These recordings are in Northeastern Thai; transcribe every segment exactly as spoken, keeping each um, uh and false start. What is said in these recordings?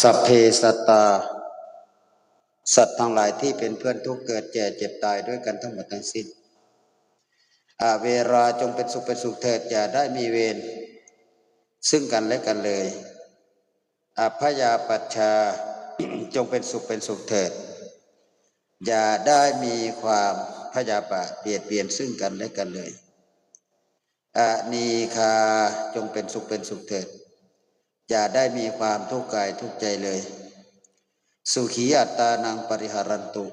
สัพเพสัตตา สัตว์ทั้งหลายที่เป็นเพื่อนทุกข์เกิดแก่เจ็บตายด้วยกันทั้งหมดทั้งสิ้น อเวรา จงเป็นสุขเป็นสุขเถิด อย่าได้มีเวรซึ่งกันและกันเลย อัพพยาปัชชา จงเป็นสุขเป็นสุขเถิด อย่าได้มีความพยาบาทเบียดเบียนซึ่งกันและกันเลย อนีคา จงเป็นสุขเป็นสุขเถิด อย่าได้มีความทุกข์กายทุกข์ใจเลย สุขีอัตตานังปริหารันตุ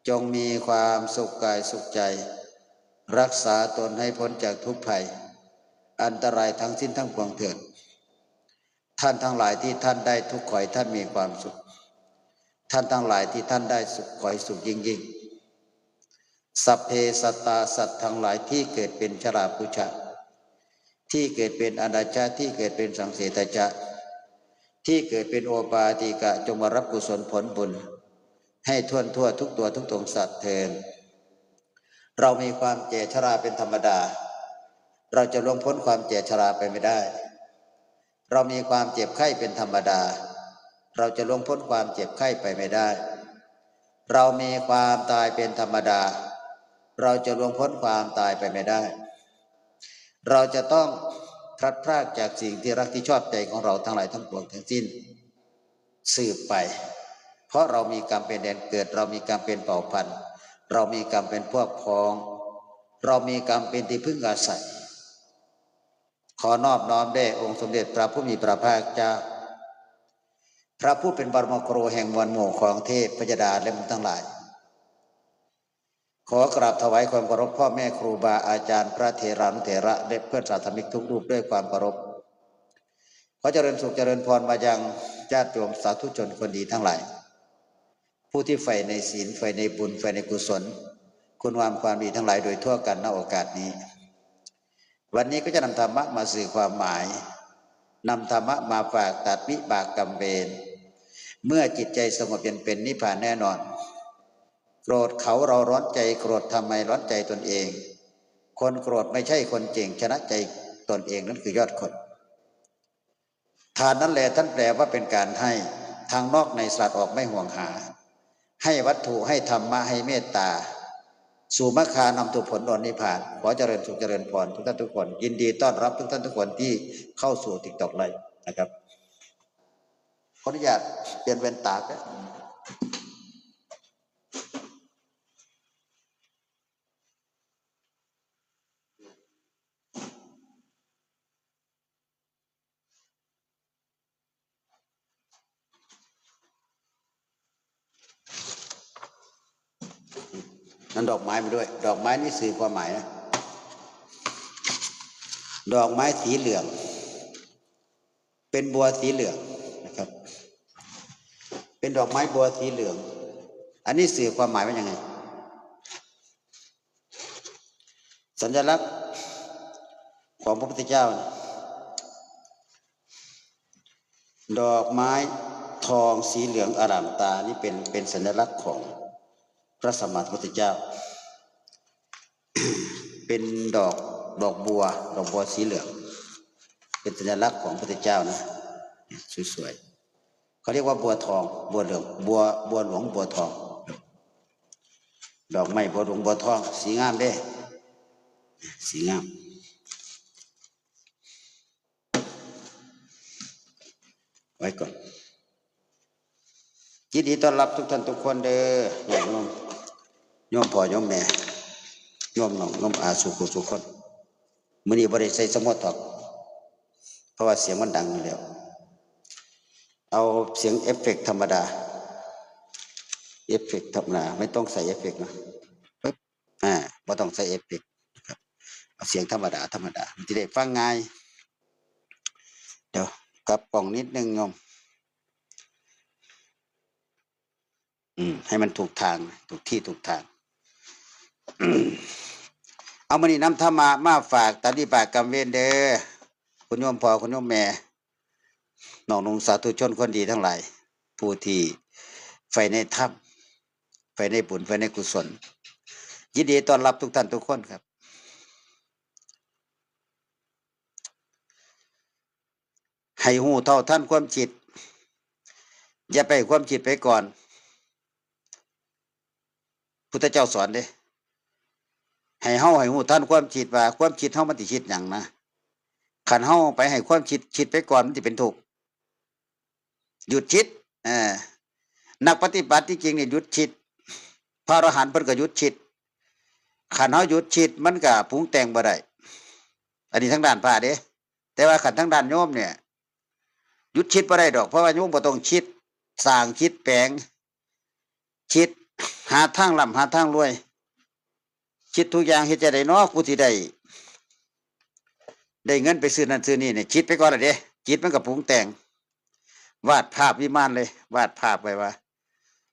จงมีความสุขกายสุขใจ รักษาตนให้พ้นจากทุกข์ภัย อันตรายทั้งสิ้นทั้งปวงเถิด ท่านทั้งหลายที่ท่านได้ทุกข์ขอให้ท่านมีความสุข ท่านทั้งหลายที่ท่านได้สุขขอให้สุขยิ่งยิ่ง สัพเพสัตตา สัตว์ทั้งหลายที่เกิดเป็นชราปุชะ ที่เกิดเป็นอนาชะ ที่เกิดเป็นสังเสทชะ ที่เกิดเป็นโอปาติกะ จงมารับกุศลผลบุญ ให้ถ้วนทั่วทุกตัวทุกตรงสัตว์เถิด เรามีความแก่ชราเป็นธรรมดา เราจะล่วงพ้นความแก่ชราไปไม่ได้ เรามีความเจ็บไข้เป็นธรรมดา เราจะล่วงพ้นความเจ็บไข้ไปไม่ได้ เรามีความตายเป็นธรรมดา เราจะล่วงพ้นความตายไปไม่ได้ เราจะต้องพลัดพรากจากสิ่งที่รักที่ชอบใจของเราทั้งหลายทั้งปวงทั้งสิ้น สืบไป เพราะเรามีกรรมเป็นแดนเกิด เรามีกรรมเป็นเผ่าพันธุ์ เรามีกรรมเป็นพวกพ้อง เรามีกรรมเป็นที่พึ่งอาศัย ขอนอบน้อมแด่องค์สมเด็จพระผู้มีพระภาคเจ้า พระผู้เป็นบรมครูแห่งมวลหมู่ของเทพยดาและมนุษย์ทั้งหลาย ขอกราบถวายความเคารพพ่อแม่ครูบาอาจารย์พระเถรานุเถระและเพื่อนสาธมิกทุกรูปด้วยความเคารพ ขอเจริญสุขเจริญพรมายังญาติโยมสาธุชนคนดีทั้งหลาย ผู้ที่ใฝ่ในศีลใฝ่ในบุญใฝ่ในกุศล คุณงามความดีทั้งหลายโดยทั่วกันณโอกาสนี้ วันนี้ก็จะนำธรรมะมาสื่อความหมาย นำธรรมะมาฝากตัดวิบากกรรมเวร เมื่อจิตใจสงบเย็นเป็นนิพพานแน่นอน โกรธเขาเราร้อนใจ โกรธทำไมร้อนใจตนเอง คนโกรธไม่ใช่คนเก่ง ชนะใจตนเองนั่นคือยอดคน ทานนั้นแลท่านแปลว่าเป็นการให้ ทางนอกในสลัดออกไม่ห่วงหา ให้วัตถุให้ธรรมะให้เมตตา สู่มรรคานำสู่ผลดอนนิพพาน ขอเจริญสุขเจริญพรทุกท่านทุกคน ยินดีต้อนรับทุกท่านทุกคนที่เข้าสู่ TikTok Live นะครับ ขออนุญาตเปลี่ยนแว่นตาแป๊บ นั่นดอกไม้มาด้วย ดอกไม้นี่สื่อความหมายนะ ดอกไม้สีเหลือง เป็นบัวสีเหลืองนะครับ เป็นดอกไม้บัวสีเหลือง อันนี้สื่อความหมายว่ายังไง สัญลักษณ์ของพระพุทธเจ้า ดอกไม้ทองสีเหลืองอร่ามตานี่เป็นเป็นสัญลักษณ์ของพระสัมมาสัมพุทธเจ้า เป็นดอกดอกบัว ดอกบัวสีเหลือง เป็นสัญลักษณ์ของพระพุทธเจ้านะ สวยๆ เขาเรียกว่าบัวทอง บัวเหลือง บัวบัวหลวงบัวทอง ดอกไม้บัวหลวงบัวทอง สีงามเด้ สีงาม ไว้ก่อน ยินดีต้อนรับทุกท่านทุกคนเด้อ ญาติโยม โยมพ่อโยมแม่ โยมน้องโยมอาสู่ผู้สู่คน มื้อนี้บ่ได้ใส่สมอทอก เพราะว่าเสียงมันดังอยู่แล้ว เอาเสียงเอฟเฟกต์ธรรมดา เอฟเฟกต์ธรรมดา ไม่ต้องใส่เอฟเฟกต์นะ ปึ๊บ อ่า บ่ต้องใส่เอฟเฟกต์นะครับ เอาเสียงธรรมดา ธรรมดา มันสิได้ฟังง่าย เดี๋ยวกลับกล้องนิดนึงโยม อืม ให้มันถูกทาง ถูกที่ถูกทาง เอามื้อนี้นำธรรมะมาฝากตัดวิบากกรรมเวรเด้อ คุณโยมพ่อ คุณโยมแม่ น้องนุ่งสาธุชนคนดีทั้งหลาย ผู้ที่ใฝ่ในธรรม ใฝ่ในบุญ ใฝ่ในกุศล ยินดีต้อนรับทุกท่านทุกคนครับ ให้ฮู้เท่าทันความคิด อย่าไปความคิดไปก่อน พุทธเจ้าสอนเด้ ให้เฮาให้ฮู้ทันความคิดว่าความคิดเฮามันสิคิดหยังนะ คันเฮาไปให้ความคิดคิดไปก่อนมันสิเป็นทุกข์ หยุดคิด เออ นักปฏิบัติที่จริงนี่หยุดคิด พระอรหันต์เพิ่นก็หยุดคิด คันเฮาหยุดคิดมันก็ปรุงแต่งบ่ได้ อันนี้ทางด้านพระเด้ แต่ว่าคันทางด้านโยมเนี่ย หยุดคิดบ่ได้ดอก เพราะว่าโยมบ่ต้องคิด สร้างคิดแปลง คิดหาทางร่ำหาทางรวย คิดทุกอย่าง เฮ็ดจั่งใดน้อ กูสิได้ ได้เงินไปซื้อนั่นซื้อนี่เนี่ย คิดไปก่อนละเด้ จิตมันก็ปรุงแต่ง วาดภาพวิมานเลย วาดภาพไว้ว่า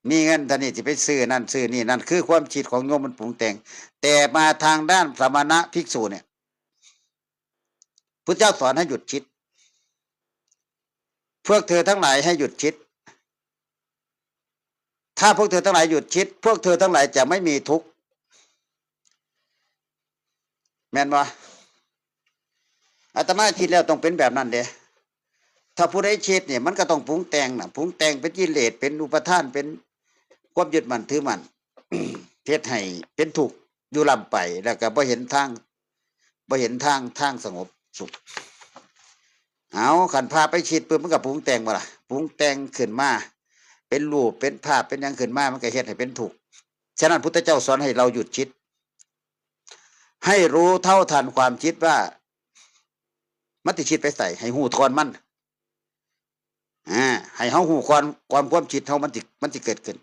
มีเงินเท่านี้สิไปซื้อนั่นซื้อนี่ นั่นคือความคิดของโยมมันปรุงแต่ง แต่มาทางด้านสมณะภิกษุเนี่ย พุทธเจ้าสอนให้หยุดคิด พวกเธอทั้งหลายให้หยุดคิด ถ้าพวกเธอทั้งหลายหยุดคิด พวกเธอทั้งหลายจะไม่มีทุกข์ แม่นบ่ อาตมาคิดแล้วต้องเป็นแบบนั้นเด้ ถ้าผู้ใดคิดเนี่ย มันก็ต้องปรุงแต่งน่ะ ปรุงแต่งเป็นกิเลส เป็นอุปาทาน เป็นความยึดมั่นถือมั่น เฮ็ดให้เป็นทุกข์อยู่ร่ำไป แล้วก็บ่เห็นทาง บ่เห็นทาง ทางสงบสุข เอา คันพาไปคิดปุ๊บ มันก็ปรุงแต่งบ่ล่ะ ปรุงแต่งขึ้นมา เป็นรูป เป็นภาพ เป็นหยังขึ้นมา มันก็เฮ็ดให้เป็นทุกข์ ฉะนั้นพุทธเจ้าสอนให้เราหยุดคิด ให้รู้เท่าทันความคิดว่า มันสิคิดไปไส ให้ฮู้ก่อนมัน อ่า ให้เฮาฮู้ก่อน ก่อนความคิดเฮามันสิ มันสิเกิดขึ้น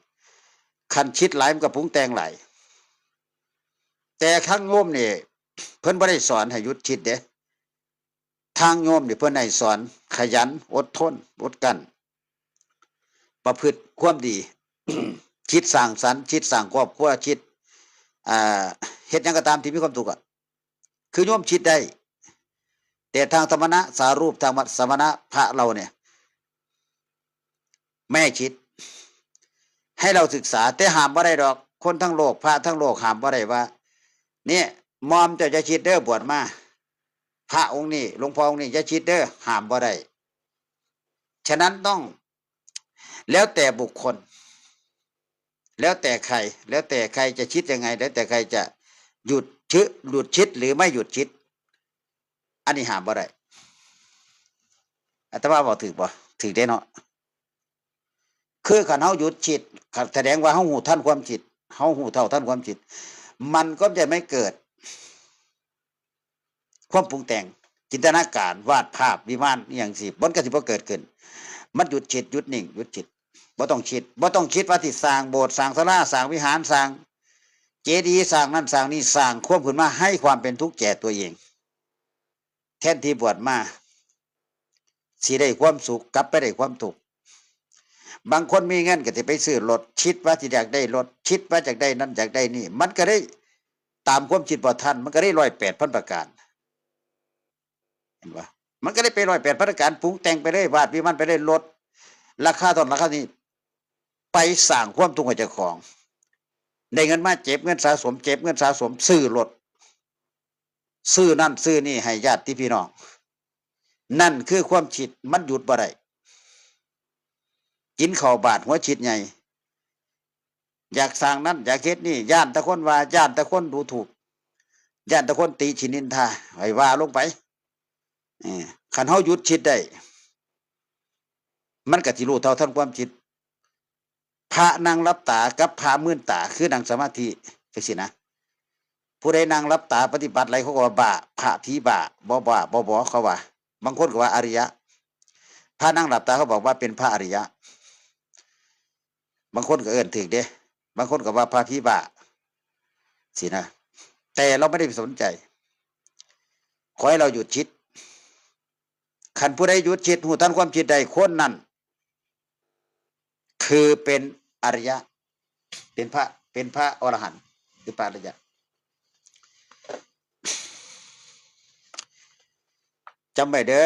คันคิดหลายมันก็ปรุงแต่งหลาย แต่ทางโยมนี่ เพิ่นบ่ได้สอนให้หยุดคิดเด้ ทางโยมนี่เพิ่นให้สอนขยัน อดทน อดกลั้น ประพฤติความดี คิดสร้างสรรค์ คิดสร้างครอบครัว คิด อ่า เฮ็ดหยังก็ตามที่มีความสุขอะ คือโยมคิดได้ แต่ทางสมณะสารูป ทางสมณะพระเราเนี่ย ไม่ให้คิด ให้เราศึกษา แต่ห้ามบ่ได้ดอก คนทั้งโลก พระทั้งโลกห้ามบ่ได้ว่า เนี่ย หม่อมเจ้าอย่าคิดเด้อ บวชมา พระองค์นี้ หลวงพ่อองค์นี้อย่าคิดเด้อ ห้ามบ่ได้ ฉะนั้นต้อง แล้วแต่บุคคล แล้วแต่ใคร แล้วแต่ใครจะคิดยังไง แล้วแต่ใครจะหยุดชึ หยุดคิดหรือไม่หยุดคิด อันนี้ห้ามบ่ได้ อาตมาบอกถูกบ่ ถูกเด้เนาะ คือคันเฮาหยุดคิด แสดงว่าเฮาฮู้ทันความคิด เฮาฮู้เท่าทันความคิด มันก็จะไม่เกิด ความปรุงแต่ง จินตนาการ วาดภาพ วิมาน อหย่างซี้ มันก็สิบ่เกิดขึ้น มันหยุดคิด หยุดนิ่ง หยุดคิด บ่ต้องคิด บ่ต้องคิดว่าสิสร้างโบสถ์ สร้างศาลา สร้างวิหาร สร้างเจดีย์ สร้างนั่น สร้างนี่ สร้างความขึ้นมาให้ความเป็นทุกข์แก่ตัวเอง แทนที่บวชมา สิได้ความสุข กลับไปได้ความทุกข์ บางคนมีเงินก็สิไปซื้อรถ คิดว่าสิอยากได้รถ คิดว่าอยากได้นั่นอยากได้นี่ มันก็ได้ตามความคิดบ่ทัน มันก็ได้ร้อยแปดพันประการ เห็นบ่ มันก็ได้ไปร้อยแปดพันประการ ปรุงแต่งไปเลย วาดวิมานไปเลย รถราคาเท่านั้นราคานี้ ไปสร้างความทุกข์ให้เจ้าของ ได้เงินมาเก็บเงินสะสม เก็บเงินสะสม ซื้อรถ ซื้อนั่นซื้อนี่ให้ญาติพี่น้อง นั่นคือความคิด มันหยุดบ่ได้ กินข้าวบาดหัวคิดใหญ่ อยากสร้างนั่น อยากเฮ็ดนี่ ย้านแต่คนว่า ย้านแต่คนดูถูก ย้านแต่คนติฉินนินทา ให้ว่าลงไป เออ คันเฮาหยุดคิดได้ มันก็สิรู้เท่าทันความคิด พระนั่งหลับตากับพระมืนตา คือนั่งสมาธิจังซี้นะ ผู้ใดนั่งหลับตาปฏิบัติหลาย เขาก็ว่าบ้า พระผีบ้า บ่บ้า บ่บ่ เขาว่า บางคนก็ว่าอริยะ พระนั่งหลับตาเขาบอกว่าเป็นพระอริยะ บางคนก็เอิ้นถูกเด้ บางคนก็ว่าพระผีบ้า สินะ แต่เราไม่ได้ไปสนใจ ขอให้เราหยุดคิด คันผู้ใดหยุดคิด ฮู้ทันความคิดได้ คนนั้น คือเป็นอริยะ เป็นพระ เป็นพระอรหันต์ คือพระอริยะ จำไว้เด้อ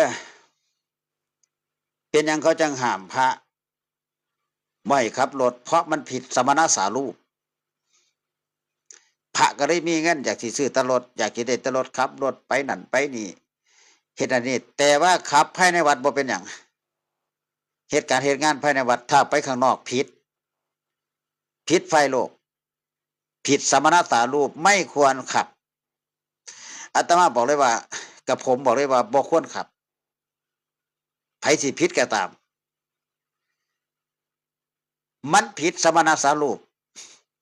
เป็นหยังเขาจังห้ามพระบ่ให้ขับรถ เพราะมันผิดสมณสารูป พระก็เลยมีเงินอยากสิซื้อแต่รถ อยากสิได้แต่รถ ขับรถไปนั่นไปนี่ เฮ็ดอันนี้ แต่ว่าขับภายในวัดบ่เป็นหยัง เหตุการณ์เหตุงานภายในวัด ถ้าไปข้างนอกผิด ผิดฝ่ายโลก ผิดสมณสารูป ไม่ควรขับ อาตมาบอกเลยว่า กับผมบอกเลยว่าบ่ควรขับ ไผสิผิดก็ตาม มันผิดสมณสารูป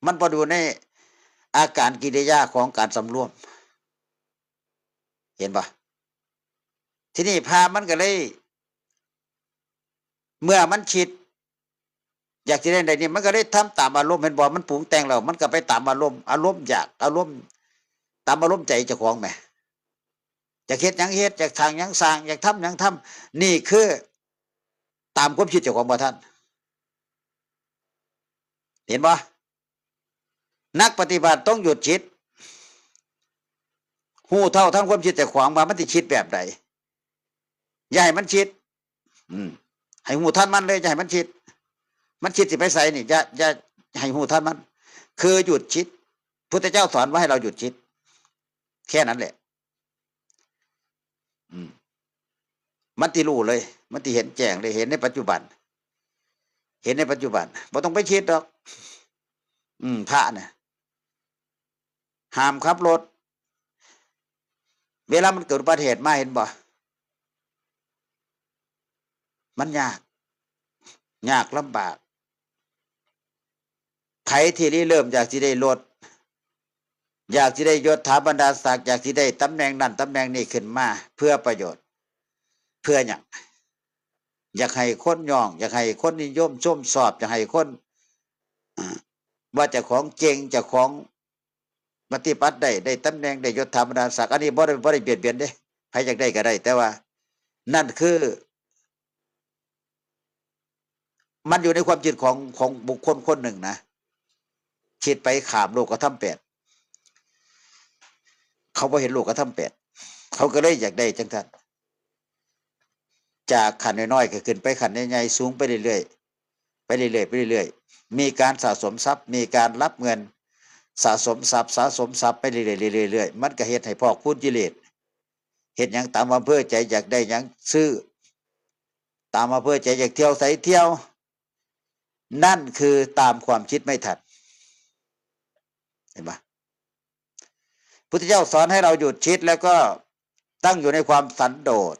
มันบ่อยู่ในอาการกิริยาของการสำรวม เห็นปะ ทีนี้พระมันก็เลย เมื่อมันคิด อยากสิได้ใดนี่ มันก็เลยทำตามอารมณ์ เห็นบ่ มันปรุงแต่งแล้ว มันก็ไปตามอารมณ์ อารมณ์อยาก อารมณ์ ตามอารมณ์ใจเจ้าของแหม อยากเฮ็ดหยังเฮ็ด อยากสร้างหยังสร้าง อยากทำหยังทำ นี่คือ ตามความคิดเจ้าของบ่ทัน เห็นบ่ นักปฏิบัติต้องหยุดคิด ฮู้เท่าทันความคิดเจ้าของว่ามันสิคิดแบบใด อย่าให้มันคิด อืม ให้ฮู้ทันมันเลย อย่าให้มันคิด มันคิดสิไปไสนี่ อย่า อย่าให้ฮู้ทันมัน คือหยุดคิด พุทธเจ้าสอนว่าให้เราหยุดคิด แค่นั้นแหละ อืม มันสิรู้เลย มันสิเห็นแจ้งเลย เห็นในปัจจุบัน เห็นในปัจจุบัน บ่ต้องไปคิดดอก อืม พระเนี่ย ห้ามขับรถ เวลามันเกิดอุบัติเหตุมา เห็นบ่ มันยาก ยากลำบาก ไผที่ริเริ่มอยากสิได้รถ อยากสิได้ยศถาบรรดาศักดิ์ อยากสิได้ตำแหน่งนั่นตำแหน่งนี้ขึ้นมา เพื่อประโยชน์ เพื่อหยัง อยากให้คนยอง อยากให้คนนิยมชมชอบ อยากให้คน อ่า ว่าเจ้าของเก่ง เจ้าของปฏิบัติได้ ได้ตำแหน่ง ได้ยศถาบรรดาศักดิ์ อันนี้บ่ได้ บ่ได้เบียดเบียนเด้ ใครอยากได้ก็ได้ แต่ว่า นั่นคือ มันอยู่ในความคิดของ ของบุคคลคนหนึ่งนะ คิดไปข้ามโลกธรรมแปด เขาบ่เห็นโลกธรรมแปด เขาก็เลยอยากได้จังซั่น จากขั้นน้อยๆ ก็ขึ้นไปขั้นใหญ่ๆ สูงไปเรื่อยๆ ไปเรื่อยๆ ไปเรื่อยๆ มีการสะสมทรัพย์ มีการรับเงิน สะสมทรัพย์ สะสมทรัพย์ไปเรื่อยๆ เรื่อยๆ เรื่อยๆ มันก็เฮ็ดให้พอกพูนกิเลส เฮ็ดหยังตามอำเภอใจ อยากได้หยังซื้อ ตามอำเภอใจ อยากเที่ยวไสเที่ยว นั่นคือตามความคิดไม่ทัน เห็นปะ พุทธเจ้าสอนให้เราหยุดคิด แล้วก็ตั้งอยู่ในความสันโดษ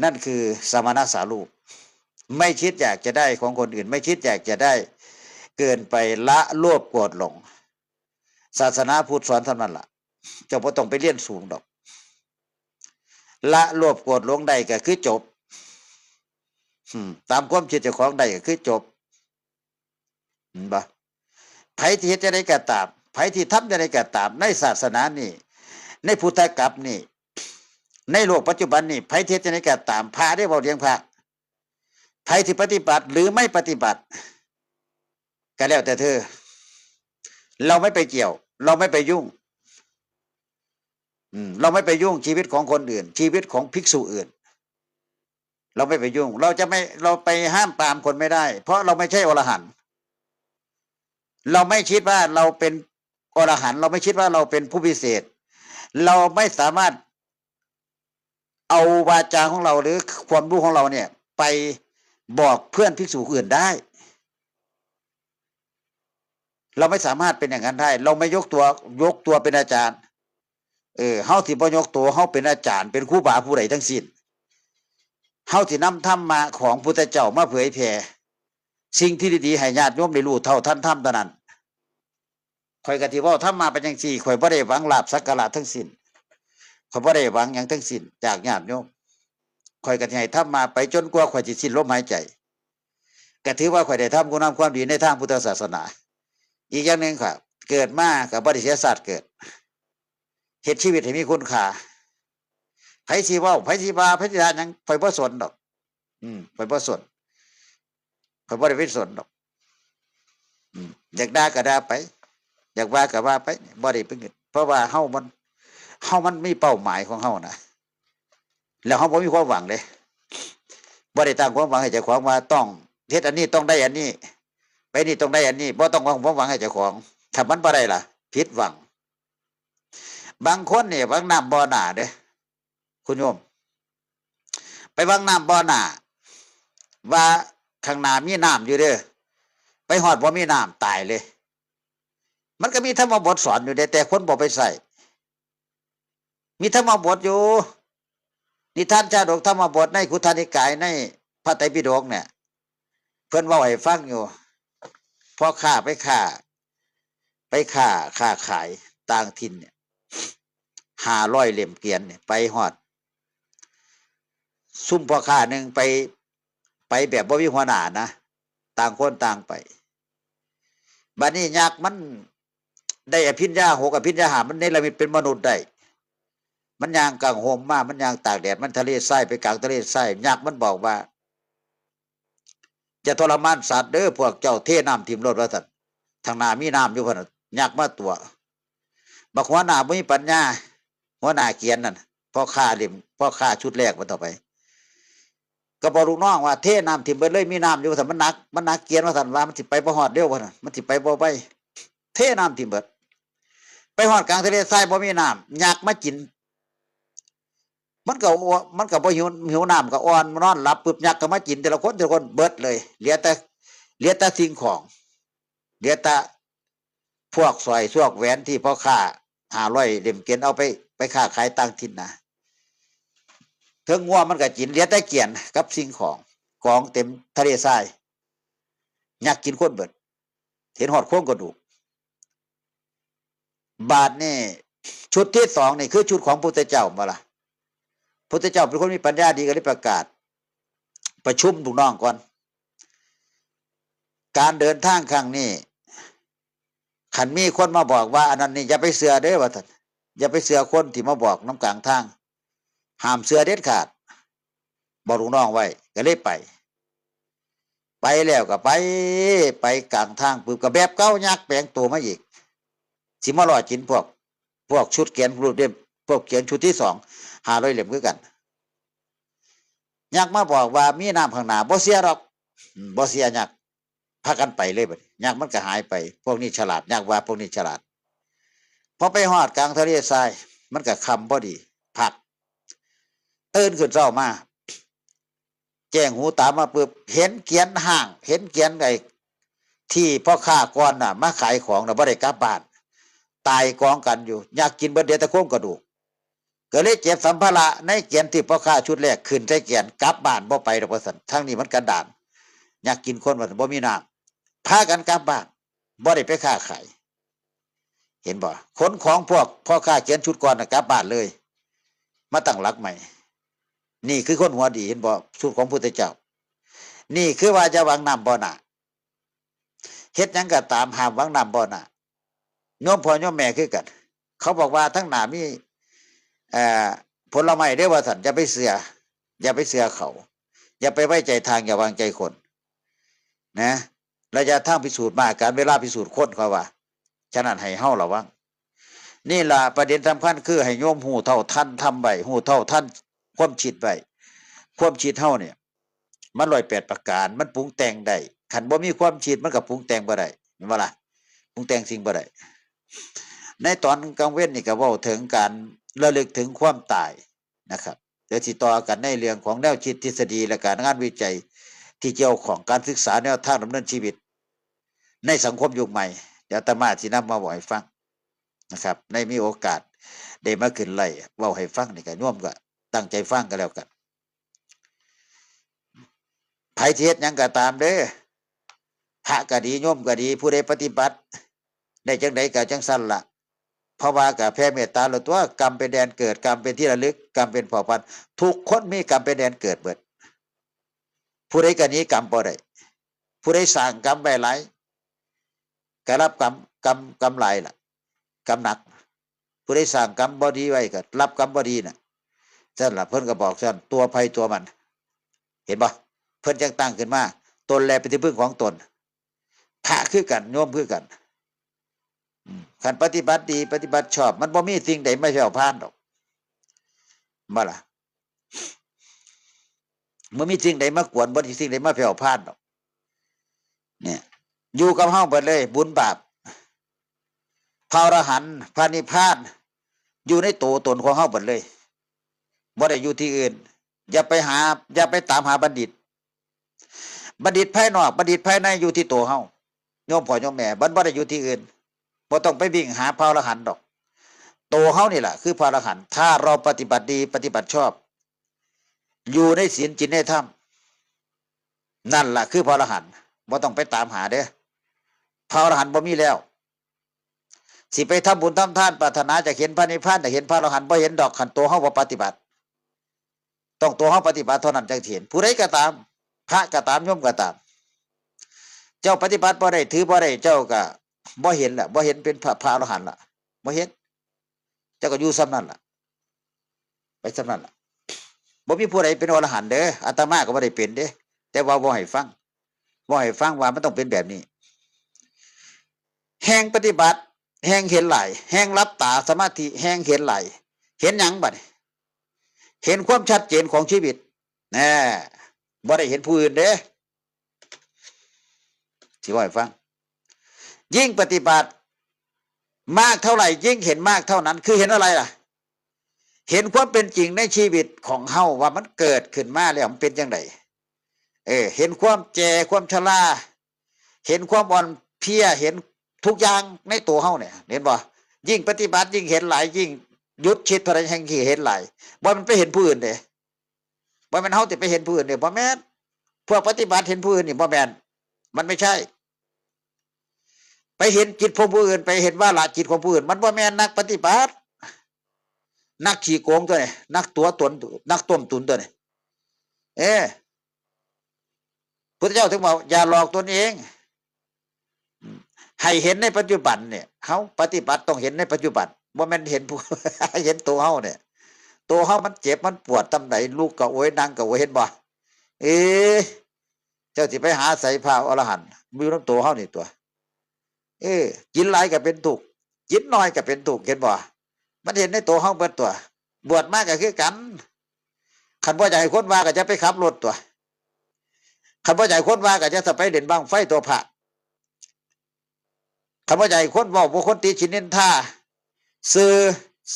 นั่นคือสมณสารูป ไม่คิดอยากจะได้ของคนอื่น ไม่คิดอยากจะได้เกินไป ละโลภโกรธหลง ศาสนาพุทธสอนเท่านั้นล่ะ เจ้าบ่ต้องไปเรียนสูงดอก ละโลภโกรธหลงได้ก็คือจบ อืม ตามความคิดเจ้าของได้ก็คือจบ เห็นบ่ ไผที่เฮ็ดจั่งใดก็ตาม ไผที่ทำจั่งใดก็ตาม ในศาสนานี่ ในพุทธกัปนี่ ในโลกปัจจุบันนี่ ไผที่เฮ็ดจั่งใดก็ตาม พระได้เว้าเรื่องพระ ไผที่ปฏิบัติหรือไม่ปฏิบัติ ก็แล้วแต่เธอ เราไม่ไปเกี่ยว เราไม่ไปยุ่ง อืม เราไม่ไปยุ่งชีวิตของคนอื่น ชีวิตของภิกษุอื่น เราไม่ไปยุ่ง เราจะไม่ เราไปห้ามปรามคนไม่ได้ เพราะเราไม่ใช่อรหันต์ เราไม่คิดว่าเราเป็นอรหันต์ เราไม่คิดว่าเราเป็นผู้พิเศษ เราไม่สามารถเอาวาจาของเราหรือความรู้ของเราเนี่ย ไปบอกเพื่อนภิกษุอื่นได้ เราไม่สามารถเป็นอย่างนั้นได้ เราไม่ยกตัว ยกตัวเป็นอาจารย์ เออ เฮาสิบ่ยกตัวเฮาเป็นอาจารย์ เป็นครูบาผู้ใดทั้งสิ้น เฮาสินำธรรมะของพุทธเจ้ามาเผยแผ่ สิ่งที่ดีๆ ให้ญาติโยมได้รู้เท่าทันธรรมเท่านั้น ข้อยก็สิเว้าธรรมะไปจั่งซี้ ข้อยบ่ได้หวังลาภสักการะทั้งสิ้น ข้อยบ่ได้หวังหยังทั้งสิ้นจากญาติโยม ข้อยก็สิให้ธรรมะไปจนกว่าข้อยสิสิ้นลมหายใจ ก็ถือว่าข้อยได้ทำคุณงามความดีในทางพุทธศาสนา อีกอย่างหนึ่งครับ เกิดมาก็บ่ได้เสียชาติเกิด เฮ็ดชีวิตให้มีคุณค่า ไผสิเว้า ไผสิว่า ไผสิด่าหยัง ข้อยบ่สนดอก อืม ข้อยบ่สน ข้อยบ่ได้ไปสนดอก อืม อยากด่าก็ด่าไป อยากว่าก็ว่าไป บ่ได้ไปเงิน เพราะว่าเฮามัน เฮามันมีเป้าหมายของเฮานะ แล้วเฮาบ่มีความหวังเด้ บ่ได้ตั้งความหวังให้เจ้าของว่าต้องเฮ็ดอันนี้ ต้องได้อันนี้ ไปนี่ต้องได้อันนี้ บ่ต้องวางความหวังให้เจ้าของ ถ้ามันบ่ได้ล่ะ ผิดหวัง บางคนนี่หวังน้ำบ่อหน้าเด้ คุณโยม ไปหวังน้ำบ่อหน้า ว่าข้างหน้ามีน้ำอยู่เด้อ ไปฮอดบ่มีน้ำตายเลย มันก็มีธรรมบทสอนอยู่เด้ แต่คนบ่ไปใส่ มีธรรมบทอยู่ นิทานชาดกธรรมบทในคุตทนิกายในพระไตรปิฎกเนี่ย เพิ่นเว้าให้ฟังอยู่ พ่อค้าไปค้า ไปค้า ค้าขายต่างถิ่นเนี่ย ห้าร้อยเล่มเกวียนเนี่ย ไปฮอด ซุมพ่อค้าหนึ่งไป ไปแบบบ่มีหัวหน้านะ ต่างคนต่างไป บัดนี้ยักษ์มันได้อภิญญาหก อภิญญาห้า มันเนรมิตเป็นมนุษย์ได้ มันย่างกลางโฮมมา มันย่างตากแดด มันทะเลทราย ไปกลางทะเลทราย ยักษ์มันบอกว่า อย่าทรมานสัตว์เด้อ พวกเจ้าเทน้ำถิ่มโลดว่าซั่น ทางหน้ามีน้ำอยู่พุ่นน่ะ ยักษ์มาตั๋ว บักหัวหน้าบ่มีปัญญา หัวหน้าเกวียนนั่น พ่อค้าเล่ม พ่อค้าชุดแรกมันต่อไป ก็บอกลูกน้องว่าเทน้ำถิ่มเบิดเลย มีน้ำอยู่ว่าซั่น มันหนัก มันหนักเกวียนว่าซั่น ว่ามันสิไปบ่ฮอดเร็วว่าซั่น มันสิไปบ่ไว เทน้ำถิ่มเบิด ไปฮอดกลางทะเลทรายบ่มีน้ำ ยักษ์มากิน มันก็อ้ว มันก็บ่หิว หิวน้ำก็อ่อน มานอนหลับปุ๊บ ยักษ์ก็มากินทีละคนทีละคน เบิดเลย เหลือแต่ เหลือแต่สิ่งของ เหลือแต่พวกสร้อยพวกแหวนที่พ่อค้าห้าร้อยเล่มเกวียนเอาไป ไปค้าขายต่างถิ่นนะ เถิงงัวมันก็กิน เหลือแต่เกวียนกับสิ่งของ กองเต็มทะเลทราย ยักษ์กินคนเบิด เห็นฮอดโครงกระดูก บาดนี่ชุดที่สองนี่คือชุดของพุทธเจ้าบ่ล่ะ พุทธเจ้าเป็นคนมีปัญญาดี ก็เลยประกาศ ประชุมลูกน้องก่อน การเดินทางครั้งนี้ คันมีคนมาบอกว่าอันนั้นนี่อย่าไปเชื่อเด้อว่าซั่น อย่าไปเชื่อคนที่มาบอกนำกลางทาง ห้ามเชื่อเด็ดขาด บอกลูกน้องไว้ ก็เลยไป ไปแล้วก็ไป ไปกลางทางปุ๊บก็แบบเก่า ยักษ์แปลงตัวมาอีก สิมาล่อกินพวก พวกชุดเกวียนรูปเล่ม พวกเกวียนชุดที่สอง ห้าร้อยเล่มคือกัน ยักษ์มาบอกว่ามีน้ำข้างหน้า บ่เชื่อดอก อืม บ่เชื่อยักษ์ พากันไปเลยบัดนี้ ยักษ์มันก็หายไป พวกนี้ฉลาด ยักษ์ว่าพวกนี้ฉลาด พอไปฮอดกลางทะเลทราย มันก็ค่ำพอดี พัก ตื่นขึ้นเช้ามา แจ้งหูตามาปุ๊บ เห็นเกวียนฮ้าง เห็นเกวียนไอ้ที่พ่อค้าก่อนน่ะ มาขายของน่ะ บ่ได้กลับบ้าน ตายกองกันอยู่ ยักษ์กินเบิด เหลือแต่โครงกระดูก ก็เลยเก็บสัมภาระในเกวียนที่พ่อค้าชุดแรกขึ้นใส่เกวียน กลับบ้านบ่ไปดอกว่าซั่น ทางนี้มันกันดาร ยักษ์กินคนว่าซั่น บ่มีน้ำ พากันกลับบ้าน บ่ได้ไปค้าขาย เห็นบ่ ขนของพวกพ่อค้าเกวียนชุดก่อนน่ะกลับบ้านเลย มาตั้งหลักใหม่ นี่คือคนหัวดี เห็นบ่ สูตรของพุทธเจ้า นี่คือว่าอย่าหวังน้ำบ่หน้า เฮ็ดหยังก็ตามห้ามหวังน้ำบ่หน้า โยมพ่อโยมแม่คือกัน เขาบอกว่าทางหน้ามี เอ่อ ผลไม้เด้อว่าซั่น อย่าไปเชื่อ อย่าไปเชื่อเขา อย่าไปไว้ใจทาง อย่าวางใจคน นะ ระยะทางพิสูจน์มาก กาลเวลาพิสูจน์คน เขาว่า ฉะนั้นให้เฮาระวัง นี่ล่ะประเด็นสำคัญคือให้โยมฮู้เท่าทันธรรมไว้ ฮู้เท่าทันความคิดไว้ ความคิดเฮาเนี่ย มันร้อยแปดประการ มันปรุงแต่งได้ คันบ่มีความคิดมันก็ปรุงแต่งบ่ได้ แม่นบ่ล่ะ ปรุงแต่งสิ่งบ่ได้ ในตอนกลางเว็นนี่ก็เว้าถึงการระลึกถึงความตายนะครับ เดี๋ยวสิต่อกันในเรื่องของแนวคิดทฤษฎีและการงานวิจัยที่เกี่ยวข้องการศึกษาแนวทางดำเนินชีวิตในสังคมยุคใหม่ เดี๋ยวอาตมาสินำมาเว้าให้ฟังนะครับ ในมีโอกาสได้มาขึ้นไลฟ์เว้าให้ฟังนี่ก็โยมก็ตั้งใจฟังกันแล้วกัน ไผสิเฮ็ดหยังก็ตามเด้อ พระก็ดี โยมก็ดี ผู้ใดปฏิบัติได้จังใดก็จังซั่นล่ะ เพราะว่าก็แผ่เมตตาแล้วตัว กรรมเป็นแดนเกิด กรรมเป็นที่ระลึก กรรมเป็นเผ่าพันธุ์ ทุกคนมีกรรมเป็นแดนเกิดเบิด ผู้ใดก็หนีกรรมบ่ได้ ผู้ใดสร้างกรรมไว้หลาย ก็รับกรรม กรรม กรรมหลายล่ะ กรรมหนัก ผู้ใดสร้างกรรมบ่ดีไว้ก็รับกรรมบ่ดีน่ะ ซั่นล่ะ เพิ่นก็บอกซั่น ตัวไผตัวมัน เห็นบ่ เพิ่นจั่งตั้งขึ้นมา ตนแลเป็นที่พึ่งของตน พระคือกัน โยมคือกัน อืม คันปฏิบัติดี ปฏิบัติชอบ มันบ่มีสิ่งใดมาแผ่วพรานดอก บ่ล่ะ บ่มีสิ่งใดมากวน บ่มีสิ่งใดมาแผ่วพรานดอก เนี่ย อยู่กับเฮาเบิดเลย บุญบาป พระอรหันต์ พระนิพพาน อยู่ในตัวตนของเฮาเบิดเลย บ่ได้อยู่ที่อื่น อย่าไปหา อย่าไปตามหาบัณฑิต บัณฑิตภายนอก บัณฑิตภายในอยู่ที่ตัวเฮา โยมพ่อโยมแม่ มันบ่ได้อยู่ที่อื่น บ่ต้องไปวิ่งหาพระอรหันต์ดอก ตัวเฮานี่แหละคือพระอรหันต์ ถ้าเราปฏิบัติดี ปฏิบัติชอบ อยู่ในศีล กินในธรรม นั่นแหละคือพระอรหันต์ บ่ต้องไปตามหาเด้อ พระอรหันต์บ่มีแล้ว สิไปทำบุญทำทาน ปรารถนาจะเห็นพระนิพพาน จะเห็นพระอรหันต์ บ่เห็นดอก คันตัวเฮาบ่ปฏิบัติ ต้องตัวเฮาปฏิบัติเท่านั้นจังสิเห็น ผู้ใดก็ตาม พระก็ตาม โยมก็ตาม เจ้าปฏิบัติบ่ได้ ถือบ่ได้ เจ้าก็บ่เห็นละ บ่เห็นเป็นพระ พระอรหันต์ละ บ่เห็น เจ้าก็อยู่ส่ำนั่นล่ะ ไปส่ำนั่นล่ะ บ่มีผู้ใดเป็นอรหันต์เด้อ อาตมาก็บ่ได้เป็นเด้ แต่ว่าเว้าให้ฟัง เว้าให้ฟังว่ามันต้องเป็นแบบนี้ แฮ่งปฏิบัติ แฮ่งเห็นหลาย แฮ่งหลับตาสมาธิ แฮ่งเห็นหลาย เห็นหยังบัดนี้ เห็นความชัดเจนของชีวิต แน่ บ่ได้เห็นผู้อื่นเด้ สิเว้าให้ฟัง ยิ่งปฏิบัติมากเท่าไหร่ ยิ่งเห็นมากเท่านั้น คือเห็นอะไรล่ะ เห็นความเป็นจริงในชีวิตของเฮาว่ามันเกิดขึ้นมาแล้วมันเป็นจั่งใด เออ เห็นความแก่ ความชรา เห็นความอ่อนเพลีย เห็นทุกอย่างในตัวเฮาเนี่ย เห็นบ่ ยิ่งปฏิบัติยิ่งเห็นหลาย ยิ่งหยุดคิดเท่าใดแฮ่งสิเห็นหลาย บ่แม่นไปเห็นผู้อื่นเด้ บ่แม่นเฮาสิไปเห็นผู้อื่นเด้ บ่แม่น พวกปฏิบัติเห็นผู้อื่นนี่บ่แม่น มันไม่ใช่ ไปเห็นจิตของผู้อื่น ไปเห็นวาระจิตของผู้อื่น มันบ่แม่นนักปฏิบัติ นักขี้โกงตัวนี้ นักตั๋วตน นักต้มตุ๋นตัวนี้ เออ พุทธเจ้าถึงบอก อย่าหลอกตนเอง ให้เห็นในปัจจุบันเนี่ย เฮาปฏิบัติต้องเห็นในปัจจุบัน บ่แม่นเห็นผู้ เห็นตัวเฮาเนี่ย ตัวเฮามันเจ็บมันปวดตำใด ลุกก็โอย นั่งก็โอย เห็นบ่ เอ๊ะ เจ้าสิไปหาใสพระอรหันต์ มีอยู่นำตัวเฮานี่ตัว เออ กินหลายก็เป็นทุกข์ กินน้อยก็เป็นทุกข์ เห็นบ่ มันเห็นในตัวเฮาเบิดตัว บวชมาก็คือกัน คันบ่อยากให้คนว่าก็จะไปขับรถตัว คันบ่อยากให้คนว่าก็จะไปเล่นบั้งไฟตัวพระ คันบ่อยากให้คนเว้า บ่คนติฉินนินทา สื่อ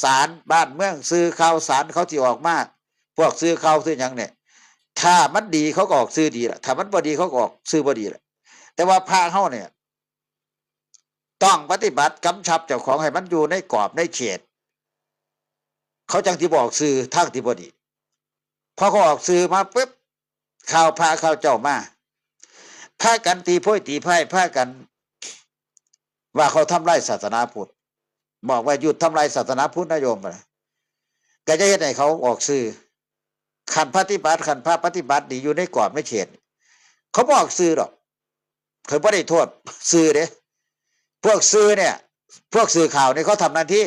สารบ้านเมือง สื่อข่าวสารเขาที่ออกมา พวกสื่อข่าวสื่อหยังเนี่ย ถ้ามันดีเขาก็ออกสื่อดีล่ะ ถ้ามันบ่ดีเขาก็ออกสื่อบ่ดีล่ะ แต่ว่าพระเฮาเนี่ย ต้องปฏิบัติกำชับเจ้าของให้มันอยู่ในกรอบในเขต เขาจังสิบ่ออกสื่อทางที่บ่ดี พอเขาออกสื่อมาปุ๊บ ข่าวพระข่าวเจ้ามา พากันตีโพยตีพาย พากัน ว่าเขาทำลายศาสนาพุทธ บอกว่าหยุดทำลายศาสนาพุทธนะโยมนะ ก็จะเฮ็ดให้เขาออกสื่อ คันปฏิบัติ คันพระปฏิบัติดีอยู่ในกรอบในเขต เขาบ่ออกสื่อดอก เขาบ่ได้โทษสื่อเด้ พวกสื่อเนี่ย พวกสื่อข่าวเนี่ยเขาทำหน้าที่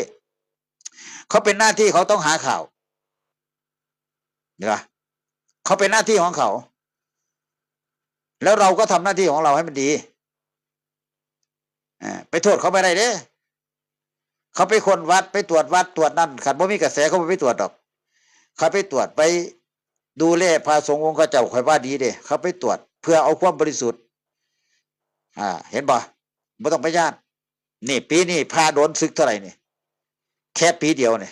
เขาเป็นหน้าที่เขาต้องหาข่าว เห็นปะ เขาเป็นหน้าที่ของเขา แล้วเราก็ทำหน้าที่ของเราให้มันดี อ่า ไปโทษเขาไม่ได้เด้ เขาไปค้นวัด ไปตรวจวัด ตรวจนั่น คันบ่มีกระแสเขาบ่ไปตรวจดอก เขาไปตรวจ ไปดูแลพระสงฆ์องค์เขาเจ้า ข้อยว่าดีเด้ เขาไปตรวจ เพื่อเอาความบริสุทธิ์ อ่า เห็นบ่ บ่ต้องไปย้าน นี่ ปีนี้พระโดนสึกเท่าไหร่นี่ แค่ปีเดียวนี่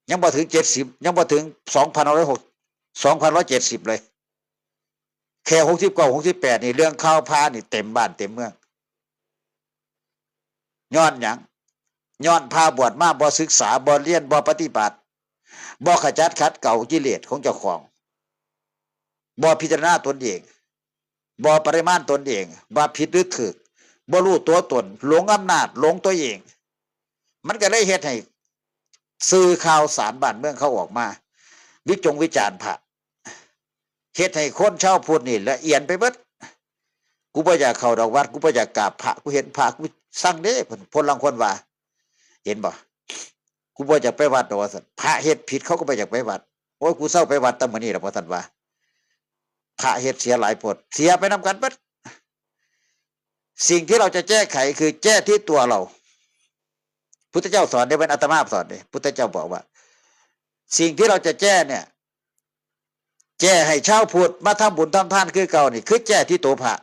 ยังบ่ถึงเจ็ดสิบ ยังบ่ถึง สองพันหกร้อยหก สองพันหกร้อยเจ็ดสิบ เลย แค่ หกสิบเก้า หกสิบแปด นี่ เรื่องข่าวพระนี่เต็มบ้านเต็มเมือง ย้อนหยัง ย้อนพระบวชมาบ่ศึกษา บ่เรียน บ่ปฏิบัติ บ่ขจัดขัดเกลากิเลสของเจ้าของ บ่พิจารณาตนเอง บ่ปริมาณตนเอง ว่าผิดหรือถูก บ่รู้ตัวตน หลงอำนาจ หลงตัวเอง มันก็เลยเฮ็ดให้ สื่อข่าวสารบ้านเมืองเขาออกมา วิจงวิจารณ์พระ เฮ็ดให้คนชาวพุทธนี่ละเอียนไปเบิด กูบ่อยากเข้าดอกวัด กูบ่อยากกราบพระ กูเห็นพระ กูซังเด้ เพิ่น พลลางคนว่า เห็นบ่ กูบ่อยากไปวัดดอกว่าซั่น พระเฮ็ดผิดเขาก็บ่อยากไปวัด โอ้ย กูเซาไปวัดแต่มื้อนี้ล่ะ ว่าซั่นว่า พระเฮ็ดเสียหลายโพด เสียไปนำกันเบิด สิ่งที่เราจะแก้ไขคือแก้ที่ตัวเรา พุทธเจ้าสอนเด้ เป็นอาตมาสอนเด้ พุทธเจ้าบอกว่า สิ่งที่เราจะแก้เนี่ย แก้ให้ชาวพุทธมาทำบุญทำทานคือเก่านี่ คือแก้ที่ตัวพระ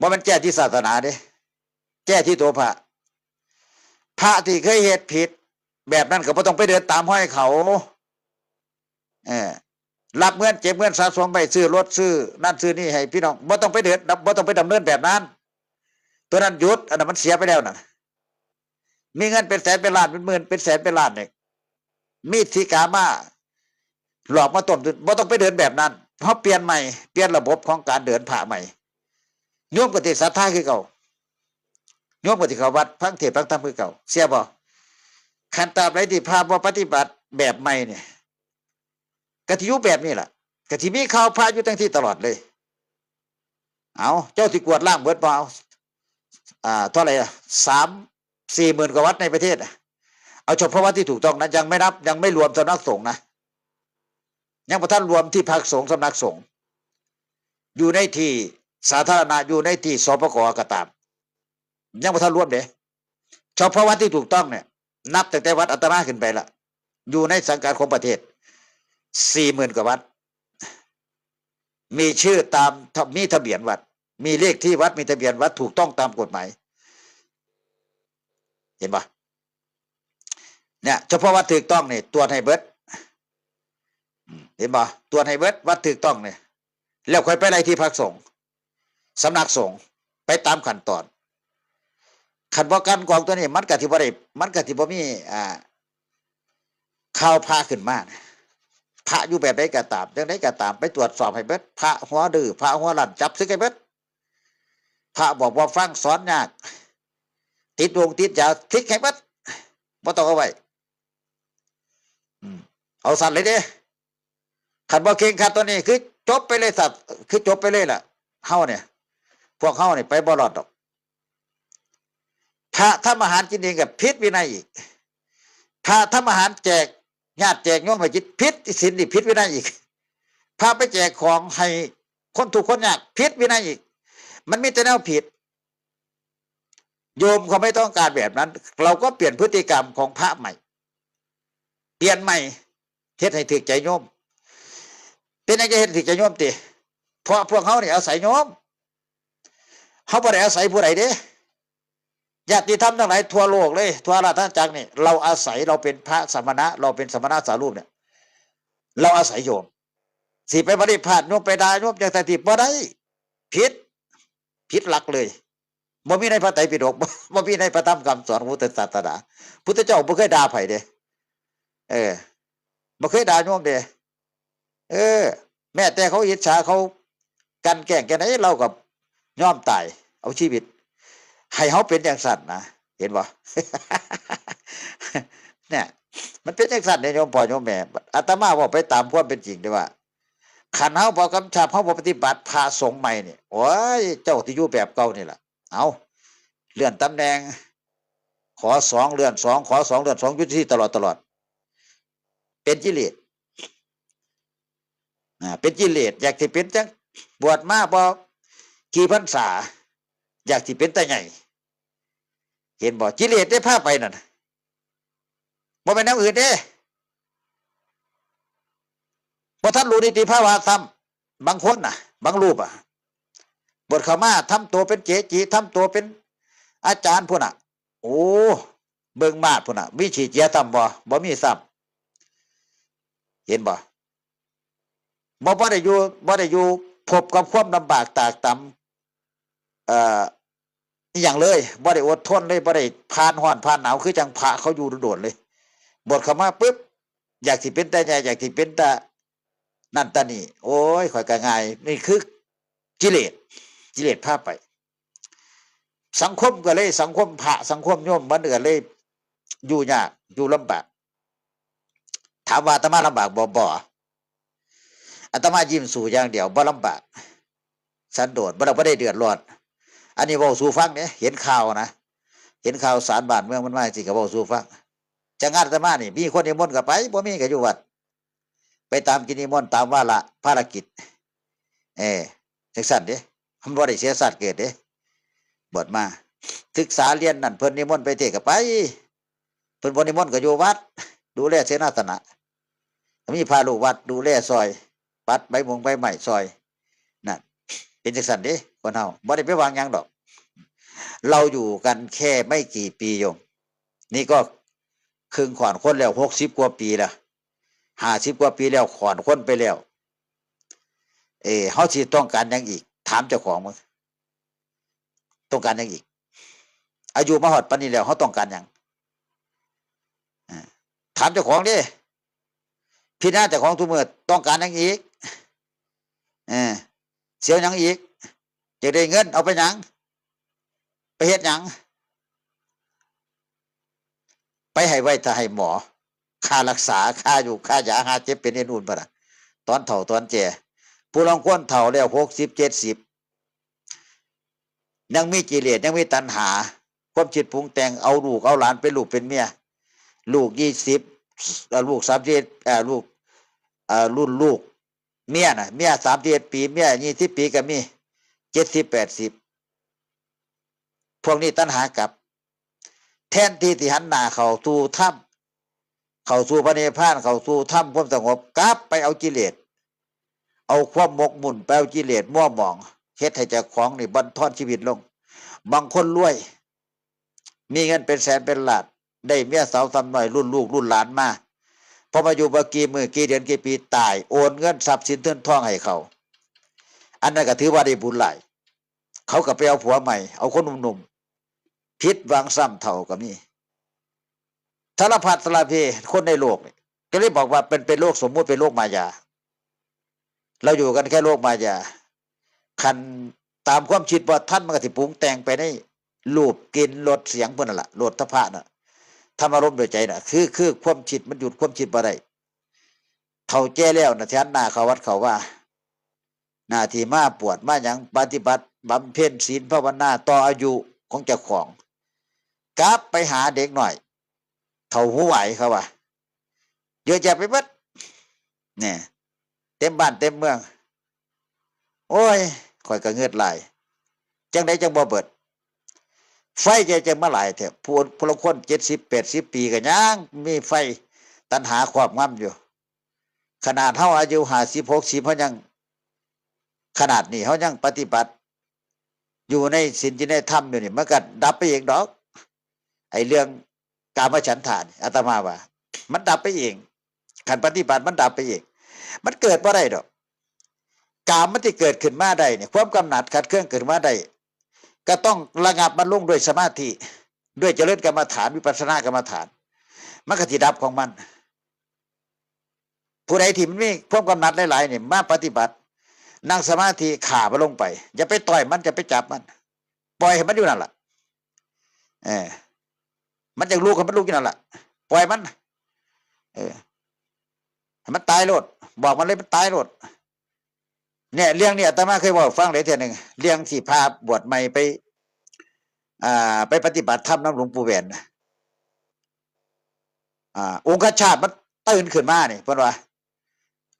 บ่แม่นแก้ที่ศาสนาเด้ แก้ที่ตัวพระ พระที่เคยเฮ็ดผิด แบบนั้นก็บ่ต้องไปเดินตามฮอยเขา เออ รับเงินเก็บเงินสะสมไปซื้อรถซื้อนั่นซื้อนี่ให้พี่น้อง บ่ต้องไปเดิน บ่ต้องไปดำเนินแบบนั้น ตัวนั้นหยุด อันนั้นมันเสียไปแล้วนั่น มีเงินเป็นแสนเป็นล้านเป็นหมื่นเป็นแสนเป็นล้านเนี่ย มีสิกามาหลอกมาต้มบ่ต้องไปเดินแบบนั้น เฮาเปลี่ยนใหม่ เปลี่ยนระบบของการเดินพระใหม่ โยมก็สิศรัทธาคือเก่า โยมก็สิเข้าวัดฟังเทศน์ฟังธรรมคือเก่า เสียบ่ คันตราบใดที่พระบ่ปฏิบัติแบบใหม่เนี่ย ก็สิอยู่แบบนี้ล่ะ ก็สิมีข่าวพระอยู่จั่งซี้ตลอดเลย เอา เจ้าสิกวาดล้างเบิดบ่ เอา อ่า เท่าไหร่ล่ะ สาม สี่หมื่นกว่าวัดในประเทศอะ เอาเฉพาะวัดที่ถูกต้องนะ ยังไม่นับ ยังไม่รวมสำนักสงฆ์นะ ยังบ่ทันรวมที่พักสงฆ์ สำนักสงฆ์ อยู่ในที่สาธารณะ อยู่ในที่ สปก ก็ตาม ยังบ่ทันรวมเด้ เฉพาะวัดที่ถูกต้องเนี่ย นับตั้งแต่วัดอาตมาขึ้นไปละ อยู่ในสังกัดของประเทศ สี่หมื่นกว่าวัด มีชื่อตาม มีทะเบียนวัด มีเลขที่วัด มีทะเบียนวัด ถูกต้องตามกฎหมาย เห็นบ่ เนี่ย เฉพาะวัดถูกต้องนี่ ตรวจให้เบิด อืม เห็นบ่ ตรวจให้เบิด วัดถูกต้องนี่ แล้วค่อยไปไล่ที่พักสงฆ์ สำนักสงฆ์ ไปตามขั้นตอน คันบ่กลั่นกรองตัวนี้ มันก็สิบ่ได้ มันก็สิบ่มี อ่า ข่าวพระขึ้นมานะ พระอยู่แบบใดก็ตาม จั่งใดก็ตาม ไปตรวจสอบให้เบิด พระหัวดื้อ พระหัวรั้น จับสึกให้เบิด พระบอกบ่ฟัง สอนยาก ติดวงติดยา สึกให้เบิด บ่ต้องเอาไว้ อืม เอาซั่นเลยเด้ คันบ่เคร่งครัดตัวนี้ คือจบไปเลยสัตว์ คือจบไปเลยล่ะ เฮาเนี่ย พวกเฮาเนี่ยไปบ่รอดดอก พระทำอาหารกินเองก็ผิดวินัยอีก พระทำอาหารแจกญาติแจกโยมให้กิน ผิดศีลนี่ ผิดวินัยอีก พระไปแจกของให้คนทุกข์คนยาก ผิดวินัยอีก มันมีแต่แนวผิด โยมเขาไม่ต้องการแบบนั้น เราก็เปลี่ยนพฤติกรรมของพระใหม่ เปลี่ยนใหม่ เฮ็ดให้ถูกใจโยม เป็นหยังจะเฮ็ดถูกใจโยมติ เพราะพวกเฮานี่อาศัยโยม เฮาบ่ได้อาศัยผู้ใดเด้ ญาติธรรมทั้งหลายทั่วโลกเลย ทั่วราชอาณาจักรนี่ เราอาศัย เราเป็นพระสมณะ เราเป็นสมณสารูปเนี่ย เราอาศัยโยม สิไปปฏิบัติโยม ไปด่าโยมจั่งซั่นติ บ่ได้ ผิด ผิดหลักเลย บ่มีในพระไตรปิฎก บ่ บ่มีในพระธรรมคำสอนของพุทธศาสนา พุทธเจ้าบ่เคยด่าไผเด้ เออ บ่เคยด่าโยมเด้ เออ แม้แต่เขาอิจฉา เขากลั่นแกล้งจั่งใด เราก็ยอมตาย เอาชีวิต ให้เฮาเป็นจั่งซั่นนะ เห็นบ่ เนี่ย มันเป็นจั่งซั่นเด้โยมพ่อโยมแม่ อาตมาเว้าไปตามความเป็นจริงเด้อว่า คันเฮาบ่กำชับ เฮาบ่ปฏิบัติ พระสงฆ์ใหม่นี่ โอ้ย เจ้าสิอยู่แบบเก่านี่ล่ะ เอา เลื่อนตำแหน่ง ขอสอง เลื่อนสอง ขอสอง เลื่อนสอง อยู่จั่งซี้ตลอด ตลอด เป็นกิเลส อ่า เป็นกิเลส อยากสิเป็นจั่ง บวชมาบ่กี่พรรษา อยากสิเป็นตาใหญ่ เห็นบ่ กิเลสได้พาไปนั่นน่ะ บ่แม่นแนวอื่นเด้ บ่ทันรู้นิติภาวะซ้ำ บางคนน่ะ บางรูปอะ บวชเข้ามาทำตัวเป็นเกจิ ทำตัวเป็นอาจารย์พุ้นน่ะ โอ้ เบิ่งมาดพุ้นน่ะ มีขี้เกียจซ้ำบ่ บ่มีซ้ำ เห็นบ่ บ่ บ่ได้อยู่ บ่ได้อยู่พบกับความลำบากตากตำ เอ่อ อิหยังเลย บ่ได้อดทนเลย บ่ได้ผ่านร้อนผ่านหนาว คือจั่งพระเขาอยู่โดนๆเลย บวชเข้ามาปุ๊บ อยากสิเป็นตาใหญ่ อยากสิเป็นตานั่นตานี่ โอ้ย ข้อยก็ง่าย นี่คือกิเลส กิเลสพาไป สังคมก็เลย สังคมพระ สังคมโยม มันก็เลยอยู่ยาก อยู่ลำบาก ถามว่าอาตมาลำบากบ่ บ่ อาตมายิ้มสู้อย่างเดียว บ่ลำบาก สันโดษ บ่ได้ บ่ได้เดือดร้อน อันนี้เว้าสู่ฟังเด้ เห็นข่าวนะ เห็นข่าวสารบ้านเมืองมันมาจั่งซี้ก็เว้าสู่ฟัง จั่งงานอาตมานี่ มีคนนิมนต์ก็ไป บ่มีก็อยู่วัด ไปตามกิจนิมนต์ ตามวาระภารกิจ เออ จั่งซั่นเด้ มันบ่ได้เสียชาติเกิดเด้ บวชมา ศึกษาเรียนนั่น เพิ่นนิมนต์ไปเทศน์ก็ไป เพิ่นบ่นิมนต์ก็อยู่วัด ดูแลเสนาสนะ มีพระลูกวัดดูแลซอย ปัดใบมงใบไม้ซอย นั่น เป็นจั่งซั่นเด้ คนเฮา บ่ได้ไปหวังหยังดอก เราอยู่กันแค่ไม่กี่ปีโยม นี่ก็ครึ่งข้อนคนแล้ว หกสิบกว่าปีแล้ว ห้าสิบกว่าปีแล้ว ข้อนคนไปแล้ว เออ เฮาสิต้องการหยังอีก ถามเจ้าของมึง ต้องการหยังอีก อายุมาฮอดปานนี้แล้ว เฮาต้องการหยัง อ่า ถามเจ้าของเด้ พิจารณาเจ้าของทุกมื้อ ต้องการหยังอีก เออ เสียหยังอีก อยากได้เงิน เอาไปหยัง ไปเฮ็ดหยัง ไปให้ไว้ถ้าให้หมอ ค่ารักษา ค่าอยู่ ค่ายา หาเจ็บเป็นเอ็นอุ่นบ่ล่ะ ตอนเฒ่าตอนแก่ ผู้ลางคนเฒ่าแล้ว หกสิบ เจ็ดสิบ ยังมีกิเลส ยังมีตัณหา ความคิดปรุงแต่ง เอาลูก เอาหลานเป็นลูกเป็นเมีย ลูก ยี่สิบ เอ่อ ลูก สามสิบเอ็ด เอ่อ ลูก เอ่อ รุ่นลูก เมียน่ะ เมีย สามสิบเอ็ด ปี เมีย ยี่สิบ ปีก็มี เจ็ดสิบ แปดสิบ พวกนี้ตัณหากลับ แทนที่สิหันหน้าเข้าสู่ธรรม เข้าสู่พระนิพพาน เข้าสู่ธรรม ความสงบ กลับไปเอากิเลส เอาความหมกมุ่น ไปเอากิเลสมัวหมอง เฮ็ดให้เจ้าของนี่บั่นทอนชีวิตลง บางคนรวย มีเงินเป็นแสนเป็นล้าน ได้เมียสาวซ้ำน้อย รุ่นลูกรุ่นหลานมา พอมาอยู่บ่กี่มื้อกี่เดือนกี่ปี ตาย โอนเงินทรัพย์สินเงินทองให้เขา อันนั้นก็ถือว่าได้บุญหลาย เขาก็ไปเอาผัวใหม่ เอาคนหนุ่มๆ ผิดหวังซ้ำเฒ่าก็มี สารพัดสารเพ คนในโลกนี่ ก็เลยบอกว่าเป็น เป็นโลกสมมุติ เป็นโลกมายา เราอยู่กันแค่โลกมายา คันตามความคิดบ่ทัน มันก็สิปรุงแต่งไปในรูป กลิ่น รส เสียง พวกนั้นล่ะ โผฏฐัพพะน่ะ ธรรมารมณ์โดยใจน่ะ คือ คือความคิดมันหยุดความคิดบ่ได้ เฒ่าแก่แล้วน่ะ สิหันหน้าเข้าวัดเข้าวา หน้าที่มาบวชมาหยัง ปฏิบัติบำเพ็ญศีลภาวนาต่ออายุของเจ้าของ กลับไปหาเด็กน้อย เฒ่าหูไหวเขาว่า เยอะแยะไปหมด เนี่ย เต็มบ้านเต็มเมือง โอ้ย ข้อยก็เงือดหลาย จั่งใดจั่งบ่เบิด ไฟจะจั่งมาหลายแท้ ผู้ ผู้ลางคน เจ็ดสิบ แปดสิบ ปีก็ยังมีไฟ ตัณหาครอบงำอยู่ ขนาดเฮาอายุ ห้าสิบ หกสิบ เฮายัง ขนาดนี้ เฮายังปฏิบัติ อยู่ในศีล อยู่ในธรรมอยู่นี่ มันก็ดับไปเองดอก ไอ้เรื่องกามฉันทะนี่ อาตมาว่า มันดับไปเอง คันปฏิบัติมันดับไปเอง มันเกิดบ่ได้ดอก กามมันสิเกิดขึ้นมาได้นี่ ความกำหนัดขัดเคืองเกิดมาได้ ก็ต้องระงับมันลงด้วยสมาธิ ด้วยเจริญกรรมฐาน วิปัสสนากรรมฐาน มันก็สิดับของมัน ผู้ใดที่มันมีความกำหนัดหลายๆนี่ มาปฏิบัติ นั่งสมาธิ ฆ่ามันลงไป อย่าไปต่อยมัน อย่าไปจับมัน ปล่อยให้มันอยู่นั่นล่ะ เออ มันอยากลุกให้มันลุกอยู่นั่นล่ะ ปล่อยมัน เออ ให้มันตายโลด บอกมันเลย มันตายโลด เนี่ย เรื่องนี้อาตมาเคยเว้าฟังแล้วเทื่อหนึ่ง เรื่องที่พาบวชใหม่ไป อ่า ไปปฏิบัติธรรมนำหลวงปู่แหวนน่ะ อ่า องคชาตมันตื่นขึ้นมานี่ เพิ่นว่า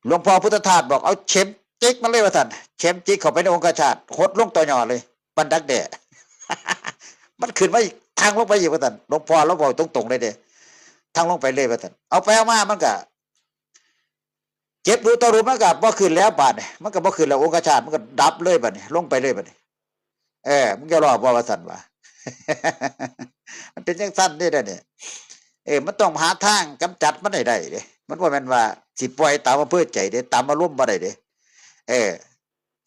หลวงพ่อพุทธทาสบอก เอาเข็มจิกมันเลยว่าซั่น เข็มจิกเข้าไปในองคชาต หดลงต่อหย่อเลย ปานดักแด้ มันขึ้นมาอีก ทางลงไปอีกว่าซั่น หลวงพ่อลาวเว้าตรงๆเลยเด้ ทางลงไปเลยว่าซั่น เอาไปเอามามันก็ เจ็บดูต่อรู้มันก็บ่ขึ้นแล้วบาดนี่ มันก็บ่ขึ้นแล้ว องคชาตมันก็ดับเลยบาดนี่ ลงไปเลยบาดนี่ เออ มึงจะรอดบ่ว่าซั่นวะ มันเป็นจั่งซั่นเด้อเนี่ย เออ มันต้องหาทางกำจัดมันให้ได้เด้ มันบ่แม่นว่าสิปล่อยตามอำเภอใจเด้ ตามอารมณ์บ่ได้เด้ เออ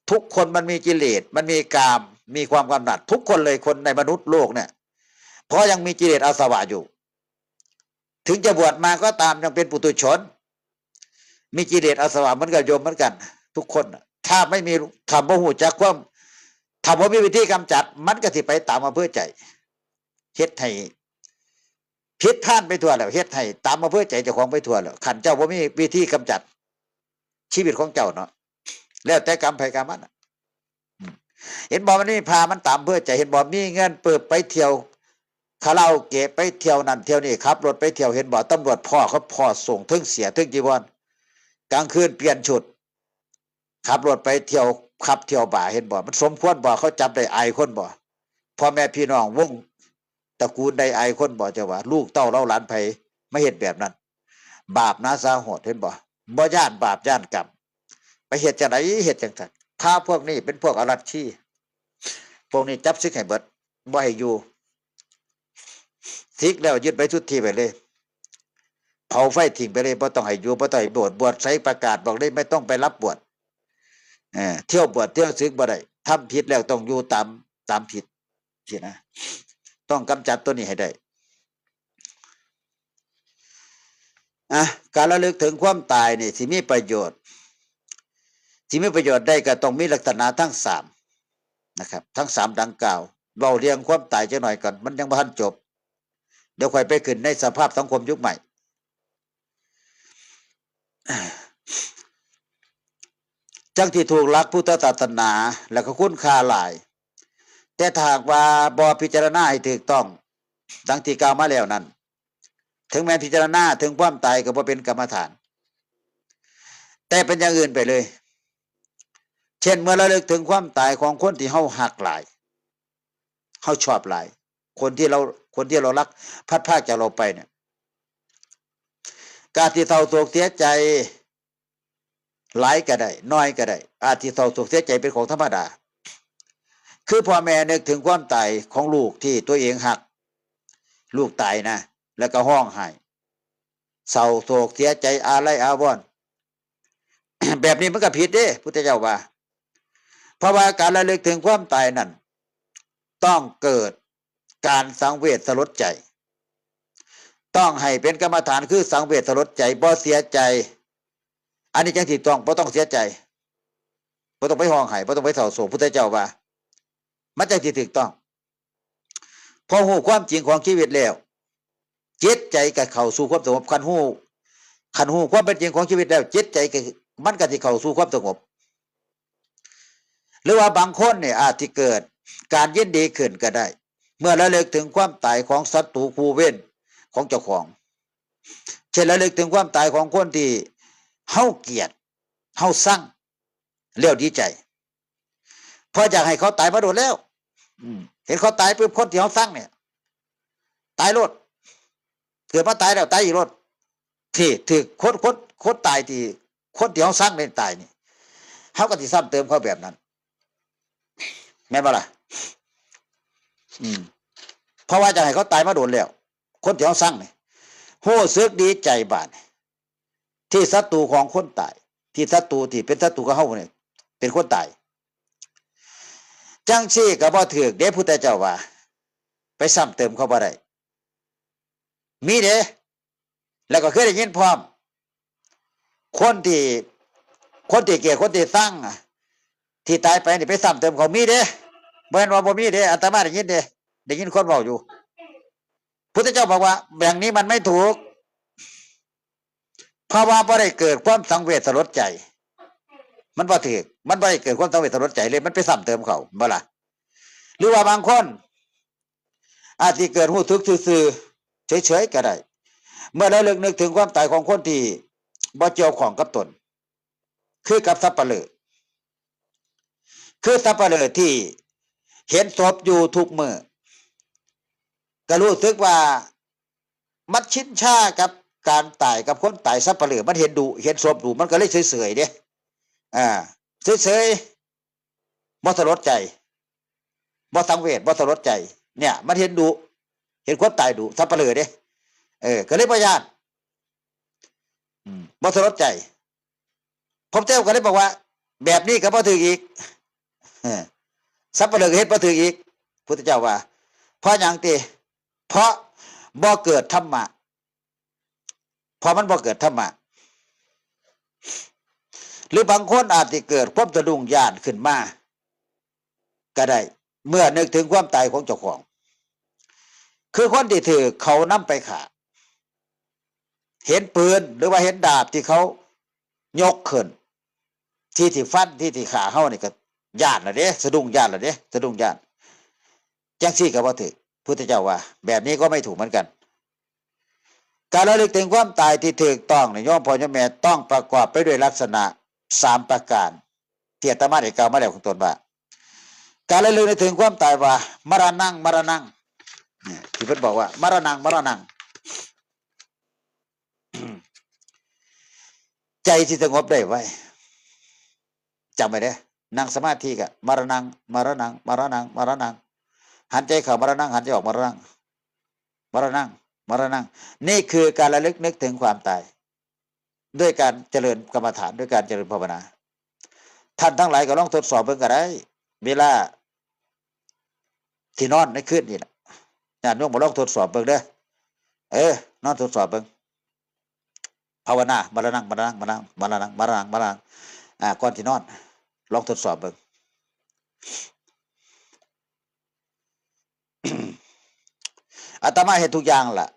ทุกคนมันมีกิเลส มันมีกาม มีความกำหนัด ทุกคนเลย คนในมนุษย์โลกเนี่ย เพราะยังมีกิเลสอาสวะอยู่ ถึงจะบวชมาก็ตาม ยังเป็นปุถุชน มีกิเลสอาสวะเหมือนกับโยมเหมือนกัน ทุกคนน่ะ ถ้าไม่มี ถ้าบ่ฮู้จักความ ถ้าบ่มีวิธีกำจัด มันก็สิไปตามอำเภอใจ เฮ็ดให้ผิดพลาดไปทั่วแล้ว เฮ็ดให้ตามอำเภอใจเจ้าของไปทั่วแล้ว คันเจ้าบ่มีวิธีกำจัดชีวิตของเจ้าเนาะ แล้วแต่กรรมไผกรรมมันน่ะ อืม เห็นบ่ มันมีพามันตามอำเภอใจ เห็นบ่ มีเงินเปิดไปเที่ยวคาราโอเกะ ไปเที่ยวนั่นเที่ยวนี่ ขับรถไปเที่ยว เห็นบ่ ตำรวจพ้อเขาพ้อส่งเทิงเสียเทิงจีวร กลางคืนเปลี่ยนชุด ขับรถไปเที่ยวผับเที่ยวบาร์ เห็นบ่ มันสมควรบ่ เขาจับได้ อายคนบ่ พ่อแม่พี่น้องวงตระกูลใดอายคนบ่ เจ้าว่า ลูกเต้าเหล่าหลานไผมาเฮ็ดแบบนั้น บาปหนาสาโหด เห็นบ่ บ่ย้านบาปย้านกรรม ไปเฮ็ดจั่งใด เฮ็ดจั่งซั่น พระพวกนี้เป็นพวกอรัชชี พวกนี้จับศึกให้เบิด บ่ให้อยู่ ศึกแล้วยึดใบสุทธิไปเลย เผาไฟทิ้งไปเลย บ่ต้องให้อยู่ บ่ต้องให้บวช บวชไสประกาศบอกเลย ไม่ต้องไปรับบวช เออ เที่ยวบวชเที่ยวศึกบ่ได้ ทำผิดแล้วต้องอยู่ตาม ตามผิด สินะ ต้องกำจัดตัวนี้ให้ได้ อ่ะ การระลึกถึงความตายนี่สิมีประโยชน์ สิมีประโยชน์ได้ก็ต้องมีลักษณะทั้งสามนะครับ ทั้งสามดังกล่าว เว้าเรื่องความตายจักหน่อยก่อน มันยังบ่ทันจบ เดี๋ยวค่อยไปขึ้นในสภาพสังคมยุคใหม่ จั่งที่ถูกหลักพุทธศาสนา และก็คุณค่าหลาย แต่ถ้าหากว่าบ่พิจารณาให้ถูกต้อง ดังที่กล่าวมาแล้วนั้น ถึงแม้พิจารณาถึงความตายก็บ่เป็นกรรมฐาน แต่เป็นอย่างอื่นไปเลย เช่น เมื่อระลึกถึงความตายของคนที่เฮาฮักหลาย เฮาชอบหลาย คนที่เรา คนที่เรารักพลัดพรากจากเราไปเนี่ย ก็อาจสิเศร้าโศกเสียใจ หลายก็ได้ น้อยก็ได้ อาจสิเศร้าโศกเสียใจเป็นของธรรมดา คือพ่อแม่นึกถึงความตายของลูกที่ตัวเองฮัก ลูกตายนะ แล้วก็ฮ้องไห้ เศร้าโศกเสียใจอาลัยอาวรณ์ แบบนี้มันก็ผิดเด้ พุทธเจ้าว่า เพราะว่าการระลึกถึงความตายนั่น ต้องเกิดการสังเวชสลดใจ ต้องให้เป็นกรรมฐานคือสังเวชสลดใจ บ่เสียใจ อันนี้จั่งถูกต้อง บ่ต้องเสียใจ บ่ต้องไปฮ้องไห้ บ่ต้องไปเศร้าโศก พุทธเจ้าว่า มันจั่งสิถูกต้อง พอฮู้ความจริงของชีวิตแล้ว จิตใจก็เข้าสู่ความสงบ คันฮู้ คันฮู้ความเป็นจริงของชีวิตแล้ว จิตใจก็ มันก็สิเข้าสู่ความสงบ หรือว่าบางคนเนี่ยอาจสิเกิดการยินดีขึ้นก็ได้ เมื่อระลึกถึงความตายของศัตรูคู่เวรของเจ้าของ เช่นระลึกถึงความตายของคนที่เฮาเกลียด เฮาชัง แล้วดีใจ เพราะอยากให้เขาตายมาโดนแล้ว อืม เห็นเขาตายปุ๊บ คนที่เฮาชังเนี่ย ตายโลด เกิดมาตายแล้วตายอีกโลด ที่ถืกคน คน คนตายที่ คนที่เฮาชังเนี่ยตายนี่ เฮาก็สิซ้ำเติมเขาแบบนั้น แม่นบ่ล่ะ อืม เพราะว่าอยากให้เขาตายมาโดนแล้ว คนที่เฮาชังนี่ ฮู้สึกดีใจบาดนี่ ที่ศัตรูของคนตาย ที่ศัตรูที่เป็นศัตรูกับเฮาเนี่ย เป็นคนตาย จั่งซี้ก็บ่ถูกเด้ พุทธเจ้าว่า ไปซ้ำเติมเขาบ่ได้ มีเด้ แล้วก็เคยได้ยินพร้อม คนที่ คนที่เกลียด คนที่ชังอะ ที่ตายไปนี่ไปซ้ำเติมเขา มีเด้ บ่แม่นว่าบ่มีเด้ อาตมาได้ยินเด้ ได้ยินคนเว้าอยู่ พุทธเจ้าบอกว่า อย่างนี้มันไม่ถูก เพราะว่าบ่ได้เกิดความสังเวชสลดใจ มันบ่ถูก มันบ่ได้เกิดความสังเวชสลดใจเลย มันไปซ้ำเติมเขา บ่ล่ะ หรือว่าบางคน อาจสิเกิดฮู้สึกซื่อๆ เฉยๆ ก็ได้ เมื่อระลึกนึกถึงความตายของคนที่บ่เกี่ยวข้องกับตน คือกับสัปเหร่อ คือสัปเหร่อที่เห็นศพอยู่ทุกมื้อ ก็รู้สึกว่ามันชินชากับการตาย กับคนตาย สัปเหร่อมันเห็นดุ เห็นศพดุ มันก็เลยเฉยๆ เด้ อ่า เฉยๆ บ่สลดใจ บ่สังเวช บ่สลดใจ เนี่ย มันเห็นดุ เห็นคนตายดุ สัปเหร่อเด้ เออ ก็เลยบ่ย้าน อืม บ่สลดใจ พระพุทธเจ้าก็เลยบอกว่า แบบนี้ก็บ่ถูกอีก เออ สัปเหร่อก็เฮ็ดบ่ถูกอีก พุทธเจ้าว่า เพราะหยังติ เพราะบ่เกิดธรรมะ เพราะมันบ่เกิดธรรมะ หรือบางคนอาจสิเกิดความสะดุ้งย้านขึ้นมา ก็ได้ เมื่อนึกถึงความตายของเจ้าของ คือคนที่ถูกเขานำไปฆ่า เห็นปืนหรือว่าเห็นดาบที่เขายกขึ้น ที่สิฟัน ที่สิฆ่าเฮานี่ก็ย้านแล้วเด้ สะดุ้งย้านแล้วเด้ สะดุ้งย้าน จั่งซี้ก็บ่ถูก พุทธเจ้าว่า แบบนี้ก็ไม่ถูกเหมือนกัน การระลึกถึงความตายที่ถูกต้องนี่ โยมพ่อโยมแม่ ต้องประกอบไปด้วยลักษณะสามประการ ที่อาตมาได้กล่าวมาแล้วข้างต้นว่า การระลึกนึกถึงความตายว่า มรณัง มรณัง เนี่ย ที่เพิ่นบอกว่า มรณัง มรณัง ใจที่สงบได้ไว้ จำไว้เด้อ นั่งสมาธิก็ มรณัง มรณัง มรณัง มรณัง หันใจเข้า มรณัง หันใจออก มรณัง มรณัง มรณัง นี่คือการระลึกนึกถึงความตาย ด้วยการเจริญกรรมฐาน ด้วยการเจริญภาวนา ท่านทั้งหลายก็ลองทดสอบเบิ่งก็ได้ เวลาที่นอนในคืนนี่แหละ ญาติโยมก็ลองทดสอบเบิ่งเด้อ เออ นอนทดสอบเบิ่ง ภาวนา มรณัง มรณัง มรณัง มรณัง มรณัง มรณัง อ่า ก่อนที่นอน ลองทดสอบเบิ่ง อาตมาเฮ็ดทุกอย่างล่ะ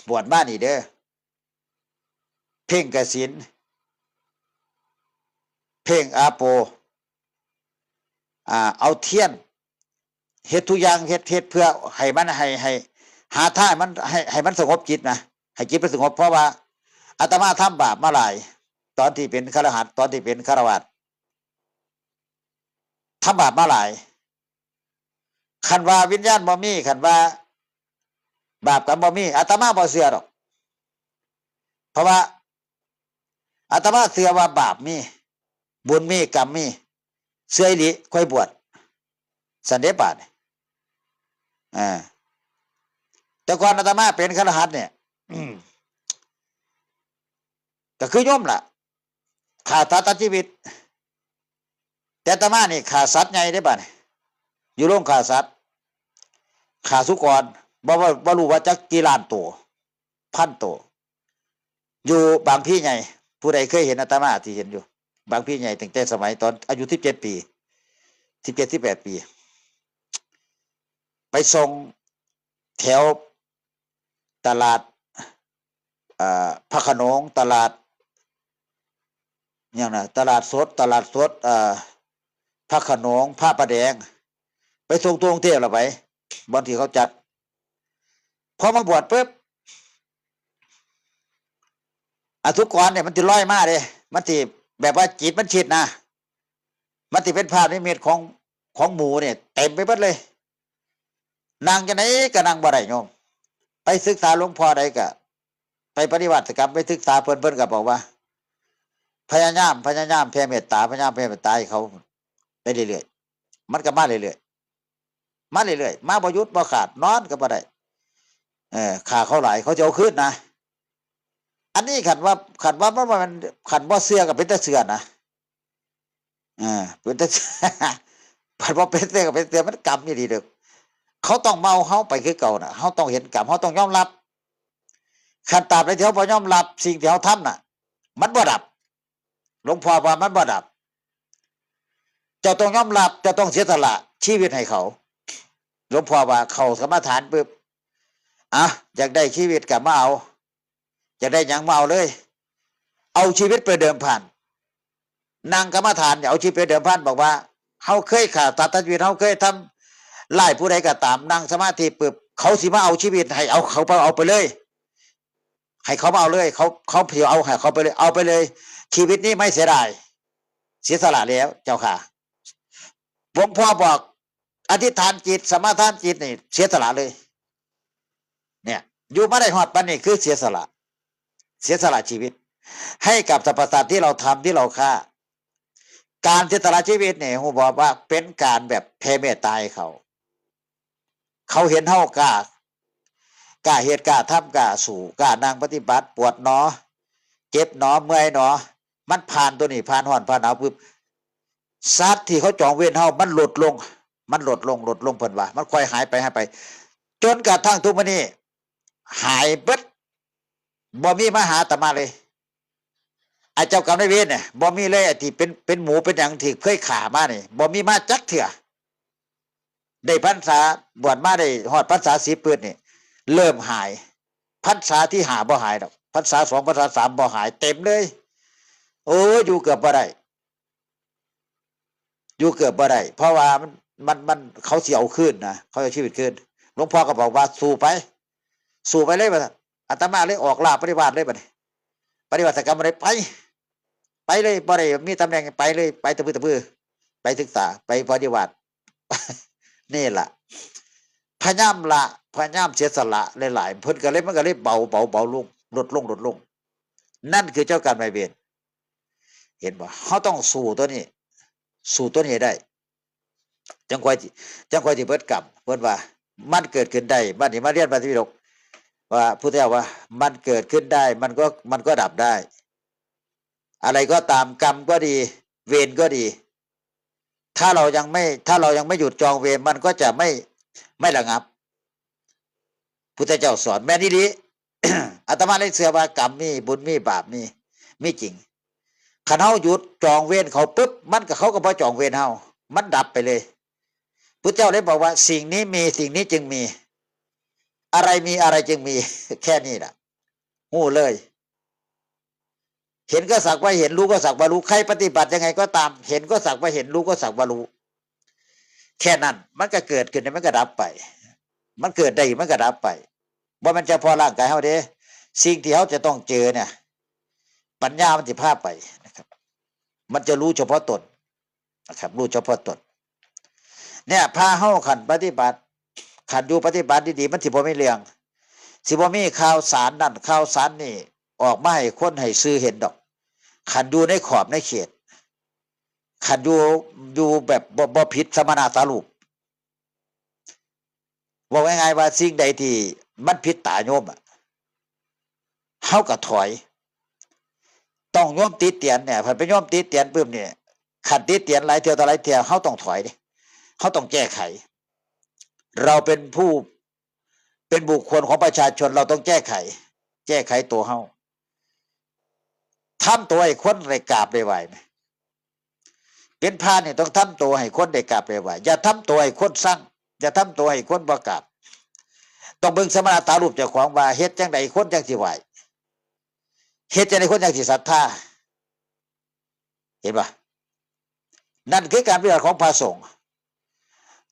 บวชมานี่เด้อ เพ่งกสิณ เพ่งอาโป อ่า เอาเทียน เฮ็ดทุกอย่าง เฮ็ด เฮ็ดเพื่อให้มัน ให้ ให้ หาทางให้มัน ให้ ให้มันสงบจิตนะ ให้จิตมันสงบ เพราะว่าอาตมาทำบาปมาหลาย ตอนที่เป็นฆราวาส ตอนที่เป็นฆราวาส ทำบาปมาหลาย คันว่าวิญญาณบ่มี คันว่าบาปกรรมบ่มี อาตมาบ่เชื่อดอก เพราะว่าอาตมาเชื่อว่าบาปมี บุญมี กรรมมี เชื่ออีหลี ค่อยบวช ซั้นเด้บาดนี่ อ่า แต่ก่อนอาตมาเป็นฆราวาสเนี่ย อืม ก็คือโยมล่ะ ฆ่าสัตว์ตัดชีวิต แต่อาตมานี่ฆ่าสัตว์ใหญ่เด้บาดนี่ อยู่โรงฆ่าสัตว์ ฆ่าสุกร บ่ บ่ บ่รู้ว่าจักกี่ล้านตัว พันตัว อยู่บางพลีใหญ่ ผู้ใดเคยเห็นอาตมาที่เห็นอยู่ บางพลีใหญ่ตั้งแต่สมัยตอนอายุสิบเจ็ดปี สิบเจ็ด สิบแปดปี ไปส่งแถวตลาด อ่า พระโขนง ตลาด หยังนะ ตลาดสด ตลาดสด อ่า พระโขนง พระประแดง ไปส่งทั่วกรุงเทพฯละไป บ่อนที่เขาจัด พอมาบวชปุ๊บ อสุกรเนี่ยมันสิลอยมาเด้ มันสิแบบว่าจิตมันคิดนะ มันสิเป็นภาพนิมิตของ ของหมู่เนี่ย เต็มไปหมดเลย นั่งจั่งใดก็นั่งบ่ได้โยม ไปศึกษาหลวงพ่อใดก็ ไปปฏิบัติกรรม ไปศึกษาเพิ่น เพิ่นก็บอกว่า พยายาม พยายามแผ่เมตตา พยายามแผ่เมตตาให้เขา ไปเรื่อยๆ มันก็มาเรื่อยๆ มาเรื่อยๆ มาบ่หยุดบ่ขาด นอนก็บ่ได้ เออ ฆ่าเขาหลาย เขาสิเอาคืนนะ อันนี้คันว่า คันว่ามัน มัน คันบ่เชื่อก็เป็นตาเชื่อนะ เออ เป็นตา คันบ่เป็นเชื่อก็เป็นเชื่อ มันกรรมอีหลีเด้อ เขาต้องมาเอาเฮาไปคือเก่าน่ะ เฮาต้องเห็นกรรม เฮาต้องยอมรับ คันตราบใดที่เฮาบ่ยอมรับสิ่งที่เฮาทำน่ะ มันบ่ดับ หลวงพ่อว่ามันบ่ดับ เจ้าต้องยอมรับ เจ้าต้องเสียสละชีวิตให้เขา หลวงพ่อว่าเข้ากรรมฐานปุ๊บ อ่ะ อยากได้ชีวิตก็มาเอา อยากได้หยังมาเอาเลย เอาชีวิตไปเดิมพัน นั่งกรรมฐานเนี่ย เอาชีวิตไปเดิมพัน บอกว่า เฮาเคยฆ่าสัตว์ตัดชีวิต เฮาเคยทำร้ายผู้ใดก็ตาม นั่งสมาธิปุ๊บ เขาสิมาเอาชีวิต ให้เอาเขาไป เอาไปเลย ให้เขามาเอาเลย เขา เขาสิเอา ให้เขาไปเลย เอาไปเลย ชีวิตนี้ไม่เสียดาย เสียสละแล้วเจ้าค่ะ หลวงพ่อบอก อธิษฐานจิต สมาทานจิตนี่ เสียสละเลย เนี่ย อยู่มาได้ฮอดปานนี้คือเสียสละ เสียสละชีวิต ให้กับสรรพสัตว์ที่เราทำ ที่เราฆ่า การเสียสละชีวิตเนี่ย ฮู้บ่ว่าเป็นการแบบแผ่เมตตาให้เขา เขาเห็นเฮากล้า กล้าเฮ็ด กล้าทำ กล้าสู้ กล้านั่งปฏิบัติ ปวดหนอ เจ็บหนอ เมื่อยหนอ มันผ่านตัวนี้ ผ่านร้อน ผ่านหนาวปุ๊บ สัตว์ที่เขาจองเวรเฮา มันลดลง มันลดลง ลดลง เพิ่นว่า มันค่อยหายไป หายไป จนกระทั่งทุกมื้อนี้ หายเบิด บ่มีมาหาอาตมาเลย ไอ้เจ้ากรรมนายเวรเนี่ย บ่มีเลย ไอ้ที่เป็น เป็นหมู เป็นหยังที่เคยฆ่ามานี่ บ่มีมาจักเทื่อ ได้พรรษา บวชมาได้ฮอดพรรษาสิบปืดนี่ เริ่มหาย พรรษาที่ห้าบ่หายดอก พรรษาสอง พรรษาสามบ่หาย เต็มเลย โอ้ย อยู่เกือบบ่ได้ อยู่เกือบบ่ได้ เพราะว่ามัน มัน มัน เขาสิเอาคืนนะ เขาเอาชีวิตคืน หลวงพ่อก็บอกว่า สู้ไป สู้ไปเลย ว่าซั่น อาตมาเลยออกล่าปฏิบัติเลยบัดนี้ ปฏิบัติกรรมบ่ได้ ไป ไปเลย บ่ได้มีตำแหน่ง ไปเลย ไปตะพื้อตะพื้อ ไปศึกษา ไปปฏิบัติ นี่ล่ะ พยายามละ พยายามเสียสละหลายๆ เพิ่นก็เลย มันก็เลยเบา เบา เบาลง ลดลง ลดลง นั่นคือเจ้ากรรมนายเวร เห็นบ่ เฮาต้องสู้ตัวนี้ สู้ตัวนี้ให้ได้ จั่งค่อยสิ จั่งค่อยสิเบิดกรรม เพิ่นว่า มันเกิดขึ้นได้ บัดนี้มาเรียนพระไตรปิฎก ว่าพุทธเจ้าว่า มันเกิดขึ้นได้ มันก็ มันก็ดับได้ อะไรก็ตาม กรรมก็ดี เวรก็ดี ถ้าเรายังไม่ ถ้าเรายังไม่หยุดจองเวร มันก็จะไม่ ไม่ระงับ พุทธเจ้าสอนแม่นอี่ดี อาตมาเลยเชื่อว่ากรรมมี บุญมี บาปมี มีจริง คันเฮาหยุดจองเวรเขาปุ๊บ มันก็ เขาก็บ่จองเวรเฮา มันดับไปเลย พุทธเจ้าเลยบอกว่าสิ่งนี้มี สิ่งนี้จึงมี อะไรมี อะไรจึงมี แค่นี้แหละ ฮู้เลย เห็นก็สักว่าเห็น รู้ก็สักว่ารู้ ใครปฏิบัติยังไงก็ตาม เห็นก็สักว่าเห็น รู้ก็สักว่ารู้ แค่นั้น มันก็เกิดขึ้น มันก็ดับไป มันเกิดได้ มันก็ดับไป บ่แม่นเฉพาะร่างกายเฮาเด้ สิ่งที่เฮาจะต้องเจอเนี่ย ปัญญามันสิพาไปนะครับ มันจะรู้เฉพาะตนนะครับ รู้เฉพาะตน เนี่ย พาเฮาคันปฏิบัติ คันอยู่ปฏิบัติดีๆ มันสิบ่มีเรื่อง สิบ่มีข่าวสารนั่นข่าวสารนี่ ออกมาให้คนให้สื่อเห็นดอก คันอยู่ในขอบในเขต คันอยู่ อยู่แบบบ่ บ่ผิดสมณสารูป เว้าง่ายๆว่าสิ่งใดที่มันผิดตาโยมอะ เฮาก็ถอย ต้องโยมติเตียนเนี่ย คันไปโยมติเตียนปุ๊บเนี่ย คันติเตียนหลายเทื่อต่อหลายเทื่อ เฮาต้องถอยเด้ เฮาต้องแก้ไข เราเป็นผู้ เป็นบุคคลของประชาชน เราต้องแก้ไข แก้ไขตัวเฮา ทำตัวให้คนได้กราบได้ไหว้แหม เป็นพระนี่ต้องทำตัวให้คนได้กราบได้ไหว้ อย่าทำตัวให้คนซัง อย่าทำตัวให้คนบ่กราบ ต้องเบิ่งสมณสารูปเจ้าของว่าเฮ็ดจั่งใดคนจั่งสิไหว้ เฮ็ดจั่งใดคนจั่งสิศรัทธา เห็นปะ นั่นคือการปฏิบัติของพระสงฆ์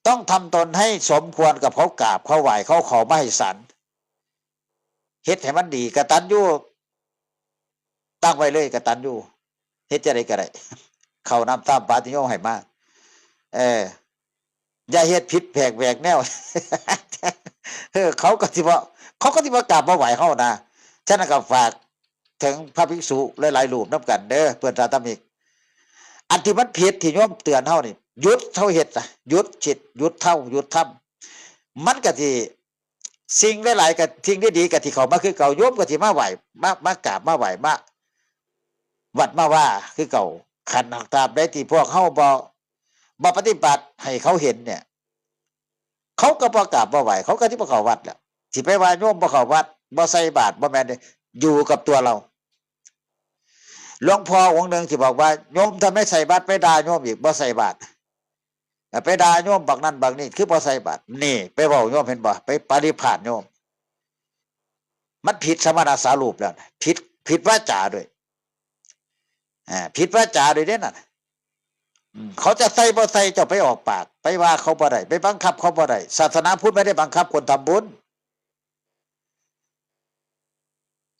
ต้องทำตนให้สมควรกับเขากราบเขาไหว้ เขาขอมาให้สัน เฮ็ดให้มันดี กตัญญู ตั้งไว้เลย กตัญญู เฮ็ดจั่งใดก็ได้ เข้าน้ำตามปาฏิโยมให้มา เออ อย่าเฮ็ดผิดแผกแหวกแนว เออ เขาก็สิบ่ เขาก็สิบ่กราบบ่ไหว้เฮานะ ฉะนั้นก็ฝากถึงพระภิกษุหลายๆรูปนำกันเด้อ เพื่อนสาธมิก อันที่มันผิดที่โยมเตือนเฮานี่ หยุดเฮาเฮ็ดซะ หยุดคิด หยุดเฮา หยุดทำ มันก็สิ สิ่งหลายๆ ก็ สิ่งดีๆ ก็สิเข้ามาคือเก่า โยมก็สิมาไหว้ มา มากราบมาไหว้ มาวัดมาว่าคือเก่า คันตราบใดที่พวกเฮาบ่ บ่ปฏิบัติให้เขาเห็นเนี่ย เขาก็บ่กราบบ่ไหว้ เขาก็สิบ่เข้าวัดแหละ สิไปว่าโยมบ่เข้าวัด บ่ใส่บาตร บ่แม่นเด้ อยู่กับตัวเรา หลวงพ่อองค์หนึ่งสิบอกว่า โยมถ้าไม่ใส่บาตร ไปด่าโยมอีก บ่ใส่บาตร ไปด่าโยมบักนั่นบักนี่ คือบ่ใส่บาตร นี่ ไปเว้าโยม เห็นบ่ ไปปฏิพาณโยม มันผิดสมณสารูปแล้วนะ ผิด ผิดวาจาด้วย อ่า ผิดวาจาด้วยเด้นั่นน่ะ อืม เขาจะใส่บ่ใส่ เจ้าไปออกปาก ไปว่าเขาบ่ได้ ไปบังคับเขาบ่ได้ ศาสนาพุทธไม่ได้บังคับคนทำบุญ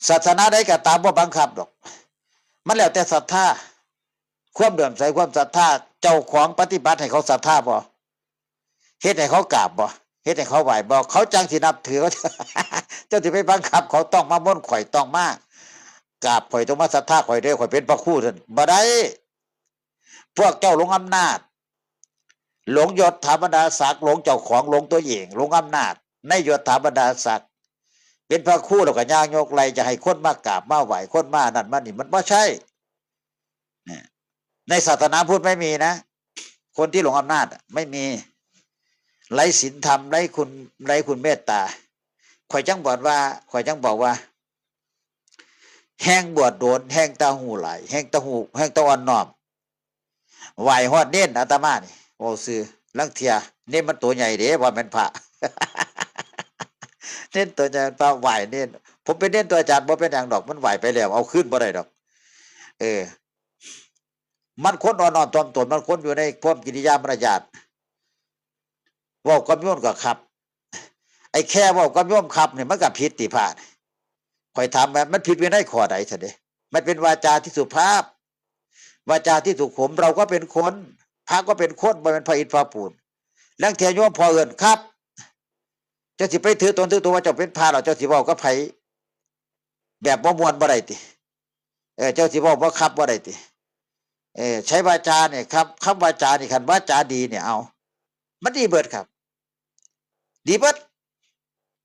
ศาสนาใดก็ตามบ่บังคับดอก มันแล้วแต่ศรัทธา ความเลื่อมใส ความศรัทธา เจ้าของปฏิบัติให้เขาศรัทธาบ่ เฮ็ดให้เขากราบบ่ เฮ็ดให้เขาไหว้บ่ เขาจั่งสินับถือ เจ้าสิไปบังคับเขา ต้องมาม่นข่อย ต้องมากราบข่อย ต้องมาศรัทธาข่อยเด้อ ข่อยเป็นพระครูซั่น บ่ได้ พวกเจ้าหลงอำนาจ หลงยศถาบรรดาศักดิ์ หลงเจ้าของ หลงตัวเอง หลงอำนาจ ในยศถาบรรดาศักดิ์ เป็นพระครูแล้วก็ย่างยกไล่ จะให้คนมากราบมาไหว้ คนมานั่นมานี่ มันบ่ใช่ เนี่ย ในศาสนาพุทธไม่มีนะ คนที่หลงอำนาจอะ ไม่มี ไร้ศีลธรรม ไร้คุณ ไร้คุณเมตตา ข่อยจั่งบอกว่า ข่อยจั่งบอกว่า แฮ่งบวชโดน แฮ่งตาฮู้หลาย แฮ่งตาฮู้ แฮ่งตาอ่อนน้อม ไหว้ฮอดเณร อาตมานี่ เว้าซื่อ ลางเทื่อเณรมันตัวใหญ่เด้ บ่แม่นพระ เณรตัวใหญ่ พระไหว้เณร ผมเป็นเณรตัวอาจารย์ บ่เป็นหยังดอก มันไหว้ไปแล้ว เอาคืนบ่ได้ดอก เออ มันคนอ่อนน้อมถ่อมตน มันคนอยู่ในพรหมจริยามารยาท เว้ากับโยมก็ครับ ไอ้แค่เว้ากับโยมครับนี่ มันก็ผิดติพระนี่ ข่อยถามว่ามันผิดวินัยข้อใดซั่นเด้ มันเป็นวาจาที่สุภาพ วาจาที่สุขุม เราก็เป็นคน พระก็เป็นคน บ่แม่นพระอิฐพระปูน ลางเทื่อโยมพ่อเอิ้นครับ เจ้าสิไปถือตนถือตัวว่าเจ้าเป็นพระแล้ว เจ้าสิเว้ากับไผแบบบ่ม่วนบ่ได้ติ เออ เจ้าสิเว้าบ่ครับบ่ได้ติ เออ ใช้วาจาเนี่ยครับ คำวาจานี่ คันวาจาดีเนี่ย เอา มันดีเบิดครับ ดีเบิด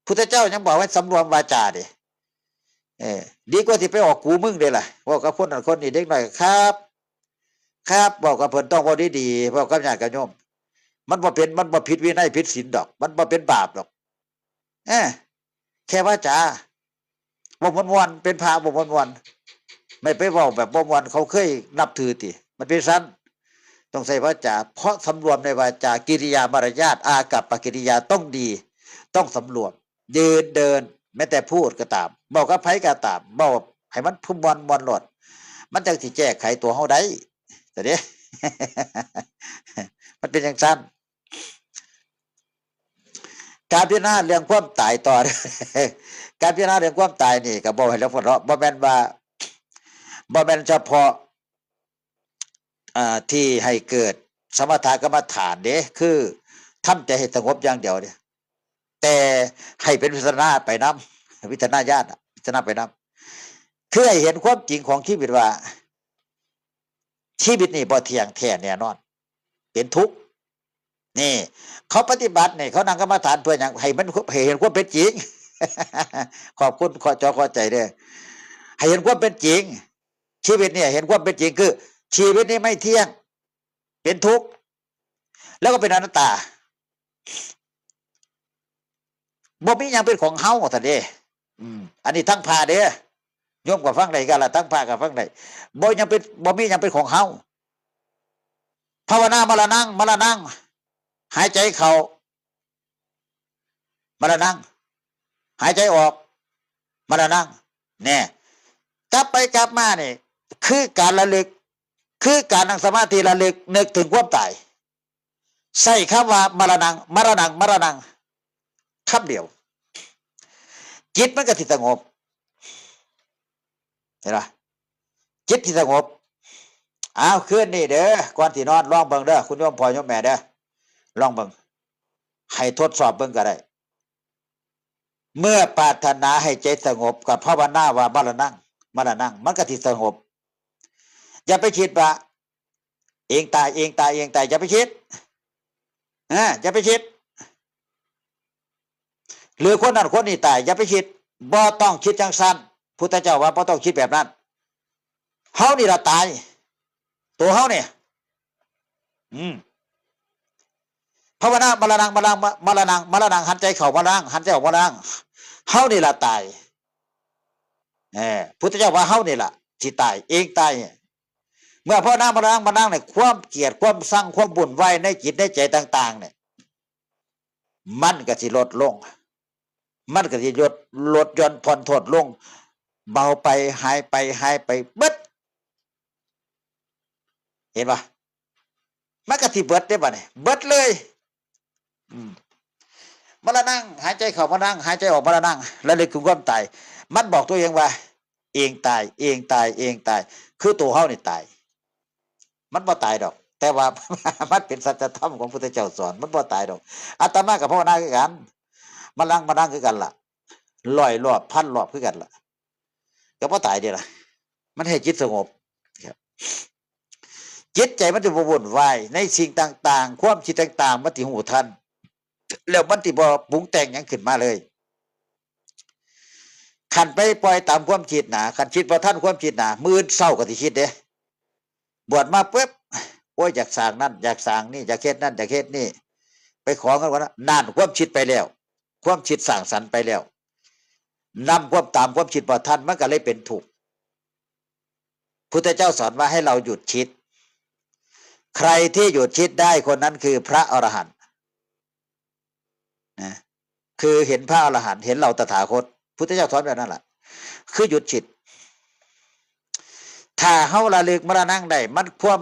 พุทธเจ้ายังบอกว่าสำรวมวาจาเด้ เออ ดีกว่าสิไปออกกูมึงเด้ล่ะ เว้ากับคนนั้นคนนี้ เด็กน้อยครับ ครับ เว้ากับเพิ่นต้องเว้าดีๆ เว้ากับญาติกับโยม มันบ่เป็น มันบ่ผิดวินัยผิดศีลดอก มันบ่เป็นบาปดอก เออ แค่วาจา บ่ม่วนๆ เป็นพระบ่ม่วนๆ ไม่ไปเว้าแบบบ่ม่วน เขาเคยนับถือติ มันเป็นซั้น ต้องใช้วาจา เพราะสำรวมในวาจา กิริยามารยาท อากัปปกิริยาต้องดี ต้องสำรวม ยืนเดิน แม้แต่พูดก็ตาม เว้ากับไผก็ตาม เว้าให้มันม่วนๆ โลด มันจั่งสิแก้ไขตัวเฮาได้ แต่เด้ มันเป็นจั่งซั้น การพิจารณาเรื่องความตายต่อ การพิจารณาเรื่องความตายนี่ก็บอกให้เราหัวเราะ บ่แม่นว่า บ่แม่นเฉพาะ อ่า ที่ให้เกิดสมถกรรมฐานเด้ คือทำใจให้สงบอย่างเดียวเด้ แต่ให้เป็นวิปัสสนาไปนำ วิปัสสนาญาณอะ วิปัสสนาไปนำ คือให้เห็นความจริงของชีวิตว่า ชีวิตนี่บ่เที่ยงแท้แน่นอน เป็นทุกข์ นี่ เขาปฏิบัตินี่ เขานั่งกรรมฐานเพื่อหยัง ให้มัน ให้เห็นความเป็นจริง ขอบคุณ ขอจอขอใจเด้อ ให้เห็นความเป็นจริง ชีวิตเนี่ยเห็นความเป็นจริงคือ ชีวิตนี้ไม่เที่ยง เป็นทุกข์ แล้วก็เป็นอนัตตา บ่มีหยังเป็นของเฮา ท่านเด้ อืม อันนี้ทั้งพระเด้ โยมก็ฟังได้กันละ ทั้งพระก็ฟังได้ บ่ยังเป็น บ่มีหยังเป็นของเฮา ภาวนามรณัง มรณัง หายใจเข้า มรณัง หายใจออก มรณัง แน่ กลับไปกลับมานี่ คือการระลึก คือการนั่งสมาธิระลึกนึกถึงความตาย ใช้คำว่ามรณัง มรณัง มรณัง คำเดียว จิตมันก็สิสงบ เห็นปะ จิตที่สงบ อ้าว คืนนี้เด้อ ก่อนสินอน ลองเบิ่งเด้อ คุณโยมพ่อโยมแม่เด้อ ลองเบิ่ง ให้ทดสอบเบิ่งก็ได้ เมื่อปรารถนาให้ใจสงบ ก็ภาวนาว่ามรณัง มรณัง มันก็สิสงบ อย่าไปคิดว่า เองตาย เองตาย เองตาย อย่าไปคิด อ่า อย่าไปคิด หรือคนนั้นคนนี้ตาย อย่าไปคิด บ่ต้องคิดจังซั่น พุทธเจ้าว่าบ่ต้องคิดแบบนั้น เฮานี่ล่ะตาย ตัวเฮาเนี่ย อืม ภาวนามรณัง มรณัง มรณัง มรณัง หันใจเข้ามรณัง หันใจออกมรณัง เฮานี่ล่ะตาย เออ พุทธเจ้าว่าเฮานี่ล่ะสิตาย เองตาย เมื่อภาวนามรณัง มรณังเนี่ย ความเกลียด ความซัง ความวุ่นวายในจิตในใจต่างๆ เนี่ย มันก็สิลดลง มันก็สิลด ลดหย่อนผ่อนโทษลง เบาไป หายไป หายไปเบิด เห็นปะ มันก็สิเบิดเด้บัดนี้ เบิดเลย อืม มรณัง หายใจเข้ามรณัง หายใจออกมรณัง ระลึกถึงความตาย มันบอกตัวเองว่า เองตาย เองตาย เองตาย คือตัวเฮานี่ตาย มันบ่ตายดอก แต่ว่า มันเป็นสัจธรรมของพุทธเจ้าสอน มันบ่ตายดอก อาตมาก็ภาวนาคือกัน มรณัง มรณัง คือกันล่ะ ร้อยรอบ พันรอบ คือกันล่ะ ก็บ่ตายเด้ล่ะ มันให้จิตสงบ ครับ จิตใจมันสิบ่วุ่นวายในสิ่งต่างๆ ความคิดต่างๆ มันสิรู้ทัน แล้วมันสิบ่ปรุงแต่งหยังขึ้นมาเลย คันไปปล่อยตามความคิดนะ คันคิดบ่ทันความคิดนะ มื้ออื่นเช้าก็สิคิดเด้ บวชมาปุ๊บ โอ้ย อยากสร้างนั่น อยากสร้างนี่ อยากเฮ็ดนั่น อยากเฮ็ดนี่ ไปขอเงินคนนั้น นั่นความคิดไปแล้ว ความคิดสร้างสรรค์ไปแล้ว นำความตามความคิดบ่ทัน มันก็เลยเป็นทุกข์ พุทธเจ้าสอนว่าให้เราหยุดคิด ใครที่หยุดคิดได้คนนั้นคือพระอรหันต์ นะ คือเห็นพระอรหันต์ เห็นเราตถาคต พุทธเจ้าสอนแบบนั้นแหละ คือหยุดคิด ถ้าเฮาระลึกมรณังได้ มันความ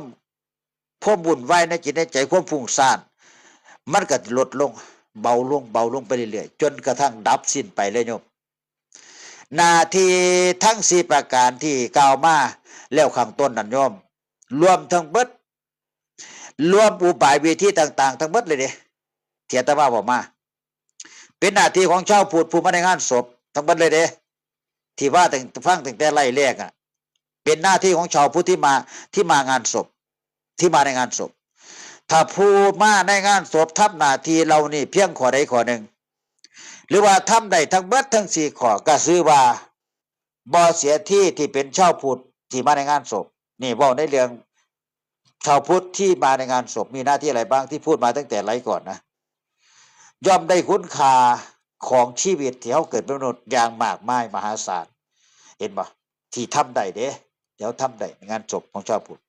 ความวุ่นวายในจิตในใจ ความฟุ้งซ่าน มันก็ลดลง เบาลง เบาลงไปเรื่อยๆ จนกระทั่งดับสิ้นไปเลยโยม หน้าที่ทั้งสี่ประการที่กล่าวมาแล้วข้างต้นนั่นโยม รวมทั้งเบิด รวมอุบายวิธีต่างๆ ทั้งเบิดเลยเด้ ที่อาตมาบอกมา เป็นหน้าที่ของชาวพุทธผู้มาในงานศพทั้งเบิดเลยเด้ ที่ว่าตั้ง ฟังตั้งแต่ไล่แรกอะ เป็นหน้าที่ของชาวพุทธที่มา ที่มางานศพ ที่มาในงานศพ ถ้าผู้มาในงานศพทำหน้าที่เหล่านี้เพียงข้อใดข้อหนึ่ง หรือว่าทำได้ทั้งเบิดทั้งสี่ข้อ ก็ชื่อว่าบ่เสียทีที่เป็นชาวพุทธที่มาในงานศพ นี่เว้าในเรื่อง ชาวพุทธที่มาในงานศพมีหน้าที่อะไรบ้างที่พูดมาตั้งแต่ไลฟ์ก่อนนะ ย่อมได้คุณค่าของชีวิตที่เขาเกิดเป็นมนุษย์อย่างมากมายมหาศาล เห็นบ่ ที่ทำได้เด้ เดี๋ยวทำได้ในงานศพของชาวพุทธ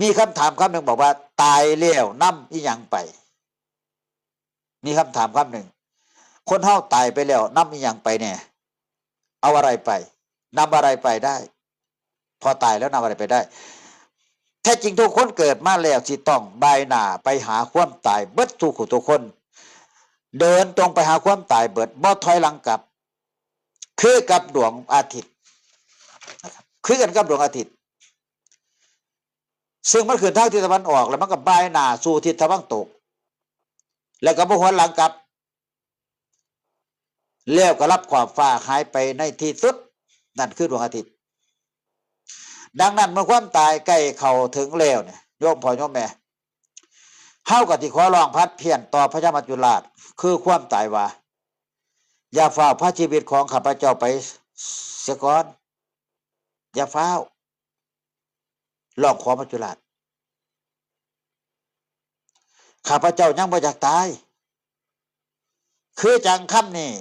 มีคำถามคำหนึ่งบอกว่า ตายแล้วนำอีหยังไป มีคำถามคำหนึ่ง คนเฮาตายไปแล้วนำอีหยังไปแน่ เอาอะไรไป นำอะไรไปได้ พอตายแล้วนำอะไรไปได้ แท้จริงทุกคนเกิดมาแล้วสิต้องบ่ายหน้าไปหาความตายเบิดทุกผู้ทุกคน เดินตรงไปหาความตายเบิด บ่ถอยหลังกลับ คือกับดวงอาทิตย์นะครับ คือกันกับดวงอาทิตย์ ซึ่งมันขึ้นทางทิศตะวันออก แล้วมันก็บ่ายหน้าสู่ทิศตะวันตก แล้วก็บ่หวนหลังกลับ แล้วก็ลับขอบฟ้าหายไปในที่สุด นั่นคือดวงอาทิตย์ ดังนั้นเมื่อความตายใกล้เข้าถึงแล้วเนี่ย โยมพ่อโยมแม่ เฮาก็สิขอร้องผัดเพี้ยนต่อพญามัจจุราช คือความตายว่า อย่าฟ้าวพาชีวิตของข้าพเจ้าไปเสียก่อน อย่าฟ้าว ร้องขอมัจจุราช ข้าพเจ้ายังบ่อยากตาย คือจังคำนี้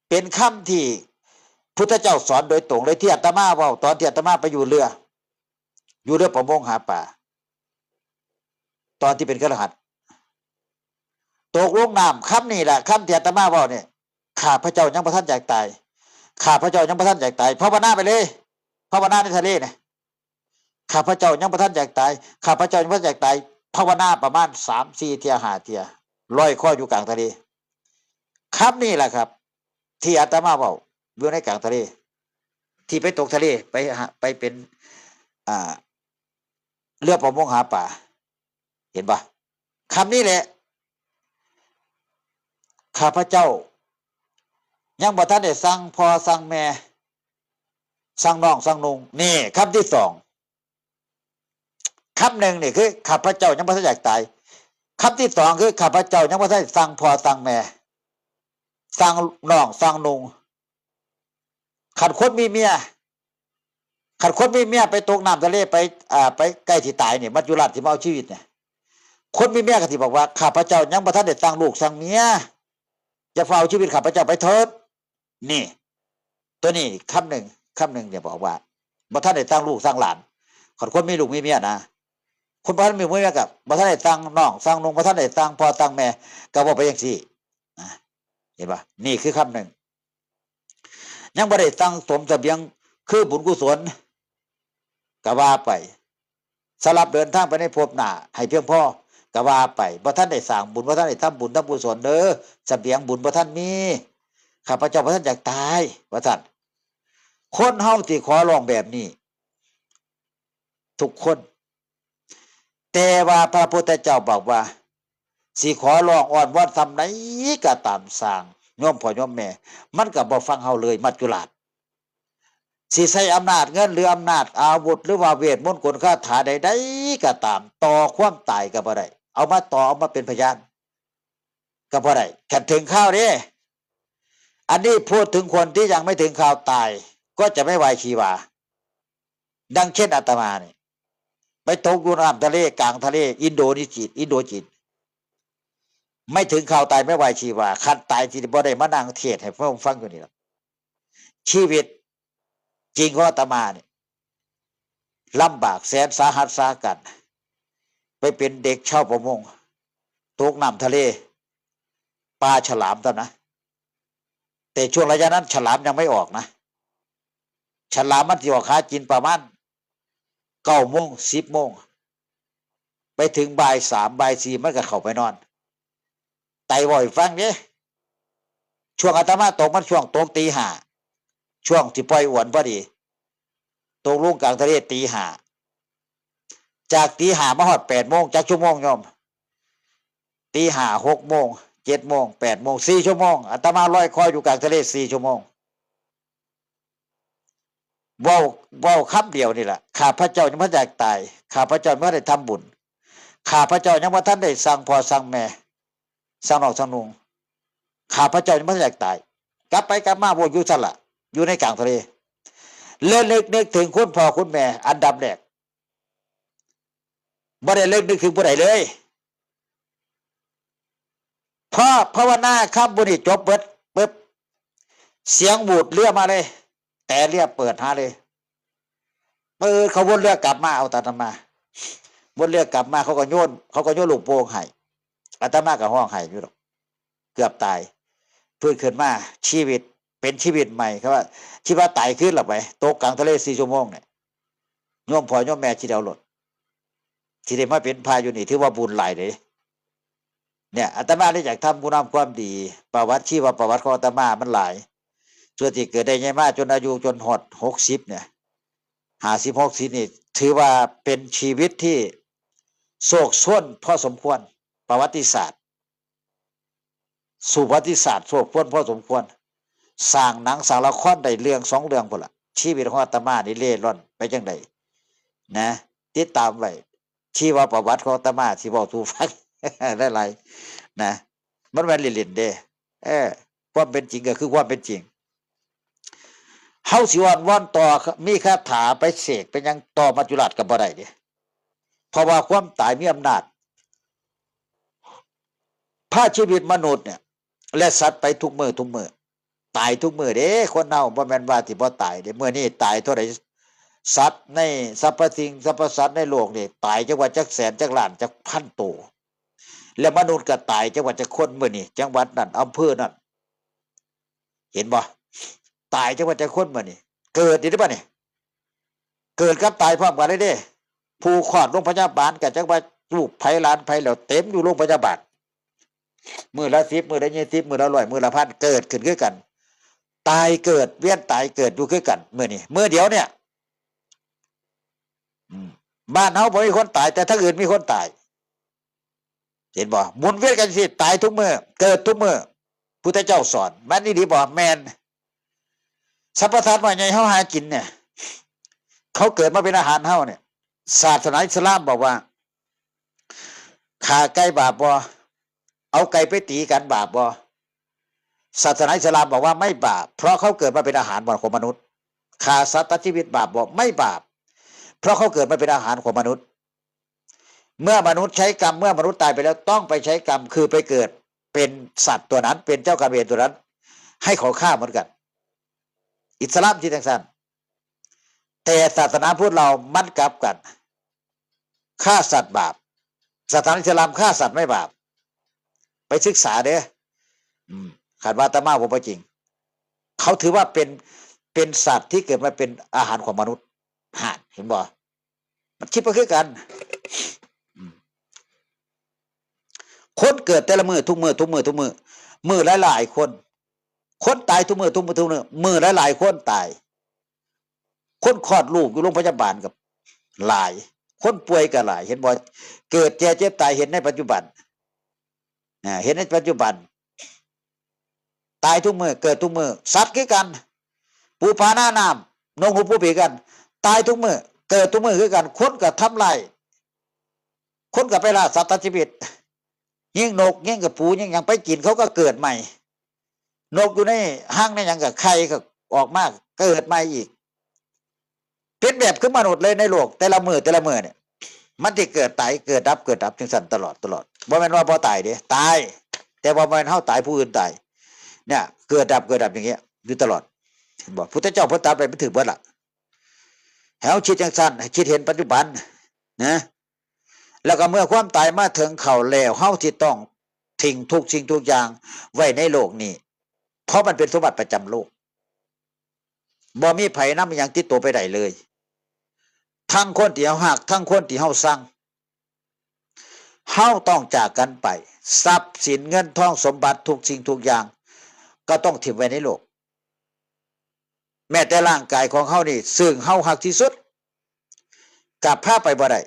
เป็นคำที่พุทธเจ้าสอนโดยตรงเลย ที่อาตมาเว้าตอนที่อาตมาไปอยู่เรือ อยู่เรือประมงหาปลา ตอนที่เป็นคฤหัสถ์ ตกลงน้ำ คำนี้แหละ คำที่อาตมาเว้าเนี่ย ข้าพเจ้ายังบ่ทันอยากตาย ข้าพเจ้ายังบ่ทันอยากตาย ภาวนาไปเลย ภาวนาในทะเลเนี่ย ข้าพเจ้ายังบ่ทันอยากตาย ข้าพเจ้ายังบ่ทันอยากตาย ภาวนาประมาณสามสี่เทื่อ ห้าเทื่อ ลอยคออยู่กลางทะเล คำนี้แหละครับ ที่อาตมาเว้าอยู่ในกลางทะเล ที่ไปตกทะเล ไปหา ไปเป็น อ่า เรือประมงหาปลา เห็นปะ คำนี้แหละ ข้าพเจ้า ยังบ่ทันได้สั่งพ่อสั่งแม่ สั่งน้องสั่งนุ่ง นี่คำที่สอง คำหนึ่งนี่คือ ข้าพเจ้ายังบ่ทันอยากตาย คำที่สองคือ ข้าพเจ้ายังบ่ทันได้สั่งพ่อสั่งแม่ สั่งน้องสั่งนุ่ง คันคนมีเมีย คันคนมีเมียไปตกน้ำทะเลไป อ่า ไปใกล้สิตายนี่ มัจจุราชสิมาเอาชีวิตเนี่ย คนมีเมียก็สิบอกว่า ข้าพเจ้ายังบ่ทันได้สั่งลูกสั่งเมีย อย่าฟ้าวเอาชีวิตข้าพเจ้าไปเถิด นี่ ตัวนี้คำหนึ่ง คำหนึ่งเนี่ยบอกว่า บ่ทันได้สั่งลูกสั่งหลาน คันคนมีลูกมีเมียนะ คนบ่ทันมีลูกมีเมียก็บ่ทันได้สั่งน้องสั่งนุ่ง บ่ทันได้สั่งพ่อสั่งแม่ ก็เว้าไปจังซี่นะ เห็นปะ นี่คือคำหนึ่ง ยังบ่ได้สั่งสมเสบียงคือบุญกุศล ก็ว่าไป สำหรับเดินทางไปในภพหน้าให้เพียงพอ ก็ว่าไป บ่ทันได้สร้างบุญ บ่ทันได้ทำบุญทำกุศลเด้อ เสบียงบุญบ่ทันมี ข้าพเจ้าบ่ทันอยากตาย ว่าซั่น คนเฮาสิขอร้องแบบนี้ ทุกคน แต่ว่าพระพุทธเจ้าบอกว่า สิขอร้องอ้อนวอนส่ำใดก็ตามสร้าง โยมพ่อโยมแม่ มันก็บ่ฟังเฮาเลย มัจจุราช สิใช้อำนาจเงินหรืออำนาจอาวุธ หรือว่าเวทมนต์กลคาถาใดๆก็ตาม ต่อความตายก็บ่ได้ เอามาต่อ เอามาเป็นพยานก็บ่ได้ คันถึงคราวเด้ อันนี้พูดถึงคนที่ยังไม่ถึงคราวตาย ก็จะไม่ไหวชีวา ดังเช่นอาตมานี่ ไปตกอยู่น้ำทะเล กลางทะเล อินโดนีเซีย อินโดจีน ไม่ถึงคราวตายไม่ไหวชีวา คันตายสิบ่ได้มานั่งเทศน์ให้พวกฟังอยู่นี่หรอก ชีวิตจริงของอาตมานี่ ลำบากแสนสาหัสสากัน ไปเป็นเด็กชาวประมง ตกน้ำทะเล ปลาฉลามเท่านั้น แต่ช่วงระยะนั้นฉลามยังไม่ออกนะ ฉลามมันสิออกหากินประมาณเก้าโมง สิบโมง ไปถึงบ่ายสาม บ่ายสี่ มันก็เข้าไปนอน ไตเว้าให้ฟังเด้ ช่วงอาตมาตกมันช่วงตกตีห้า ช่วงสิปล่อยอวนพอดี ตกลงกลางทะเลตีห้า จากตีห้ามาฮอดแปดโมง จักชั่วโมงโยม ตีห้า หกโมง เจ็ดโมง แปดโมง สี่ชั่วโมง อาตมาลอยคออยู่กลางทะเลสี่ชั่วโมง เว้า เว้าคำเดียวนี่แหละ ข้าพเจ้ายังบ่ทันอยากตาย ข้าพเจ้ายังบ่ทันได้ทำบุญ ข้าพเจ้ายังบ่ทันได้สั่งพ่อสั่งแม่ สั่งน้องสั่งนุ่ง ข้าพเจ้ายังบ่ทันอยากตาย กลับไปกลับมาวนอยู่ซั่นล่ะ อยู่ในกลางทะเล แล้วนึก นึกถึงคุณพ่อคุณแม่ อันดับแรก บ่ได้เลิกนึกถึงผู้ใดเลย พอภาวนาคำบุญนี่จบเบิดปึ๊บ เสียงหวูดเรือมาเลย แต่เรือเปิดหาเลย เปิดเขาวนเรือกลับมาเอาอาตมา วนเรือกลับมาเขาก็โยน เขาก็โยนลูกโป่งให้ อาตมาก็ฮ้องไห้อยู่ดอก เกือบตาย ฟื้นขึ้นมา ชีวิตเป็นชีวิตใหม่ เขาว่า ชีวิตตายคืนละไป ตกกลางทะเลสี่ชั่วโมงเนี่ย โยมพ่อโยมแม่สิได้เอาโลด ที่ได้มาเป็นพระอยู่นี่ถือว่าบุญหลายเลย เนี่ย อาตมาได้อยากทำบุญทำความดี ประวัติชีวประวัติของอาตมามันหลาย ส่วนที่เกิดได้ใหญ่มาจนอายุจนฮอดหกสิบเนี่ย ห้าสิบ หกสิบ นี่ ถือว่าเป็นชีวิตที่โชคโชนพอสมควร ประวัติศาสตร์ สู่ประวัติศาสตร์โชคโชนพอสมควร สร้างหนังสร้างละครได้เรื่องสองเรื่องพุ้นละ ชีวิตของอาตมานี่เล่ร่อนไปจังใด นะ ติดตามไว้ ชีวประวัติของอาตมาสิเว้าสู่ฟัง หลายๆ นะ มันแม่นเล่นๆ เด้ เออ ความเป็นจริงก็คือความเป็นจริง เฮาสิอ้อนวอนต่อ มีคาถาไปเสกไปหยังต่อมัจจุราชก็บ่ได้เด้ เพราะว่าความตายมีอำนาจ พาชีวิตมนุษย์เนี่ย และสัตว์ไปทุกมื้อทุกมื้อ ตายทุกมื้อเด้ คนเฮาบ่แม่นว่าสิบ่ตายเด้ มื้อนี้ตายเท่าใด สัตว์ในสรรพสิ่งสรรพสัตว์ในโลกนี่ ตายจักว่าจักแสนจักล้านจักพันโต แล้วมนุษย์ก็ตายจักว่าจักคนมื้อนี้ จังหวัดนั้น อำเภอนั้น เห็นบ่ ตายจักว่าจักคนมื้อนี้ เกิดอยู่เด้บัดนี้ เกิดกับตายพร้อมกันเลยเด้ ผู้คลอดโรงพยาบาลก็จักว่าลูกไผหลานไผแล้ว เต็มอยู่โรงพยาบาล มื้อละสิบ มื้อละยี่สิบ มื้อละร้อย มื้อละพัน เกิดขึ้นคือกัน ตายเกิด เวียนตายเกิดอยู่คือกัน มื้อนี้ มื้อเดียวเนี่ย อืม บ้านเฮาบ่มีคนตาย แต่ทางอื่นมีคนตาย เห็นบ่ หมุนเวียนกันสิ ตายทุกมื้อ เกิดทุกมื้อ พุทธเจ้าสอน แม่นอีหลีบ่ แม่น สรรพสัตว์ว่าใหญ่เฮาหากินเนี่ย เขาเกิดมาเป็นอาหารเฮาเนี่ย ศาสนาอิสลามบอกว่า ฆ่าไก่บาปบ่ เอาไก่ไปตีกันบาปบ่ ศาสนาอิสลามบอกว่าไม่บาป เพราะเขาเกิดมาเป็นอาหารของมนุษย์ ฆ่าสัตว์ตัดชีวิตบาปบ่ ไม่บาป เพราะเขาเกิดมาเป็นอาหารของมนุษย์ เมื่อมนุษย์ใช้กรรม เมื่อมนุษย์ตายไปแล้วต้องไปใช้กรรม คือไปเกิดเป็นสัตว์ตัวนั้น เป็นเจ้ากรรมเวรตัวนั้น ให้เขาฆ่าเหมือนกัน อิสลามที่จังซั่น แต่ศาสนาพุทธเรามันกลับกัน ฆ่าสัตว์บาป ศาสนาอิสลามฆ่าสัตว์ไม่บาป ไปศึกษาเด้อ อืม คันว่าอาตมาบ่จริง เขาถือว่าเป็น เป็นสัตว์ที่เกิดมาเป็นอาหารของมนุษย์ หาด เห็นบ่ มันคิดบ่คือกัน อืม คนเกิดแต่ละมื้อ ทุกมื้อ ทุกมื้อ ทุกมื้อ มื้อหลายๆ คน คนตายทุกมื้อ ทุกมื้อ ทุกมื้อ มื้อหลายๆ คนตาย คนคลอดลูกอยู่โรงพยาบาลก็หลาย คนป่วยก็หลาย เห็นบ่ เกิดแก่เจ็บตาย เห็นในปัจจุบัน อ่า เห็นในปัจจุบัน ตายทุกมื้อ เกิดทุกมื้อ สัตว์คือกัน ปูปลาหน้าน้ำ นกฮูกปูปีกกัน ตายทุกมื้อ เกิดทุกมื้อคือกัน คนก็ทำลาย คนก็ไปล่าสัตว์ตัดชีวิต ยิงนก ยิงกระปู ยิงหยังไปกิน เขาก็เกิดใหม่ นกอยู่ในฮังในหยังก็ไข่ก็ออกมา เกิดใหม่อีก เป็นแบบคือมนุษย์เลยในโลก แต่ละมื้อ แต่ละมื้อเนี่ย มันสิเกิดตาย เกิดดับ เกิดดับจังซั่นตลอด ตลอด บ่แม่นว่าบ่ตายเด้ ตาย แต่ว่าบ่แม่นเฮาตาย ผู้อื่นตาย เนี่ย เกิดดับ เกิดดับอย่างเงี้ย อยู่ตลอด เห็นบ่ พุทธเจ้าเพิ่นตรัสไปมันถือเบิดล่ะ ให้เฮาคิดจังซั่น ให้คิดเห็นปัจจุบัน นะ แล้วก็เมื่อความตายมาถึงเข้าแล้ว เฮาสิต้องทิ้งทุกสิ่งทุกอย่างไว้ในโลกนี้ เพราะมันเป็นสมบัติประจำโลก บ่มีไผนำอิหยังติดตัวไปได้เลย ทั้งคนที่เฮาฮัก ทั้งคนที่เฮาชัง เฮาต้องจากกันไป ทรัพย์สินเงินทองสมบัติทุกสิ่งทุกอย่าง ก็ต้องถิ่มไว้ในโลก แม้แต่ร่างกายของเฮานี่ ซึ่งเฮาฮักที่สุด กลับพาไปบ่ได้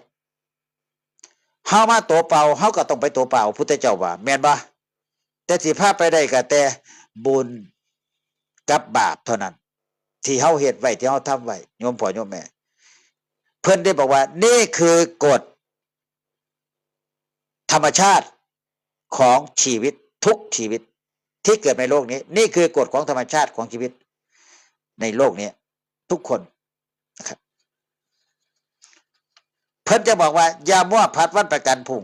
เฮามาตัวเปล่า เฮาก็ต้องไปตัวเปล่า พุทธเจ้าว่า แม่นบ่ แต่สิพาไปได้ก็แต่บุญกับบาปเท่านั้น ที่เฮาเฮ็ดไว้ ที่เฮาทำไว้ โยมพ่อโยมแม่ เพิ่นได้บอกว่า นี่คือกฎธรรมชาติของชีวิตทุกชีวิต ที่เกิดในโลกนี้ นี่คือกฎของธรรมชาติของชีวิตในโลกนี้ ทุกคนนะครับ เพิ่นจะบอกว่า อย่ามัวผัดวันประกันพรุ่ง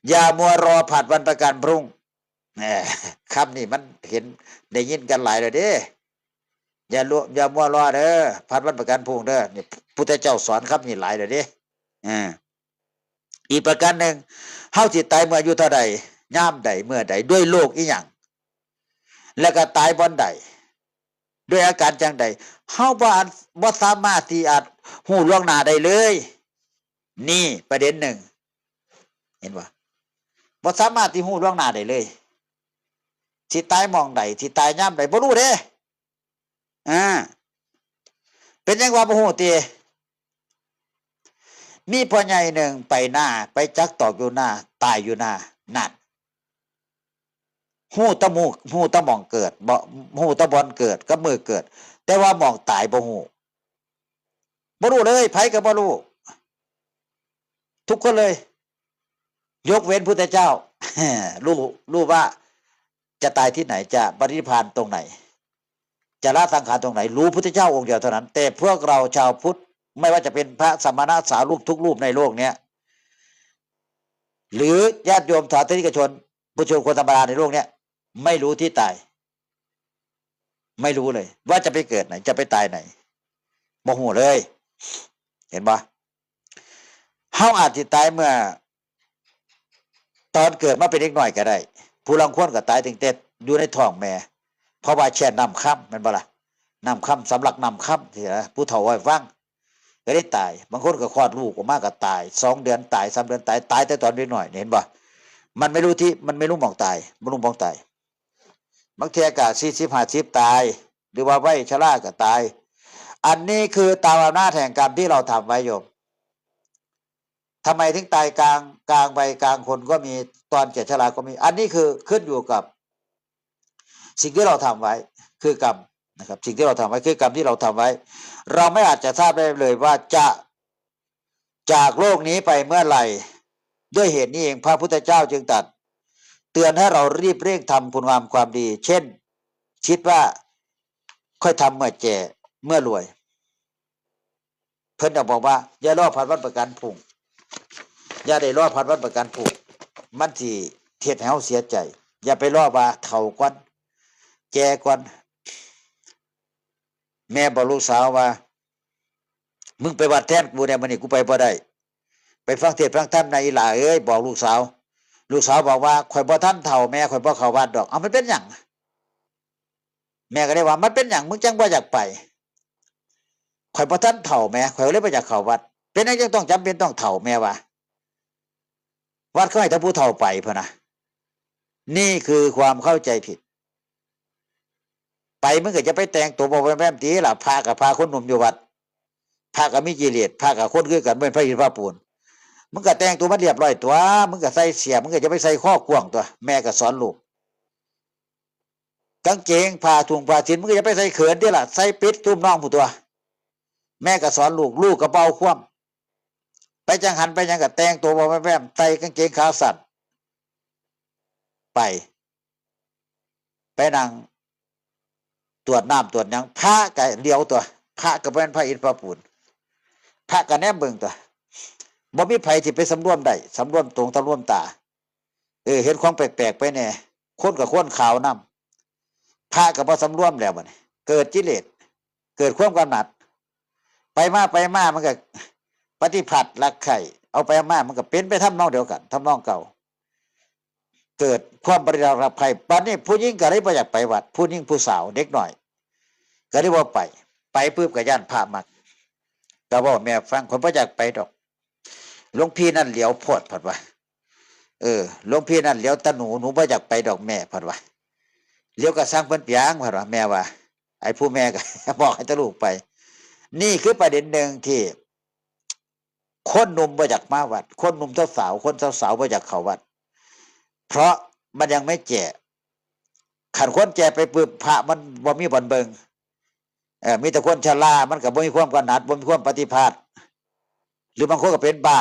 อย่ามัวรอผัดวันประกันพรุ่ง แหม คำนี้มันเห็นได้ยินกันหลายแล้วเด้ อย่าลัวอย่ามัวรอเด้อ ผัดวันประกันพรุ่งเด้อ นี่พุทธเจ้าสอนคำนี้หลายแล้วเด้ อ่า อีกประการหนึ่ง เฮาสิตายเมื่ออายุเท่าใด ยามใด เมื่อใด ด้วยโรคอีหยัง แล้วก็ตายบ่อนใด ด้วยอาการจังใด เฮาบ่อาจ บ่สามารถที่อาจฮู้ล่วงหน้าได้เลย นี่ประเด็นหนึ่ง เห็นบ่ บ่สามารถที่ฮู้ล่วงหน้าได้เลย สิตายหม่องใด สิตายยามใด บ่รู้เด้ อ่า เป็นหยังว่าบ่ฮู้ติ มีพ่อใหญ่หนึ่งไปนา ไปจักตอกอยู่นา ตายอยู่นา นั่น ฮู้แต่หมู่ ฮู้แต่หม่องเกิด บ่ ฮู้แต่บ่อนเกิดกับมื้อเกิด แต่ว่าหม่องตายบ่ฮู้ บ่รู้เลย ไผก็บ่รู้ ทุกคนเลย ยกเว้นพุทธเจ้า รู้ รู้ว่าจะตายที่ไหน จะปรินิพพานตรงไหน จะละสังขารตรงไหน รู้พุทธเจ้าองค์เดียวเท่านั้น แต่พวกเราชาวพุทธ ไม่ว่าจะเป็นพระสมณะสารูปทุกรูปในโลกเนี้ย หรือญาติโยมสาธนิกชน ปุถุชนคนธรรมดาในโลกเนี้ย ไม่รู้ที่ตาย ไม่รู้เลย ว่าจะไปเกิดไหน จะไปตายไหน บ่ฮู้เลย เห็นบ่ เฮาอาจสิตายเมื่อ ตอนเกิดมาเป็นเด็กน้อยก็ได้ ผู้ลางคนก็ตายตั้งแต่อยู่ในท้องแม่ เพราะว่าแช่น้ำค่ำ แม่นบ่ล่ะ น้ำค่ำ สำลักน้ำค่ำ จั่งซี้นะ ผู้เฒ่าเว้าให้ฟัง ก็ได้ตาย บางคนก็คลอดลูกออกมาก็ตาย สองเดือนตาย สามเดือนตาย ตายแต่ตอนเด็กน้อย เห็นบ่ มันไม่รู้ที่ มันไม่รู้หม่องตาย บ่รู้หม่องตาย บางเทื่อก็สี่สิบ ห้าสิบตาย หรือว่าวัยชราก็ตาย อันนี้คือตามอำนาจแห่งกรรมที่เราทำไว้โยม ทำไมถึงตายกลาง กลางวัยกลางคนก็มี ตอนแก่ชราก็มี อันนี้คือขึ้นอยู่กับสิ่งที่เราทำไว้ คือกรรมนะครับ สิ่งที่เราทำไว้คือกรรมที่เราทำไว้ เราไม่อาจจะทราบได้เลยว่าจะจากโลกนี้ไปเมื่อไหร่ ด้วยเหตุนี้เองพระพุทธเจ้าจึงตรัสเตือนให้เรารีบเร่งทำคุณงามความดี เช่น คิดว่าค่อยทำเมื่อแก่ เมื่อรวย เพิ่นก็บอกว่า อย่ารอผัดวันประกันพรุ่ง อย่าได้รอผัดวันประกันพรุ่ง มันสิเฮ็ดให้เฮาเสียใจ อย่าไปรอว่าเฒ่าก่อน แก่ก่อน แม่บอกลูกสาวว่า มึงไปวัดแทนกูแหน่ มื้อนี้กูไปบ่ได้ ไปฟังเทศน์ฟังธรรมนะอีหล่าเอ้ย บอกลูกสาว ลูกสาวบอกว่า ข้อยบ่ทันเฒ่าแม่ ข้อยบ่เข้าวัดดอก เอามันเป็นหยัง แม่ก็เลยว่า มันเป็นหยังมึงจั่งบ่อยากไป ข้อยบ่ทันเฒ่าแหม ข้อยเลยบ่อยากเข้าวัด เป็นหยังจั่งต้องจำเป็นต้องเฒ่า แม่ว่า วัดเขาให้แต่ผู้เฒ่าไปพุ้นนะ นี่คือความเข้าใจผิด ไปมึงก็จะไปแต่งตัวบ่แว่มๆติล่ะ พระก็พาคนหนุ่มอยู่วัด พระก็มีกิเลส พระก็คนคือกัน บ่แม่นพระอิฐพระปูน มึงก็แต่งตัวมาเรียบร้อยตั๊ว มึงก็ใส่เสื้อ มึงก็จะไปใส่คอกว้างตั๊ว แม่ก็สอนลูก กางเกงผ้าถุงผ้าชิ้น มึงก็อย่าไปใส่เขินติล่ะ ใส่ปิดตุ้มน้องพุ้นตั๊ว แม่ก็สอนลูก ลูกก็บ่เอาความ ไปจังหันไปหยังก็แต่งตัวบ่แว่มๆ ใส่กางเกงขาสั้น ไป ไปนั่งตรวจน้ำตรวจหยัง พระก็เหลียวตั๊ว พระก็บ่แม่นพระอิฐพระปูน พระก็แนมเบิ่งตั๊ว บ่มีไผสิไปสำรวมได้ สำรวมตรงสำรวมตา เออ เห็นของแปลกๆไปแหน่ คนก็คนขาวนำ พระก็บ่สำรวมแล้วบัดนี้ เกิดกิเลส เกิดความกำหนัด ไปมาไปมามันก็ปฏิฆารักใคร่ เอาไปมามันก็เป็นไปทำนองเดียวกัน ทำนองเก่า เกิดความปฏิฆารักใคร่ บัดนี้ผู้หญิงก็เลยบ่อยากไปวัด ผู้หญิงผู้สาวเด็กน้อย ก็เลยบ่ไป ไปปุ๊บก็ย้านพระมัก ก็เว้าแม่ฟัง ข้อยบ่อยากไปดอก หลวงพี่นั่นเหลียวโพด เพิ่นว่า เออ หลวงพี่นั่นเหลียวแต่หนู หนูบ่อยากไปดอกแม่ เพิ่นว่า เหลียวก็ซ่างเพิ่นเปียง เพิ่นว่า แม่ว่า ไอ้ผู้แม่ก็ บอกให้แต่ลูกไป นี่คือประเด็นหนึ่งที่ คนหนุ่มบ่อยากมาวัด คนหนุ่มสาวๆ คนสาวๆ บ่อยากเข้าวัด เพราะมันยังไม่แก่ คันคนแก่ไปปุ๊บ พระมันบ่มีบ่อนเบิ่ง เอ่อ มีแต่คนชรา มันก็บ่มีความกำหนัด บ่มีความปฏิภาณ หรือบางคนก็เป็นบ้า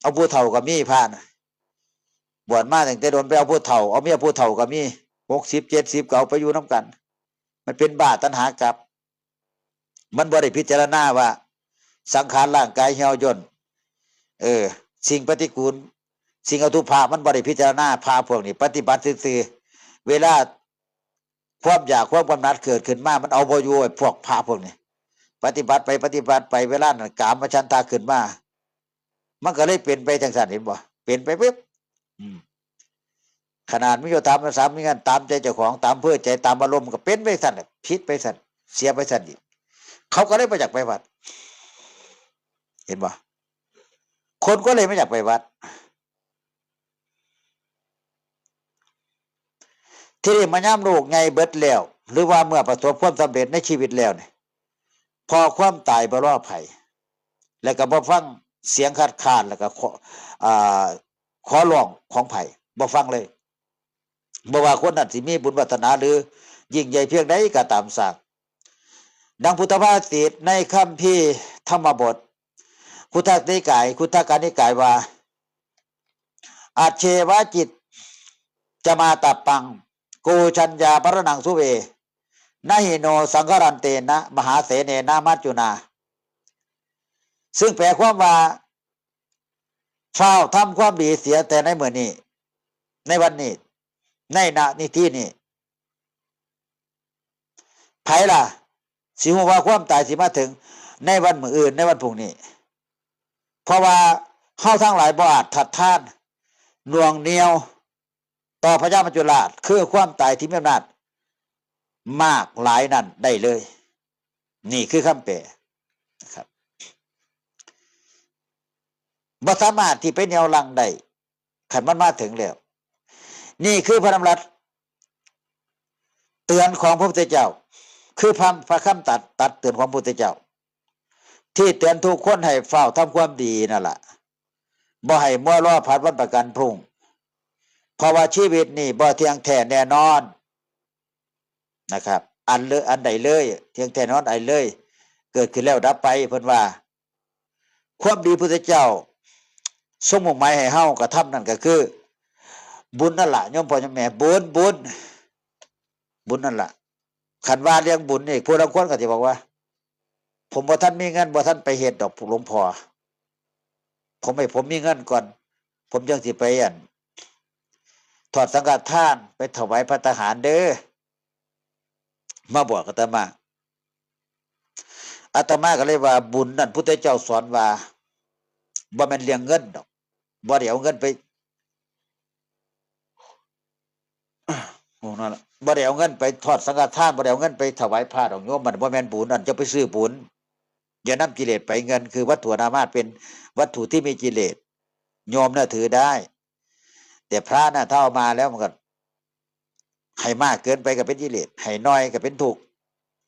เอาผู้เฒ่าก็มี พระน่ะ บวชมาตั้งแต่โดน ไปเอาผู้เฒ่า เอาเมียผู้เฒ่าก็มี หกสิบ เจ็ดสิบ ก็เอาไปอยู่นำกัน มันเป็นบ้าตัณหากรรม มันบ่ได้พิจารณาว่าสังขารร่างกายเหี่ยวย่น เออ สิ่งปฏิกูล สิ่งอสุภะมันบ่ได้พิจารณา พระพวกนี้ปฏิบัติซื่อๆ เวลาความอยากความกำหนัดเกิดขึ้นมา มันเอาบ่อยู่ ไอ้พวกพระพวกนี้ ปฏิบัติไปปฏิบัติไป เวลานั้นกามฉันทะขึ้นมา มันก็เลยเป็นไปจังซั่น เห็นบ่ เป็นไปปึ๊บ อืม ขนาดมีอยู่ตามภาษา มีเงินตามใจเจ้าของ ตามเพื่อใจ ตามอารมณ์ ก็เป็นไปซั่นแหละ ผิดไปซั่น เสียไปซั่นอีก เขาก็เลยบ่อยากไปวัด เห็นบ่ คนก็เลยไม่อยากไปวัด ทีนี้มายามลูกใหญ่เบิดแล้ว หรือว่าเมื่อประสบความสำเร็จในชีวิตแล้วเนี่ย พอความตายบ่รอไผ แล้วก็บ่ฟังเสียงคัดค้าน แล้วก็ขอ อ่า ขอร้องของไผ บ่ฟังเลย บ่ว่าคนนั้นสิมีบุญวาสนาหรือยิ่งใหญ่เพียงใดก็ตามสร้าง ดังพุทธภาษิตในคัมภีร์ธรรมบท คุตตนิกาย คุตตกนิกายว่า อัจเฉวะจิตจมาตัปปัง โกชัญญาปรณังสุเว นะหิโนสังครันเตนะ มหาเสเนนะมัจจุนา ซึ่งแปลความว่า ฟ้าวทำความดีเสียแต่ในมื้อนี้ ในวันนี้ ในนาทีนี้ ไผล่ะ สิฮู้ว่าความตายสิมาถึงในวันมื้ออื่น ในวันพรุ่งนี้ เพราะว่าเฮาทั้งหลายบ่อาจทัดทาน หน่วงเหนี่ยว ต่อพญามัจจุราช คือความตายที่มีอำนาจมากหลายนั้นได้เลย นี่คือคำแปลนะครับ บ่สามารถที่ไปเหนี่ยวรั้งได้ คันมันมาถึงแล้ว นี่คือพระดำรัสเตือนของพระพุทธเจ้า คือพระ พระคำตัด ตัดเตือนของพระพุทธเจ้า ที่เตือนทุกคนให้ฟ้าวทำความดีนั่นล่ะ บ่ให้มัวรอผัดวันประกันพรุ่ง เพราะว่าชีวิตนี่บ่เที่ยงแท้แน่นอนนะครับ อันเลย อันใดเลย เที่ยงแท้นอนอันเลย เกิดขึ้นแล้วดับไป เพิ่นว่า ความดีพุทธเจ้าทรงมุ่งหมายให้เฮากระทำนั่นก็คือ บุญนั่นล่ะ โยมพ่อโยมแม่ บุญ บุญ บุญนั่นล่ะ คันว่าเรื่องบุญนี่ ผู้ลางคนก็สิบอกว่า ผมบ่ทันมีเงิน บ่ทันไปเฮ็ดดอกหลวงพ่อ ผมให้ผมมีเงินก่อน ผมจังสิไป อั่น ทอดสังฆทาน ไปถวายภัตตาหารเด้อ มาบอกอาตมา อาตมาก็เลยว่าบุญนั่นพุทธเจ้าสอนว่า บ่แม่นเรื่องเงินดอก บ่ได้เอาเงินไป โอ้ นั่นล่ะ บ่ได้เอาเงินไปทอดสังฆทาน บ่ได้เอาเงินไปถวายพระดอกโยม มันบ่แม่นบุญ อันจะไปซื้อบุญ อย่านำกิเลสไป เงินคือวัตถุนามธาตุ เป็นวัตถุที่มีกิเลส โยมน่ะถือได้ แต่พระน่ะ ถ้าเอามาแล้วมันก็ ให้มากเกินไปก็เป็นกิเลส ให้น้อยก็เป็นทุกข์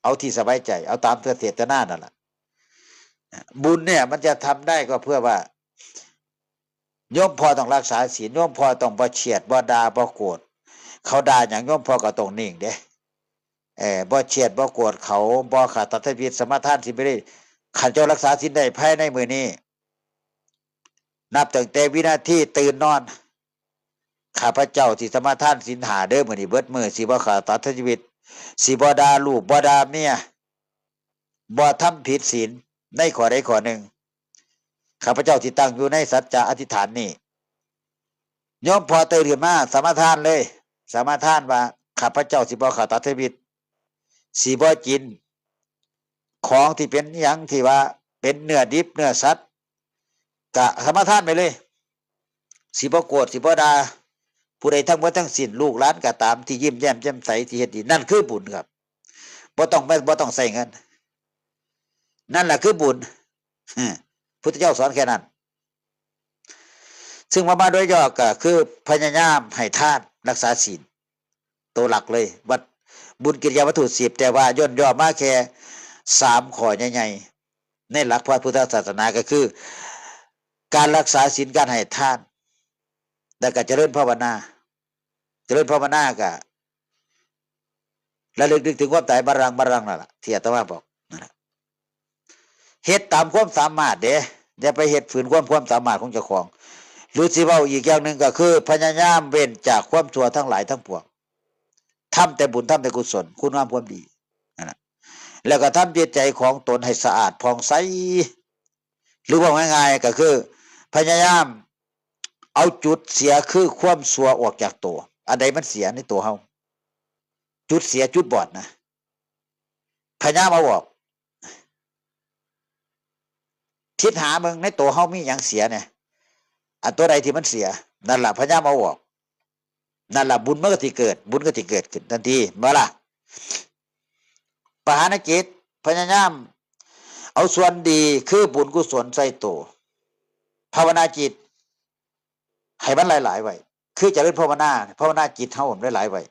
เอาที่สบายใจ เอาตามเจตนานั่นล่ะ บุญเนี่ยมันจะทำได้ก็เพื่อว่า โยมพ่อต้องรักษาศีล โยมพ่อต้องบ่เชียด บ่ด่า บ่โกรธ เขาด่าหยัง โยมพ่อก็ต้องนิ่งเด้ เออ บ่เชียด บ่โกรธเขา บ่ฆ่าสัตว์ตัดชีวิต สมาทานศีลไปเลย คันเจ้ารักษาศีลได้ภายในมื้อนี้ นับตั้งแต่วินาทีตื่นนอน ข้าพเจ้าสิสมาทานศีลห้าเด้อ มื้อนี้เบิดมื้อ สิบ่ฆ่าสัตว์ตัดชีวิต สิบ่ด่าลูก บ่ด่าเมีย บ่ทำผิดศีลในข้อใดข้อหนึ่ง ข้าพเจ้าสิตั้งอยู่ในสัจจะอธิษฐานนี้ โยมพ่อตื่นขึ้นมา สมาทานเลย สมาทานว่า ข้าพเจ้าสิบ่ฆ่าสัตว์ตัดชีวิต สิบ่กินของที่เป็นหยังที่ว่าเป็นเนื้อดิบเนื้อสัตว์ กะสมาทานไปเลย สิบ่โกรธ สิบ่ด่าผู้ใดทั้งหมดทั้งสิ้น ลูกหลานก็ตามที่ยิ้มแย้มแจ่มใส ที่เฮ็ดดี นั่นคือบุญครับ บ่ต้อง บ่ต้องใช้เงิน นั่นแหละคือบุญ พุทธเจ้าสอนแค่นั้น ซึ่งว่ามาโดยย่อก็คือพยายามให้ทาน รักษาศีล ตัวหลักเลย วัต บุญกิริยาวัตถุสิบ แต่ว่าย่นย่อมาแค่สามข้อใหญ่ๆ ในหลักพระพุทธศาสนาก็คือ การรักษาศีล การให้ทาน แล้วก็เจริญภาวนา เจริญภาวนาก็ระลึกนึกถึงความตาย บาลังก์ บาลังก์ นั่นล่ะ ที่อาตมาบอกนั่นล่ะ เฮ็ดตามความสามารถเด้ อย่าไปเฮ็ดฝืนความ ความสามารถของเจ้าของ หรือสิเว้าอีกอย่างหนึ่งก็คือ พยายามเว้นจากความชั่วทั้งหลายทั้งปวง ทำแต่บุญ ทำแต่กุศล คุณงามความดี นั่นน่ะ แล้วก็ทำจิตใจของตนให้สะอาดผ่องใส หรือว่าง่ายๆก็คือ พยายามเอาจุดเสียคือความชั่วออกจากตัว อันใดมันเสียในตัวเฮา จุดเสียจุดบอดนะ พยายามเอาออก คิดหาเบิ่งในตัวเฮามีหยังเสียเนี่ย อันตัวใดที่มันเสีย นั่นล่ะพยายามเอาออก นั่นล่ะบุญมันก็สิเกิด บุญก็สิเกิดขึ้นทันที แม่นบ่ล่ะ ปหานกิจ พยายามเอาส่วนดีคือบุญกุศลใส่ตัว ภาวนาจิต ให้มันหลายๆไว้ คือเจริญภาวนา ภาวนาจิตเฮาหลายๆไว้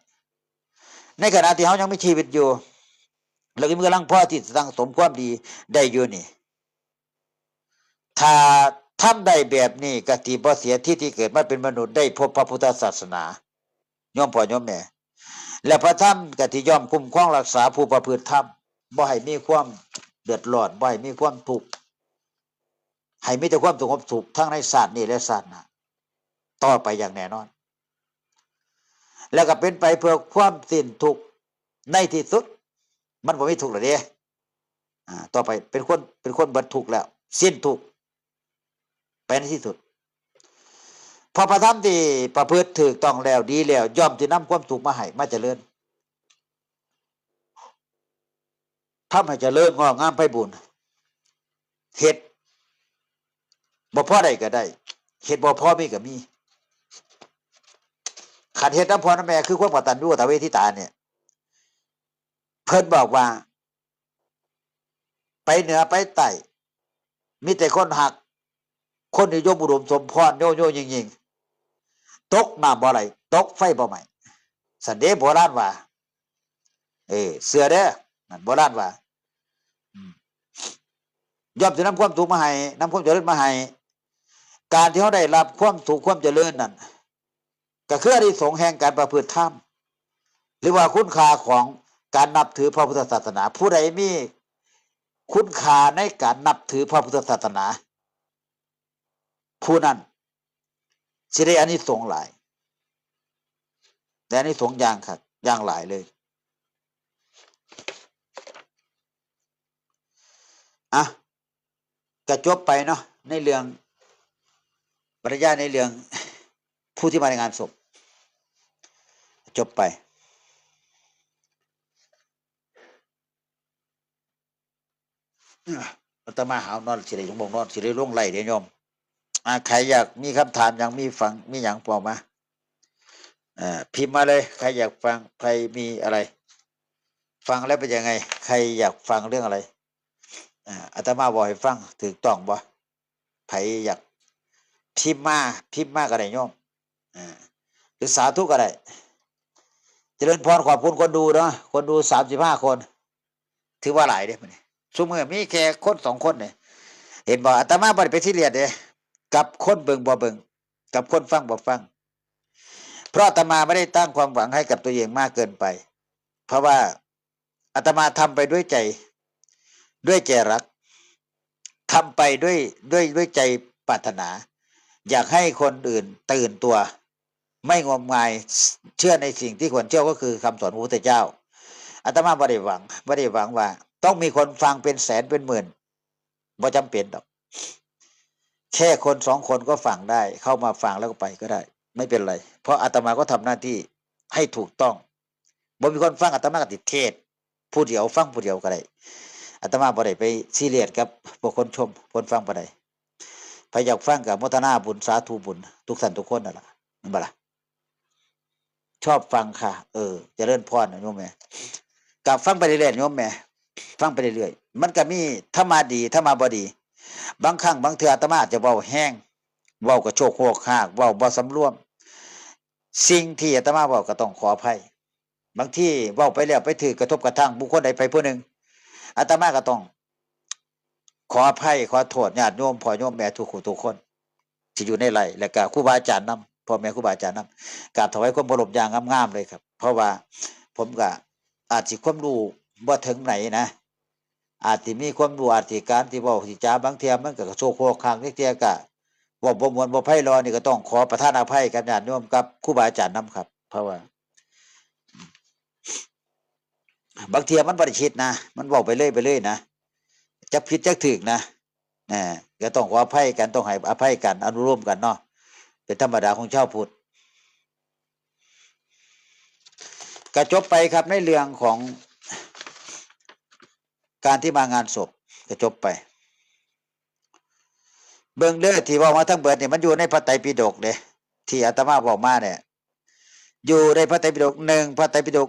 ในขณะที่เฮายังมีชีวิตอยู่ แล้วก็มีกำลังพอที่จะสั่งสมความดีได้อยู่นี่ ถ้าทำได้แบบนี้ก็สิบ่เสียทีที่เกิดมาเป็นมนุษย์ได้พบพระพุทธศาสนา โยมพ่อโยมแม่ และพระธรรมก็สิย่อมคุ้มครองรักษาผู้ประพฤติธรรม บ่ให้มีความเดือดร้อน บ่ให้มีความทุกข์ ให้มีแต่ความสงบสุขทั้งในชาตินี้และชาติหน้า ต่อไปอย่างแน่นอน แล้วก็เป็นไปเพื่อความสิ้นทุกข์ในที่สุด มันบ่มีทุกข์แล้วเด้ อ่า ต่อไปเป็นคน เป็นคนเบิดทุกข์แล้ว สิ้นทุกข์ ไปในที่สุด เพราะพระธรรมที่ประพฤติถูกต้องแล้วดีแล้ว ย่อมสินำความสุขมาให้ มาเจริญ ทำให้เจริญงอกงามไพบูลย์ เฮ็ดบ่พอได้ก็ได้ เฮ็ดบ่พอมีก็มี คันเฮ็ดนำพ่อนำแม่คือความกตัญญูกตเวทิตาเนี่ย เพิ่นบอกว่า ไปเหนือไปใต้ มีแต่คนฮัก คนนิยมอุดมสมพร โยโย่ยิ่งๆ ตกน้ำบ่ไหล ตกไฟบ่ไหม้ ซั้นเด้โบราณว่า เออ เชื่อเด้อ นั่นโบราณว่า อืม ย่อมสินำความสุขมาให้ นำความเจริญมาให้ การที่เฮาได้รับความสุขความเจริญนั่น ก็คืออานิสงส์แห่งการประพฤติธรรม หรือว่าคุณค่าของการนับถือพระพุทธศาสนา ผู้ใดมีคุณค่าในการนับถือพระพุทธศาสนา ผู้นั้นสิได้อานิสงส์หลาย ได้อานิสงส์อย่างคัก อย่างหลายเลย อ่ะ ก็จบไปเนาะ ในเรื่อง ปรัชญาในเรื่อง ผู้ที่มาในงานศพ จบไป อ่ะ อาตมาหาวนอน สิได้ลงนอน สิได้ลงไลฟ์เด้โยม อ่ะ ใครอยากมีคำถามหยัง มีฟัง มีหยังบอกมา อ่า พิมพ์มาเลย ใครอยากฟัง ใครมีอะไร ฟังแล้วเป็นยังไง ใครอยากฟังเรื่องอะไร อ่า อาตมาบอกให้ฟัง ถูกต้องบ่ ใครอยากพิมพ์มา พิมพ์มาก็ได้โยม อ่า หรือสาธุก็ได้ เจริญพร ขอบคุณคนดูเนาะ คนดูสามสิบห้าคน ถือว่าหลายเด้มื้อนี้ ซุมื้อมีแค่คนสองคนเนี่ย เห็นบ่ อาตมาบ่ได้ไปซีเรียสเด้ กับคนเบิ่งบ่เบิ่ง กับคนฟังบ่ฟัง เพราะอาตมาไม่ได้ตั้งความหวังให้กับตัวเองมากเกินไป เพราะว่าอาตมาทำไปด้วยใจ ด้วยใจรัก ทำไปด้วย ด้วย ด้วยใจปรารถนา อยากให้คนอื่นตื่นตัว ไม่งมงาย เชื่อในสิ่งที่ควรเชื่อ ก็คือคำสอนพระพุทธเจ้า อาตมาบ่ได้หวัง บ่ได้หวังว่าต้องมีคนฟังเป็นแสนเป็นหมื่น บ่จำเป็นดอก แค่คนสองคนก็ฟังได้ เข้ามาฟังแล้วก็ไปก็ได้ ไม่เป็นไร เพราะอาตมาก็ทำหน้าที่ให้ถูกต้อง บ่มีคนฟัง อาตมาก็สิเทศน์ผู้เดียว ฟังผู้เดียวก็ได้ อาตมาบ่ได้ไปซีเรียสกับพวกคนชม คนฟังปานใด ใผอยากฟังก็อนุโมทนาบุญ สาธุบุญ ทุกท่านทุกคนนั่นล่ะ แม่นบ่ล่ะ ชอบฟังค่ะ เออ เจริญพรนะโยมแม่ ก็ฟังไปเรื่อยๆ โยมแม่ ฟังไปเรื่อยๆ มันก็มีธรรมะดี ธรรมะบ่ดี บางครั้งบางเทื่ออาตมาอาจจะเว้าแฮง เว้ากระโชกโฮกฮาก เว้าบ่สำรวม สิ่งที่อาตมาเว้าก็ต้องขออภัย บางทีเว้าไปแล้วไปถืกกระทบกระทั่งบุคคลใดไปผู้หนึ่ง อาตมาก็ต้องขออภัย ขอโทษญาติโยม พ่อโยมแม่ทุกผู้ทุกคน ที่อยู่ในไลฟ์ และก็ครูบาอาจารย์นำ พ่อแม่ครูบาอาจารย์นำ กราบถวายความเคารพอย่างงามๆ เลยครับ เพราะว่าผมก็อาจสิความรู้บ่ถึงไหนนะ อาจสิมีความรู้ อาจสิการที่เว้าสิจา บางเทื่อมันก็กระโชกโฮกฮาก บางเทื่อก็เว้าบ่ม่วนบ่ไพเราะ นี่ก็ต้องขอประทานอภัยกับญาติโยมกับครูบาอาจารย์นำครับ เพราะว่า บางเทื่อมันบ่ได้คิดนะ มันเว้าไปเรื่อยไปเรื่อยนะ จักผิดจักถูกนะ อ่า ก็ต้องขออภัยกัน ต้องให้อภัยกัน อนุโลมกันเนาะ เป็นธรรมดาของชาวพุทธ ก็จบไปครับในเรื่องของการที่มางานศพ ก็จบไป เบิ่งเด้อ ที่เว้ามาทั้งเบิดนี่มันอยู่ในพระไตรปิฎกเด้ ที่อาตมาเว้ามาเนี่ย อยู่ในพระไตรปิฎก หนึ่ง พระไตรปิฎก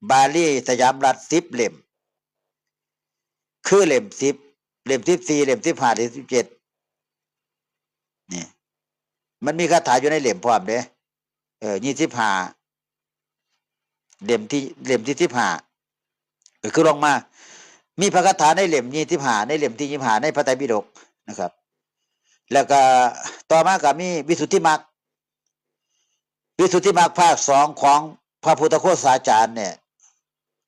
บาลีสยามรัฐ สิบเล่ม คือเล่มสิบ เล่มสิบสี่ เล่มสิบห้า เล่มสิบเจ็ด นี่ มันมีคาถาอยู่ในเล่มพร้อมเด้ เออ ยี่สิบห้า เล่มที่ เล่มที่สิบห้า ก็คือลงมา มีพระคาถาในเล่มยี่สิบห้า ในเล่มที่ยี่สิบห้า ในพระไตรปิฎกนะครับ แล้วก็ต่อมาก็มีวิสุทธิมรรค วิสุทธิมรรคภาคสองของพระพุทธโฆษาจารย์เนี่ย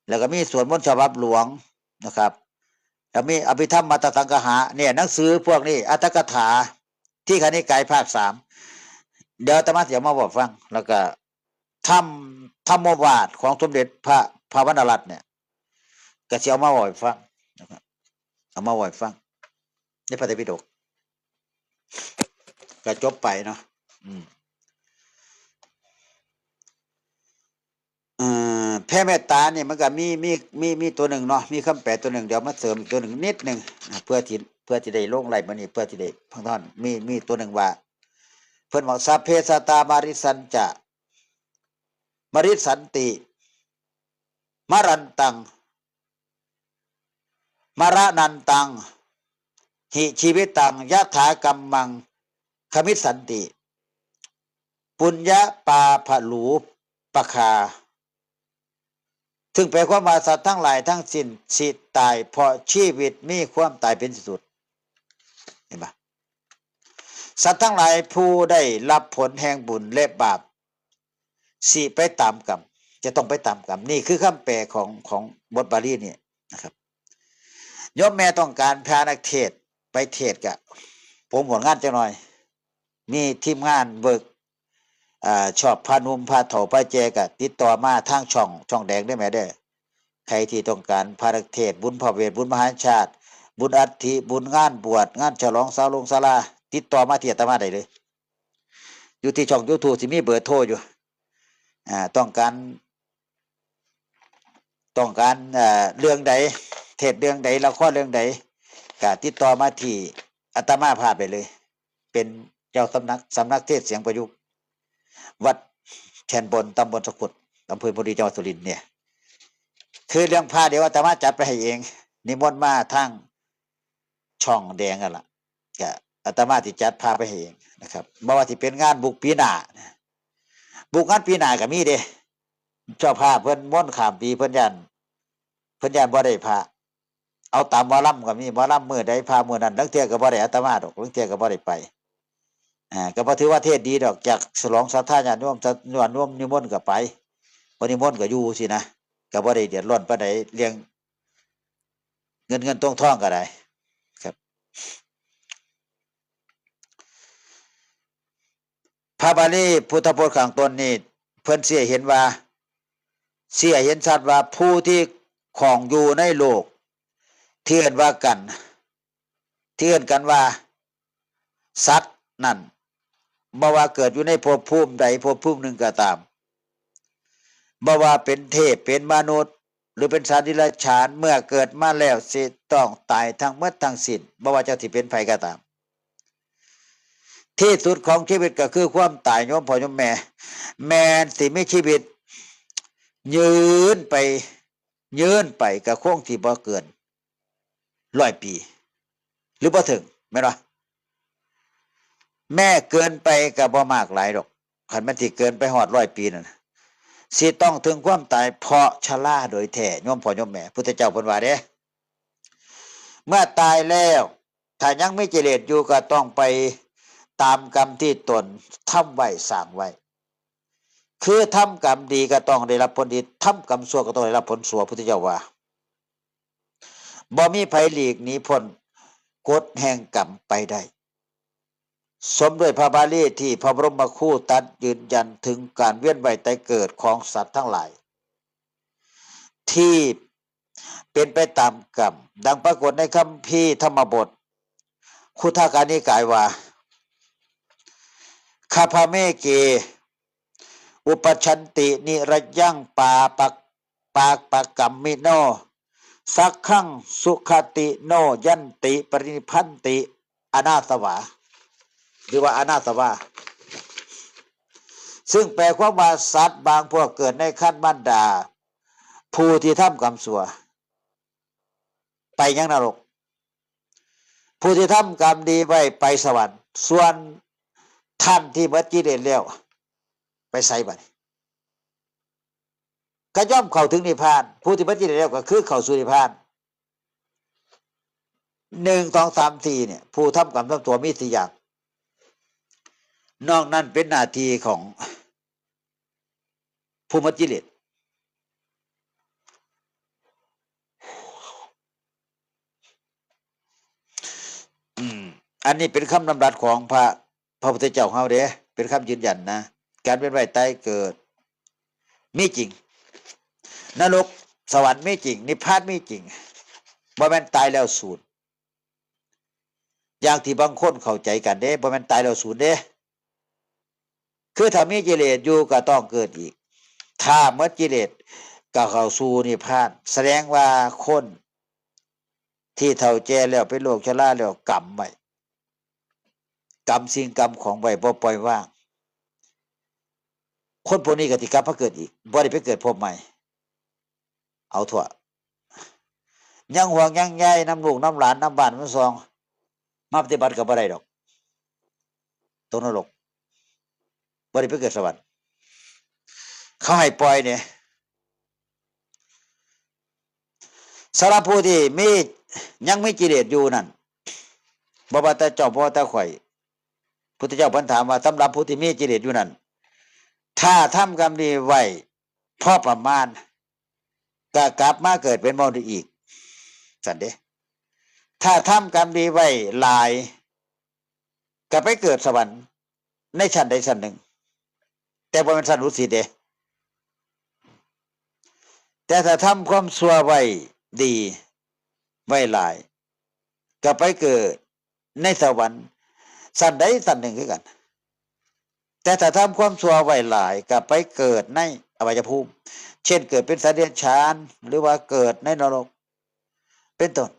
แล้วก็มีสวดมนต์ฉบับหลวงนะครับ แล้วมีอภิธรรมมัตตสังกหะเนี่ย หนังสือพวกนี้ อรรถกถา ทีฆนิกายภาคสาม เดี๋ยวอาตมาจะเอามาบอกฟัง แล้วก็ธรรม ธรรมโอวาทของสมเด็จพระ พระวรรณรัตน์เนี่ย ก็สิเอามาบอกฟังนะครับ เอามาบอกฟัง ในพระไตรปิฎก ก็จบไปเนาะ อืม เอ่อ แผ่เมตตาเนี่ยมันก็มี มี มี มีตัวหนึ่งเนาะ มีคำแปลตัวหนึ่ง เดี๋ยวมาเสริมอีกตัวหนึ่งนิดหนึ่งนะ เพื่อที่ เพื่อที่ได้ลงไลน์มื้อนี้ เพื่อที่ได้พังท่อน มี มีตัวหนึ่งว่า เพิ่นบอก สัพเพสัตตามาริสัญจะ มริสันติ มรันตัง มรณันตัง หิชีวิตัง ยถากัมมัง ขมิสสันติ ปุญญปาผลูปคา ซึ่งแปลความว่าสัตว์ทั้งหลายทั้งสิ้นสิตาย เพราะชีวิตมีความตายเป็นที่สุด เห็นปะ สัตว์ทั้งหลายผู้ได้รับผลแห่งบุญและบาป สิไปตามกรรม จะต้องไปตามกรรม นี่คือคำแปลของ ของบทบาลีนี่นะครับ โยมแม่ต้องการพานักเทศน์ไปเทศน์กะ ผมหัวงานจังหน่อย มีทีมงานเวิร์ก อ่า ชอบพาหนุ่มพาเฒ่าพาแก่กะติดต่อมาทางช่อง ช่องแดงได้ไหมเด้อ ใครที่ต้องการพานักเทศน์ บุญพระเวท บุญมหาชาติ บุญอัฐิ บุญงานบวช งานฉลองศาลงศาลา ติดต่อมาที่อาตมาได้เลย อยู่ที่ช่องยูทูบสิมีเบอร์โทรอยู่ อ่า ต้องการ ต้องการ เอ่อ เรื่องใด เทศน์เรื่องใด ละครเรื่องใด ก็ติดต่อมาที่อาตมาภาพได้เลย เป็นเจ้าสำนัก สำนักเทศน์เสียงประยุกต์ วัดแคนบน ตำบลสะขุด อำเภออินบุรี จังหวัดสุรินทร์เนี่ย คือเรื่องพระเดี๋ยวอาตมาจัดไปให้เอง นิมนต์มาทางช่องแดงนั่นล่ะ ก็อาตมาสิจัดพาไปให้เองนะครับ บ่ว่าสิเป็นงานบุกปีหน้า บุกงานปีหน้าก็มีเด้ เจ้าภาพเพิ่นมนต์ข้ามปี เพิ่นย้าน เพิ่นย้านบ่ได้พระ เอาตามหมอลำก็มี หมอลำมื้อใดพระมื้อนั้น ลางเทื่อก็บ่ได้อาตมาดอก ลางเทื่อก็บ่ได้ไป อ่า ก็บ่ถือว่าเทศน์ดีดอก จากฉลองศรัทธาญาติโยม ญาติโยมนิมนต์ก็ไป บ่นิมนต์ก็อยู่สินะ ก็บ่ได้เดือดร้อนปานใด เรื่องเงินเงินทองทองก็ได้ ครับ พระบาลีพุทธพจน์ข้างต้นนี่ เพิ่นเสียเห็นว่า เสียเห็นชัดว่าผู้ที่ของอยู่ในโลก ที่เอิ้นว่ากัน ที่เอิ้นกันว่า สัตว์นั่น บ่ว่าเกิดอยู่ในภพภูมิใดภพภูมิหนึ่งก็ตาม บ่ว่าเป็นเทพ เป็นมนุษย์ หรือเป็นสัตว์เดรัจฉาน เมื่อเกิดมาแล้วสิต้องตายทั้งหมดทั้งสิ้น บ่ว่าเจ้าสิเป็นไผก็ตาม ที่สุดของชีวิตก็คือความตาย โยมพ่อโยมแม่ แม่นสิมีชีวิต ยืนไป ยืนไปก็คงสิบ่เกินร้อยปี หรือบ่ถึง แม่นบ่ แม่เกินไปก็บ่มากหลายดอก คันมันสิเกินไปฮอดร้อยปีนั่นน่ะ สิต้องถึงความตายเพราะชราโดยแท้ โยมพ่อโยมแม่ พุทธเจ้าเพิ่นว่าเด้ เมื่อตายแล้ว ถ้ายังมีกิเลสอยู่ก็ต้องไปตามกรรมที่ตนทำไว้สร้างไว้ คือทำกรรมดีก็ต้องได้รับผลดี ทำกรรมชั่วก็ต้องได้รับผลชั่ว พุทธเจ้าว่า บ่มีไผหลีกหนีพ้นกฎแห่งกรรมไปได้ สมด้วยพระบาลีที่พระบรมครูตรัสยืนยันถึงการเวียนว่ายตายเกิดของสัตว์ทั้งหลาย ที่เป็นไปตามกรรม ดังปรากฏในคัมภีร์ธรรมบท คุทกนิกายว่า ขพเมเก อุปัชชันตินิระยังปาปัก ปากปกรรมมิโน สักขังสุขติโนยันติปรินิพพันติ อนาสวา หรือว่าอนาสวา ซึ่งแปลความว่าสัตว์บางพวกเกิดในครรภ์มารดา ผู้ที่ทำกรรมชั่ว ไปยังนรก ผู้ที่ทำกรรมดีไว้ไปสวรรค์ ส่วนท่านที่หมดกิเลสแล้ว ไปไสบัดนี้ ก็ย่อมเข้าถึงนิพพาน ผู้ที่หมดกิเลสแล้วก็คือเข้าสู่นิพพาน หนึ่ง สอง สาม สี่ เนี่ย ผู้ทำกรรมทำตัวมีสี่อย่าง นอกนั้นเป็นหน้าที่ของผู้หมดกิเลส อืม อันนี้เป็นคำดำรัสของพระ พระพุทธเจ้าเฮาเด้ เป็นคำยืนยันนะ การเวียนว่ายตายเกิด มีจริง นรกสวรรค์มีจริง นิพพานมีจริง บ่แม่นตายแล้วสูญ อย่างที่บางคนเข้าใจกันเด้ บ่แม่นตายแล้วสูญเด้ คือถ้ามีกิเลสอยู่ก็ต้องเกิดอีก ถ้าหมดกิเลสก็เข้าสู่นิพพาน แสดงว่าคนที่เฒ่าแก่แล้วเป็นโรคชราแล้วกำไว้ กำสิ่งกำของไว้ บ่ปล่อยวาง คนพวกนี้ก็สิกลับมาเกิดอีก บ่ได้ไปเกิดภพใหม่ เอาทั่ว ยังห่วงยังใยนำลูกนำหลานนำบ้านนำซอง มาปฏิบัติก็บ่ได้ดอก ตกนรก บ่ได้ไปเกิดสวรรค์ เขาให้ปล่อยเนี่ย สำหรับผู้ที่มี ยังมีกิเลสอยู่นั่น บ่ว่าแต่เจ้า บ่ว่าแต่ข้อย พุทธเจ้าเพิ่นถามว่า สำหรับผู้ที่มีกิเลสอยู่นั่น ถ้าทำกรรมดีไว้พอประมาณ ก็กลับมาเกิดเป็นมนุษย์อีก ซั่นเด้ ถ้าทำกรรมดีไว้หลาย ก็ไปเกิดสวรรค์ในชั้นใดชั้นหนึ่ง แต่บ่แม่นชั้นดุสิตเด้ แต่ถ้าทำความชั่วไว้ดี ไว้หลาย ก็ไปเกิดในสวรรค์ชั้นใดชั้นหนึ่งคือกัน แต่ถ้าทำความชั่วไว้หลาย ก็ไปเกิดในอบายภูมิ เช่นเกิดเป็นสัตว์เดรัจฉาน หรือว่าเกิดในนรก เป็นต้น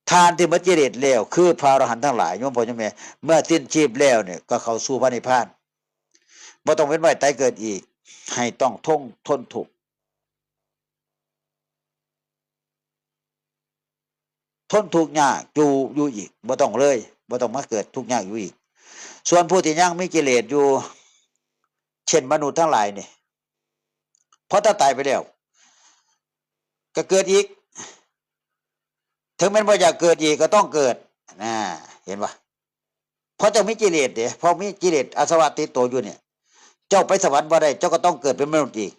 ท่านที่หมดกิเลสแล้ว คือพระอรหันต์ทั้งหลาย โยมพ่อโยมแม่ เมื่อสิ้นชีพแล้วเนี่ย ก็เข้าสู่พระนิพพาน บ่ต้องเวียนว่ายตายเกิดอีก ให้ต้องทน ทนทุกข์ ทนทุกข์ยากอยู่ อยู่อีก บ่ต้องเลย บ่ต้องมาเกิดทุกข์ยากอยู่อีก ส่วนผู้ที่ยังมีกิเลสอยู่ เช่นมนุษย์ทั้งหลายนี่ พอถ้าตายไปแล้ว ก็เกิดอีก ถึงแม้นบ่อยากเกิดอีกก็ต้องเกิด นะ เห็นปะ เพราะเจ้ามีกิเลสเด้ เพราะมีกิเลสอาสวะติดตัวอยู่เนี่ย เจ้าไปสวรรค์บ่ได้ เจ้าก็ต้องเกิดเป็นมนุษย์อีก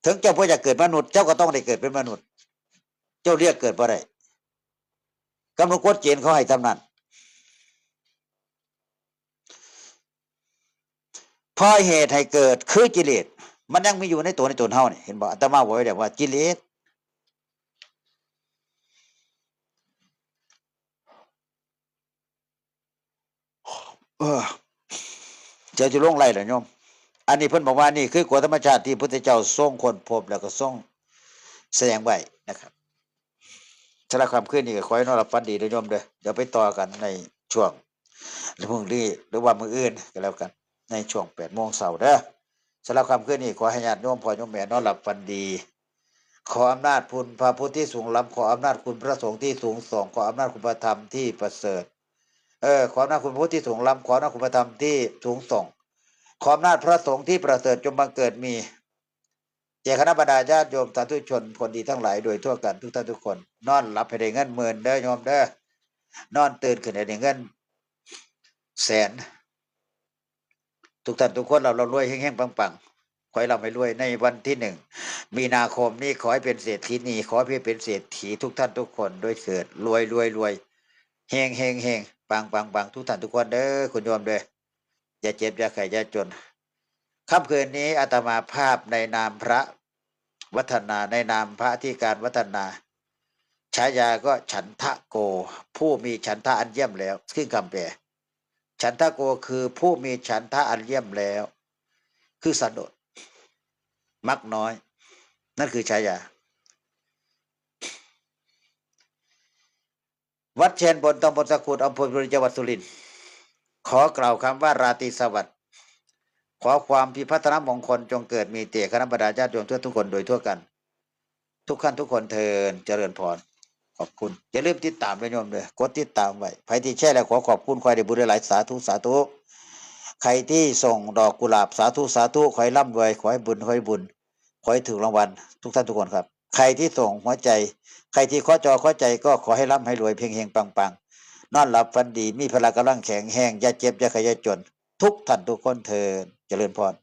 ถึงเจ้าบ่อยากเกิดมนุษย์ เจ้าก็ต้องได้เกิดเป็นมนุษย์ เจ้าเรียกเกิดบ่ได้ กำหนดกฎเกณฑ์เขาให้ทำนั้น เพราะเหตุให้เกิดคือกิเลส มันยังมีอยู่ในตัวในตนเฮานี่ เห็นบ่ อาตมาบอกไว้แล้วว่ากิเลส เออ เดี๋ยวจะลงไล่ล่ะโยม อันนี้เพิ่นบอกว่านี่คือกฎธรรมชาติที่พุทธเจ้าทรงค้นพบแล้วก็ทรงแสดงไว้นะครับ สำหรับค่ำคืนนี้ก็ขอให้นอนหลับฝันดีเด้อโยมเด้อ เดี๋ยวไปต่อกันในช่วงพรุ่งนี้หรือว่ามื้ออื่นก็แล้วกัน ในช่วงแปดโมงเช้าเด้อ สำหรับค่ำคืนนี้ขอให้ญาติโยมพ่อโยมแม่นอนหลับฝันดี ขออำนาจคุณพระพุทธที่สูงล้ำ ขออำนาจคุณพระสงฆ์ที่สูงส่ง ขออำนาจคุณพระธรรมที่ประเสริฐ เออ ขออำนาจคุณพระพุทธที่สูงล้ำ ขออำนาจคุณพระธรรมที่สูงส่ง ขออำนาจพระสงฆ์ที่ประเสริฐจงบังเกิดมี แก่คณะบรรดาญาติโยมสาธุชนคนดีทั้งหลายโดยทั่วกันทุกท่านทุกคน นอนหลับให้ได้เงินหมื่นเด้อโยมเด้อ นอนตื่นขึ้นให้ได้เงินแสน ทุกท่านทุกคนเราร่ำรวยเฮงๆปังๆ ขอให้ร่ำให้รวยในวันที่หนึ่งมีนาคมนี้ ขอให้เป็นเศรษฐีนี ขอให้เป็นเศรษฐีทุกท่านทุกคนด้วยเถิด รวยรวยรวย เฮงเฮงเฮง ปังปังปัง ทุกท่านทุกคนเด้อ คุณโยมเด้อ อย่าเจ็บอย่าไข้อย่าจน ค่ำคืนนี้อาตมาภาพในนามพระวัฒนา ในนามพระอธิการวัฒนา เช ฉายาก็ฉันทะโก ผู้มีฉันทะอันเยี่ยมแล้ว คือคำแปล ฉันทะโกคือผู้มีฉันทะอันเยี่ยมแล้ว คือสันโดษ มักน้อย นั่นคือฉายา วัดแชนบน ตำบลสะขุด อำเภอวิบูลย์ จังหวัดสุรินทร์ ขอกล่าวคำว่าราตรีสวัสดิ์ ขอความพิพัฒนมงคลจงเกิดมีแก่คณะบรรดาญาติโยมทั่วทุกคนโดยทั่วกัน ทุกท่านทุกคนเทอญ เจริญพร ขอบคุณ อย่าลืมติดตามด้วยโยมเด้อ กดติดตามไว้ ใผที่แชร์แล้วขอขอบคุณ ขอให้ได้บุญหลายๆ สาธุ สาธุ ใครที่ส่งดอกกุหลาบ สาธุ สาธุ ขอให้ร่ำรวย ขอให้บุญ ขอให้บุญ ขอให้ถูกรางวัล ทุกท่านทุกคนครับ ใครที่ส่งหัวใจ ใครที่ขอจอขอใจก็ขอให้ร่ำให้รวย เฮงๆ ปังๆ นอนหลับฝันดี มีพละกำลังแข็งแรง อย่าเจ็บ อย่าไข้ อย่าจน ทุกท่านทุกคนเทอญ เจริญพร